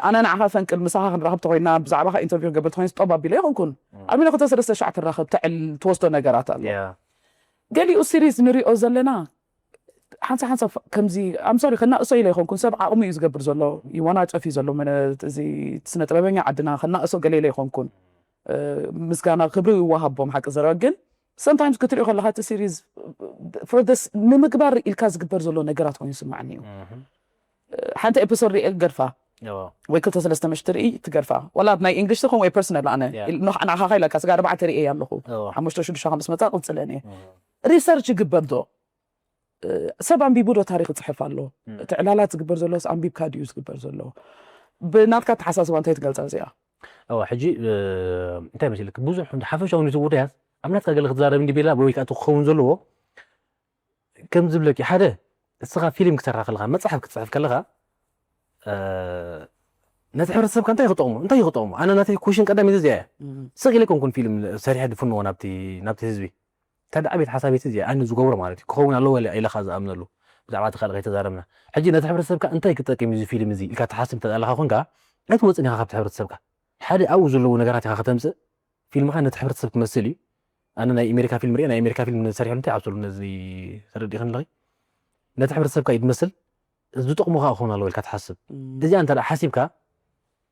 ኣነ ንዓኻ ፈንቅል ምሳኻ ክንራኸብ ተኮይና ብዛዕባኻ ኢንተርቪው ክገብር ተኮይንስ ጠባብ ኢለ ይኹንኩን ኣብ ሚነ ክልተ ሰለስተ ሻዕ ትራኸብ ተዕል ትወስዶ ነገራት ኣሎ ያ ገሊኡ ሲሪዝ ንሪኦ ዘለና ሓንሳ ሓንሳ ከምዚ ኣምሶሪ ከናእሶ ኢለ ይኮንኩን ሰብ ዓቕሙ እዩ ዝገብር ዘሎ ይወናጨፍ እዩ ዘሎ መነ- እዚ ስነ ጥበበኛ ዓድና ከናእሶ ገለ ኢለ ይኮንኩን እ፣ ምስጋና ክብሪ ይወሃቦም ሓቂ ዘረባ ግን ሰምታይምስ ክትሪኦ ከለካ እቲ ሲሪዝ ንምግባር ኢልካ ዝግበር ዘሎ ነገራት ኮይኑ ይስማዕኒ እዩ ሓንቲ ኤፒሶድ ሪኤ ገድፋ ወይ ክልተ ሰለስተ ምሽ ትርኢ ትገድፋ ዋላ ናይ እንግሊሽ ትኸውን ወይ ፐርሰናል ኣነ ንዓኻ ኢላካ ስጋ ኣርባዕተ ሪኤ ኣለኹ ሓሙሽተ ሽዱሽተ ካብ ምስ መፃ ቅፅለኒ ሪሰርች ይግበር ዶ ሰብ ኣንቢቡ ዶ ታሪክ ይፅሕፍ ኣሎ እቲ ዕላላት ዝግበር ዘሎ ኣንቢብካ ድዩ ዝግበር ዘሎ ብናትካ ተሓሳስባ እንታይ ትገልፃ እዚኣ እዋ ሕጂ እንታይ መሲልክ ብዙሕ ሓፈሻዊ ንዝውዳያት ኣብ ናትካ ገለ ክትዛረብ እንዲ ቤላ ወይ ከዓ ክኸውን ዘለዎ ከም ዝብለኪ ሓደ እስኻ ፊልም ክሰራ ከለኻ መፅሓፍ ክትፅሕፍ ከለኻ ነቲ ሕብረተሰብካ እንታይ ክጠቕሙ እንታይ ክጠቕሙ ኣነ ናተይ ኩሽን ቀዳም እዚ እዚኣ እያ ስቕ ኢለ ኮንኩን ፊልም ሰሪሐ ድፍንዎ ናብቲ ናብቲ ህዝቢ እንታይ ደኣ ቤት ሓሳብ ቤት እዚኣ ኣነ ዝገብሮ ማለት እዩ ክኸውን ኣለዎ ኢለ ኢለኻ ዝኣምነሉ ብዛዕባ እቲ ካልእ ከይተዛረብና ሕጂ ነቲ ሕብረተሰብካ እንታይ ክጠቅም እዩ እዚ ፊልም እዚ ኢልካ ትሓስብ እንተ ኣለኻ ኮንካ ኣይትወፅን ኢኻ ካብቲ ሕብረተሰብካ ሓደ ኣብኡ ዘለዉ ነገራት ኢኻ ከተምፅእ ፊልምኻ ነቲ ሕብረተሰብ ክመስል እዩ ኣነ ናይ ኣሜሪካ ፊልም ሪአ ናይ ኣሜሪካ ፊልም ሰሪሑ እንታይ ኣብሰሉ ነዚ ተረዲእኽን ኣለኺ ነቲ ሕብረተሰብካ እዩ ዝመስል ዝጠቕሙ ከዓ ክኸውን ኣለዎ ኢልካ ትሓስብ እዚኣ እንተ ሓሲብካ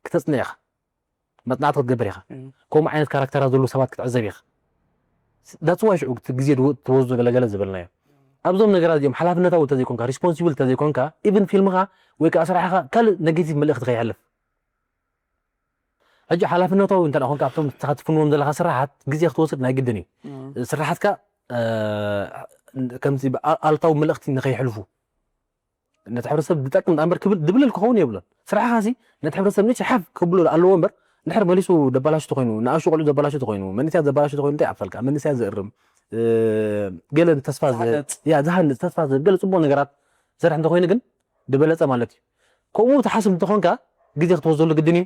ክተፅንዕ ኢኻ መፅናዕቲ ክትገብር ኢኻ ከምኡ ዓይነት ካራክተራት ዘለዉ ሰባት ክትዕዘብ ኢኻ that's why ሽዑ ግዜ ትወስዶ ገለገለ ዝበልናዮ ኣብዞም ነገራት እዚኦም ሓላፍነታዊ እንተዘይኮንካ ሪስፖንሲብል እንተዘይኮንካ ኢቭን ፊልምኻ ወይ ከዓ ስራሕኻ ካልእ ኔጌቲቭ መልእኽቲ ከይሕልፍ ሕጂ ሓላፍነታዊ እንተ ኮንካ ኣብቶም ንስኻ ትፍንዎም ዘለካ ስራሓት ግዜ ክትወስድ ናይ ግድን እዩ ስራሓትካ ከምዚ ኣልታዊ መልእኽቲ ንኸይሕልፉ ነቲ ሕብረተሰብ ዝጠቅም ዳኣ እምበር ክብል ድብልል ክኸውን የብሎን ስራሕኻ ሲ ነቲ ሕብረተሰብ ንቺ ሓፍ ክብሎ ኣለዎ እምበር እንድሕር መሊሱ ደባላሹ ተኮይኑ ንኣሹ ቆልዑ ዘባላሹ ተኮይኑ መንእሰያት ዘባላሹ ተኮይኑ እንታይ ይኣክፈልካ መንእሰያት ዘእርም እ፣ ገለ ተስፋ ዝህብ ዝሃንጽ። ያ ዝሃንጽ ተስፋ ዝህብ ገለ ጽቡቕ ነገራት ዝሰርሕ እንተኮይኑ ግን ዝበለጸ ማለት እዩ። ከምኡ ትሓስብ እንተኾንካ ግዜ ክትወስደሉ ግድን እዩ።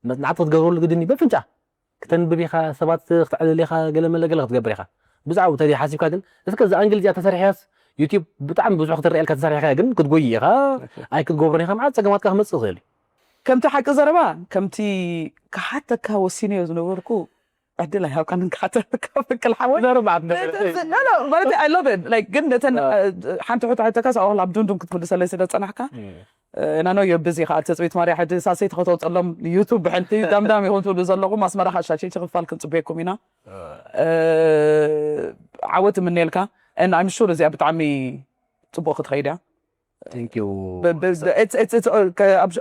መጽናዕቲ ክትገብረሉ ግድን እዩ። በፍንጫ ክተንብብ ኢኻ፣ ሰባት ክትዕልል ኢኻ፣ ገለ መለ ገለ ክትገብር ኢኻ። ብዛዕባኡ እንተዘይ ሓሲብካ ግን እስከ እዛ ኣንግል እዚኣ ተሰሪሕያስ ዩቲዩብ ብጣዕሚ ብዙሕ ክትረኣየልካ ተሰሪሕካ ግን ክትጎይ ኢኻ ኣይክትገብሮን ኢኻ። መዓት ጸገማትካ ክመጽእ ይኽእል እዩ። ከምቲ ሓቂ ዘረባ ከምቲ ክሓተካ ወሲነዮ ዝነበርኩ ዕድል ኣይሃብካንን ክሓተካ ፍቅል ሓወይ ዘረባ ማለት I love it like ግን ነተን ሓንቲ ሕቶ ሕተካ ሳብ ኣብ ዱንዱን ክትምልሰለይ ስለ ዝጸናሕካ እና ነው የብዚ ከዓ ትጽቢት ማርያ ሕጂ ሳሰይ ተኸተውፀሎም ዩቱብ ብሕልቲ ዳምዳም ይኹን ትብሉ ዘለኹም ኣስመራ ከዓ ሻሸይቲ ክፋል ክንፅበየኩም ኢና። ዓወት እምነልካ። I'm sure እዚኣ ብጣዕሚ ፅቡቅ ክትኸይድ እያ። Thank you።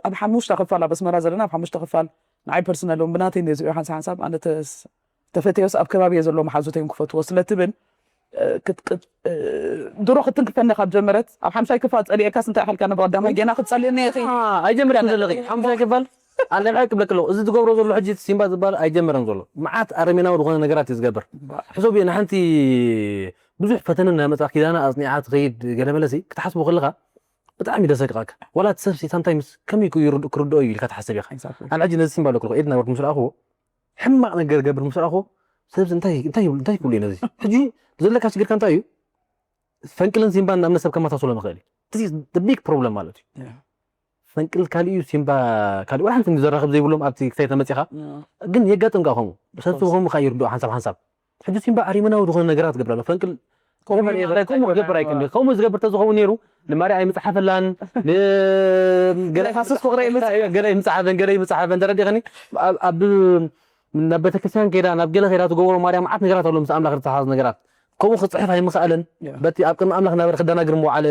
ኣብ ሓሙሽተ ክፋል ኣብ ኣስመራ ዘለና ኣብ ሓሙሽተ ክፋል ንዓይ ፐርሰናል እውን ብናተይ ነዚኡ ሓንሳ ሓንሳብ ኣነ ተፈተዮስ ኣብ ከባቢ እየ ዘለዎ መሓዙተይ ክፈትዎ ስለትብል ድሮ ክትንክፈኒ ካብ ጀመረት ኣብ ሓምሻይ ክፋል ፀሊኤካስ እንታይ ሓልካ ነብ ቀዳማይ ጌና ክትፀልእኒ ኢኺ። ኣይጀምርክን ዘለኺ ሓምሻይ ክፋል ኣነ ንዓይ ክብለክ ኣለኹ። እዚ ትገብሮ ዘሎ ሕጂ ሲምባ ዝበሃል ኣይጀመረን ዘሎ መዓት ኣረሜናዊ ዝኾነ ነገራት እዩ ዝገብር። ሕሰብ ንሓንቲ ብዙሕ ፈተነ እናመፃ ኪዳና ኣፅኒዓ ትኸይድ ገለ መለሲ ክትሓስቡ ከለኻ ብጣዕሚ ደሰቅቃካ። ዋላ እቲ ሰብ ሳምታይምስ ከመይ ክርድኦ እዩ ኢልካ ትሓስብ ኢኻ። ኣነ ሕጂ ነዚ ሲምባ ኣለኩ ኢድና ወርክ ምስ ረኣኹዎ ሕማቕ ነገር ገብር ምስ ረኣኹዎ ሰብዚ እንታይ እንታይ እንታይ ክብሉ ነዚ ሕጂ ዘለካ ሽግርካ እንታይ እዩ? ፈንቅልን ሲምባን ናብ ሰብ ከመሳስሎ ንኽእል እዩ። ቢግ ፕሮብለም ማለት እዩ። ፈንቅል ካሊእ እዩ፣ ሲምባ ካሊእ። ዋላ ሓንቲ ዘራኽብ ዘይብሎም ኣብቲ ክሳይ ተመፂኻ ግን የጋጥም ካ ከምኡ ሰብ ሰብ ከምኡ ካ ይርድኦ ሓንሳብ ሓንሳብ ሕጂ ሲምባ ኣሪመናዊ ዝኾነ ነገራት ገብር ኣሎ። ፈንቅል ከምኡ ክገብር ኣይክእል። ከምኡ ዝገብር ተዝኸውን ነይሩ ንማርያ ኣይምፅሓፈላን ገለ ይምፅሓፈን ገለ ይምፅሓፈን ተረዲኸኒ። ኣብ ናብ ቤተክርስትያን ከይዳ ናብ ገለ ከይዳ ትገብሮ ማርያ መዓት ነገራት ኣሎ ምስ ኣምላኽ ዝተሓዝ ነገራት ከምኡ ክፅሕፍ ኣይምኽኣለን። በቲ ኣብ ቅድሚ ኣምላኽ ናበረ ክደናግር ምውዓለ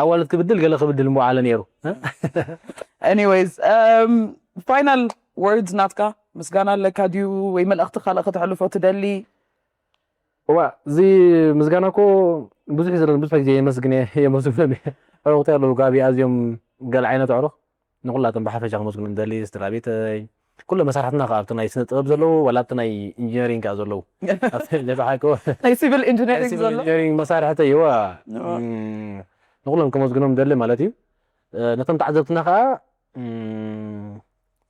ኣዋልድ ክብድል ገለ ክብድል ምውዓለ ነይሩ። Anyways final words ናትካ ምስጋና ኣለካ ድዩ ወይ መልእኽቲ ካልእ ከተሕልፎ ትደሊ? እዋ እዚ ምስጋና እኮ ብዙሕ እዩ ዘለኒ። ብዙሕ ግዜ የመስግን እየ፣ የመስግኖም እየ። ኣዕሩኽተይ ኣለዉ፣ ጋቢ ኣዝዮም ገለ ዓይነት ኣዕሩኽ። ንኹላቶም ብሓፈሻ ከመስግኖም ደሊ፣ ስድራ ቤተይ፣ ኩሎም መሳርሕትና ከኣ ኣብቲ ናይ ስነ ጥበብ ዘለዉ፣ ዋላ ኣብቲ ናይ ኢንጂነሪንግ ከኣ ዘለዉ። ኣብቲ ናይ ብሓቂ ናይ ሲቪል ኢንጂነሪንግ ሲቪል ዘሎ ኢንጂነሪንግ መሳርሕተይ እዋ። እም፣ ንኹሎም ከመስግኖም ደሊ ማለት እዩ። እ፣ ነቶም ተዓዘብትና ከኣ እም፣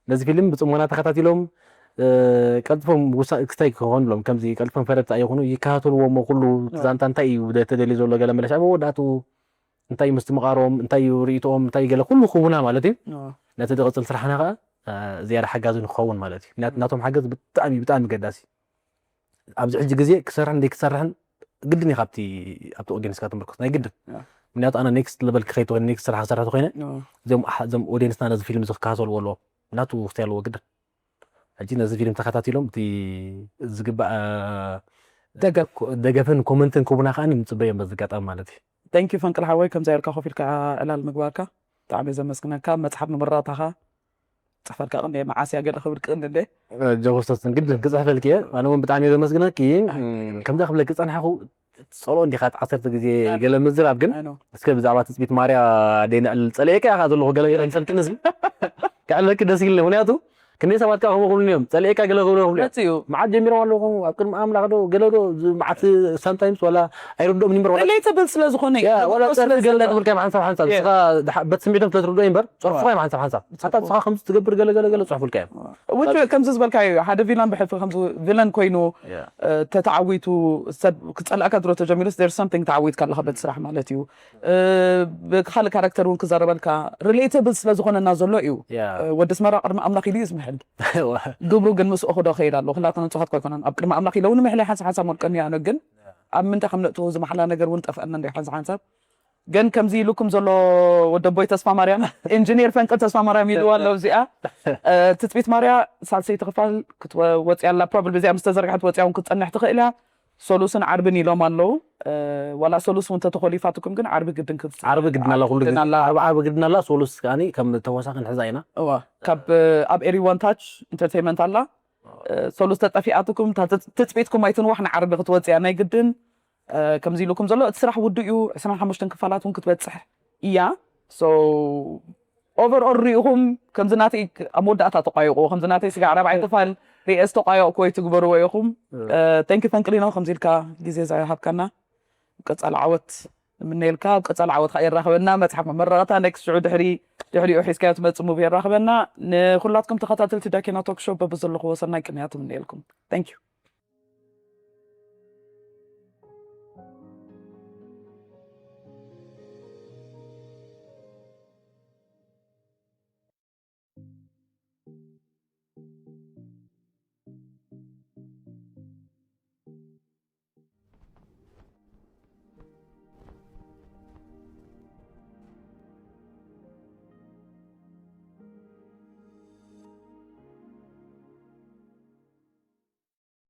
ነዚ ፊልም ብጽሞና ተኸታቲሎም እ፣ ቀልጥፎም ውሳ ክስታይ ክኾንሎም ከምዚ ቀልጥፎም ፈረድቲ ኣይኹኑ ይከታተልዎ እሞ ኩሉ እቲ ዛንታ እንታይ እዩ ደ- ተደልዩ ዘሎ ገለ መለሽ ኣብ መወዳእትኡ እንታይ እዩ ምስትምቓሮም እንታይ እዩ ርእይቶኦም እንታይ ገለ ኩሉ ክውና ማለት እዩ። ነቲ ዝቕጽል ስራሕና ከዓ እ፣ ዝያዳ ሓጋዚ ንክኸውን ማለት እዩ። ምክንያቱ ናቶም ሓገዝ ብጣዕሚ ብጣዕሚ ገዳሲ ኣብዚ ሕጂ ግዜ ክሰርሕን ዘይክሰርሕን ግድን እዩ ካብቲ ኣብቲ ኦዲየንስካ ተመርኮስ ናይ ግድን። ምክንያቱ ኣነ ኔክስት ለበል ክኸይድ ተኮይነ ኔክስት ስራሕ ክሰርሕ ተኮይነ እዞም ኣሕ- እዞም ኦዲየንስና ነዚ ፊልም እዚ ክከታተልዎ ኣለዎ። ናቱ ክስታይ ኣለዎ ግድን። ሕጂ ነዚ ፊልም ተኸታቲሎም እቲ ዝግባእ ደገፍ ኮ- ደገፍን ኮመንትን ክቡና ከዓኒ ንፅበዮም በዚ ኣጋጣሚ ማለት እዩ። Thank you ፈንቅል ሓወይ ከምዚ ኢልካ ኮፍ ኢልካ ዕላል ምግባርካ ብጣዕሚ እየ ዘመስግነካ። መፅሓፍ ምምራታኻ ፅሕፈልካ ቅንደ መዓስ እያ ገለ ክብል ቅንደ ጆኮስቶስን ግድን ክፅሕፈልኪ እየ። ኣነ እውን ብጣዕሚ እየ ዘመስግነኪ። እም፣ ከምዛ ክብለኪ ፀናሕኩ ፀልኦ እንዲኻ ዓሰርተ ግዜ ገለ ምዝራብ ግን ኣኖ እስከ ብዛዕባ ትፅቢት ማርያ ደይ ንዕልል ፀልኤካ ኢኻ ዘለኹ ገለ ገለ ምሰልክን እዚ ክዕለኪ ደስ ኢልኒ። ምክንያቱ ክንደይ ሰባት ከዓ ከምኡ ክብሉኒ እዮም። ፀልኤካ ገለ ክብሉ ይኽእሉ እዮም። መፅኡ መዓት ጀሚሮም ኣለኹ ኣብ ቅድሚ ኣምላኽ ዶ ገለ ዶ ዝ- መዓት ሳምታይምስ ዋላ ኣይርድኦም ይንበር ዋላ ሪሌተብል ስለ ዝኾነ እዩ። ያ፣ ዋላ ተፈጥሮ ስለ ፀርፊ ገለ ዝኾነ። ትብል ከም ሓንሳብ ሓንሳብ ያ። ንስኻ ድሓ- በት ስሜቶም ስለ ትርድኦ ይንበር ፀርፍኻ እዮም ሓንሳብ ሓንሳብ ሓታ ንስኻ ከምዚ ትገብር ገለ ገለ ገለ ፅሑፉልካ እዮም። ውጭ ከምዚ ዝበልካዮ ሓደ ቪላን ብሕልፊ ከምዚ ቪለን ኮይኑ እ፣ ተተዓዊቱ ሰብ ክፀላእካ ድሮ ተጀሚሩስ there's something ተዓዊትካ ኣለኻ በቲ ስራሕ ማለት እዩ። እ፣ ብካልእ ካራክተር እውን ክዛረበልካ ሪሌተብል ስለ ዝኾነና ዘሎ እዩ። ያ። እ፣ ወዲ ኣስመራ ቅድሚ ኣምላኽ ኢሉ እዩ ዝምሕል። ግብሩ ግን ምስኡ ክዶ ከይድ ኣሎ። ኩላትና ንጹሃት እኳ ኣይኮነን። ኣብ ቅድሚ ኣምላኽ ኢለ እውን ምሕለ ሓንሳብ ሓንሳብ መልቀኒ ኣነ ግን ኣብ ምንታይ ከም ነእትዎ ዝመሓላ ነገር እውን ጠፍአና እንደ ሓንሳብ ሓንሳብ ግን ከምዚ ኢሉኩም ዘሎ ወደቦይ ተስፋ ማርያም ኢንጂኒር ፈንቅል ተስፋ ማርያም ኢልዋ ኣሎ እዚኣ እ፣ ትጽቢት ማርያ ሳልሰይቲ ክፋል ክትወፅያ ኣላ ፕሮባብሊ እዚኣ ምስ ተዘርግሐት ወፅያ እውን ክትፀንሕ ትኽእል እያ። ሶሉስን ዓርብን ኢሎም ኣለዉ። እ፣ ዋላ ሶሉስ እውን ተተኾሊፋትኩም ግን ዓርቢ ግድን ክትፅ- ዓርቢ ግድን ኣላ ኩሉ ግዜ ግድን ኣላ። ዓርቢ ዓርቢ ግድን ኣላ። ሶሉስ ከዓኒ ከም ተወሳኺ ንሕዛ ኢና። እዋ ካብ ኣብ ኤሪ ዋን ታች ኢንተርቴይንመንት ኣላ። እ፣ ሶሉስ ተጠፊኣትኩም እታ ትጽ- ትጽቢትኩም ኣይትንዋሕ ንዓርቢ ክትወፅያ ናይ ግድን እ፣ ከምዚ ኢሉኩም ዘሎ እቲ ስራሕ ውዱ እዩ። ዕስራን ሓሙሽተን ክፋላት እውን ክትበፅሕ እያ። So ኦቨርኦል ሪኢኹም ከምዚ ናተይ ኣብ መወዳእታ ተቋይቑ ከምዚ ናተይ ስጋ ዓራብዓይ ክፋል ሪኤ ዝተቋየቕኩ ወይ ትግበርዎ ኢኹም። Thank you ፈንቅሊኖ ከምዚ ኢልካ ግዜ ዝሃብካና። ቀጻሊ ዓወት ንምነየልካ። ኣብ ቀጻሊ ዓወት ከዓ የራኽበና። መጽሓፍ መመረቕታ ኔክስት ሽዑ ድሕሪ ድሕሪኡ ሒዝካዮ ትመጽእ ሙቪ የራኽበና። ንኹላትኩም ተኸታተልቲ ዳኪና ቶክ ሾው በብዘለኹዎ ሰናይ ቅንያት እምነየልኩም። Thank you።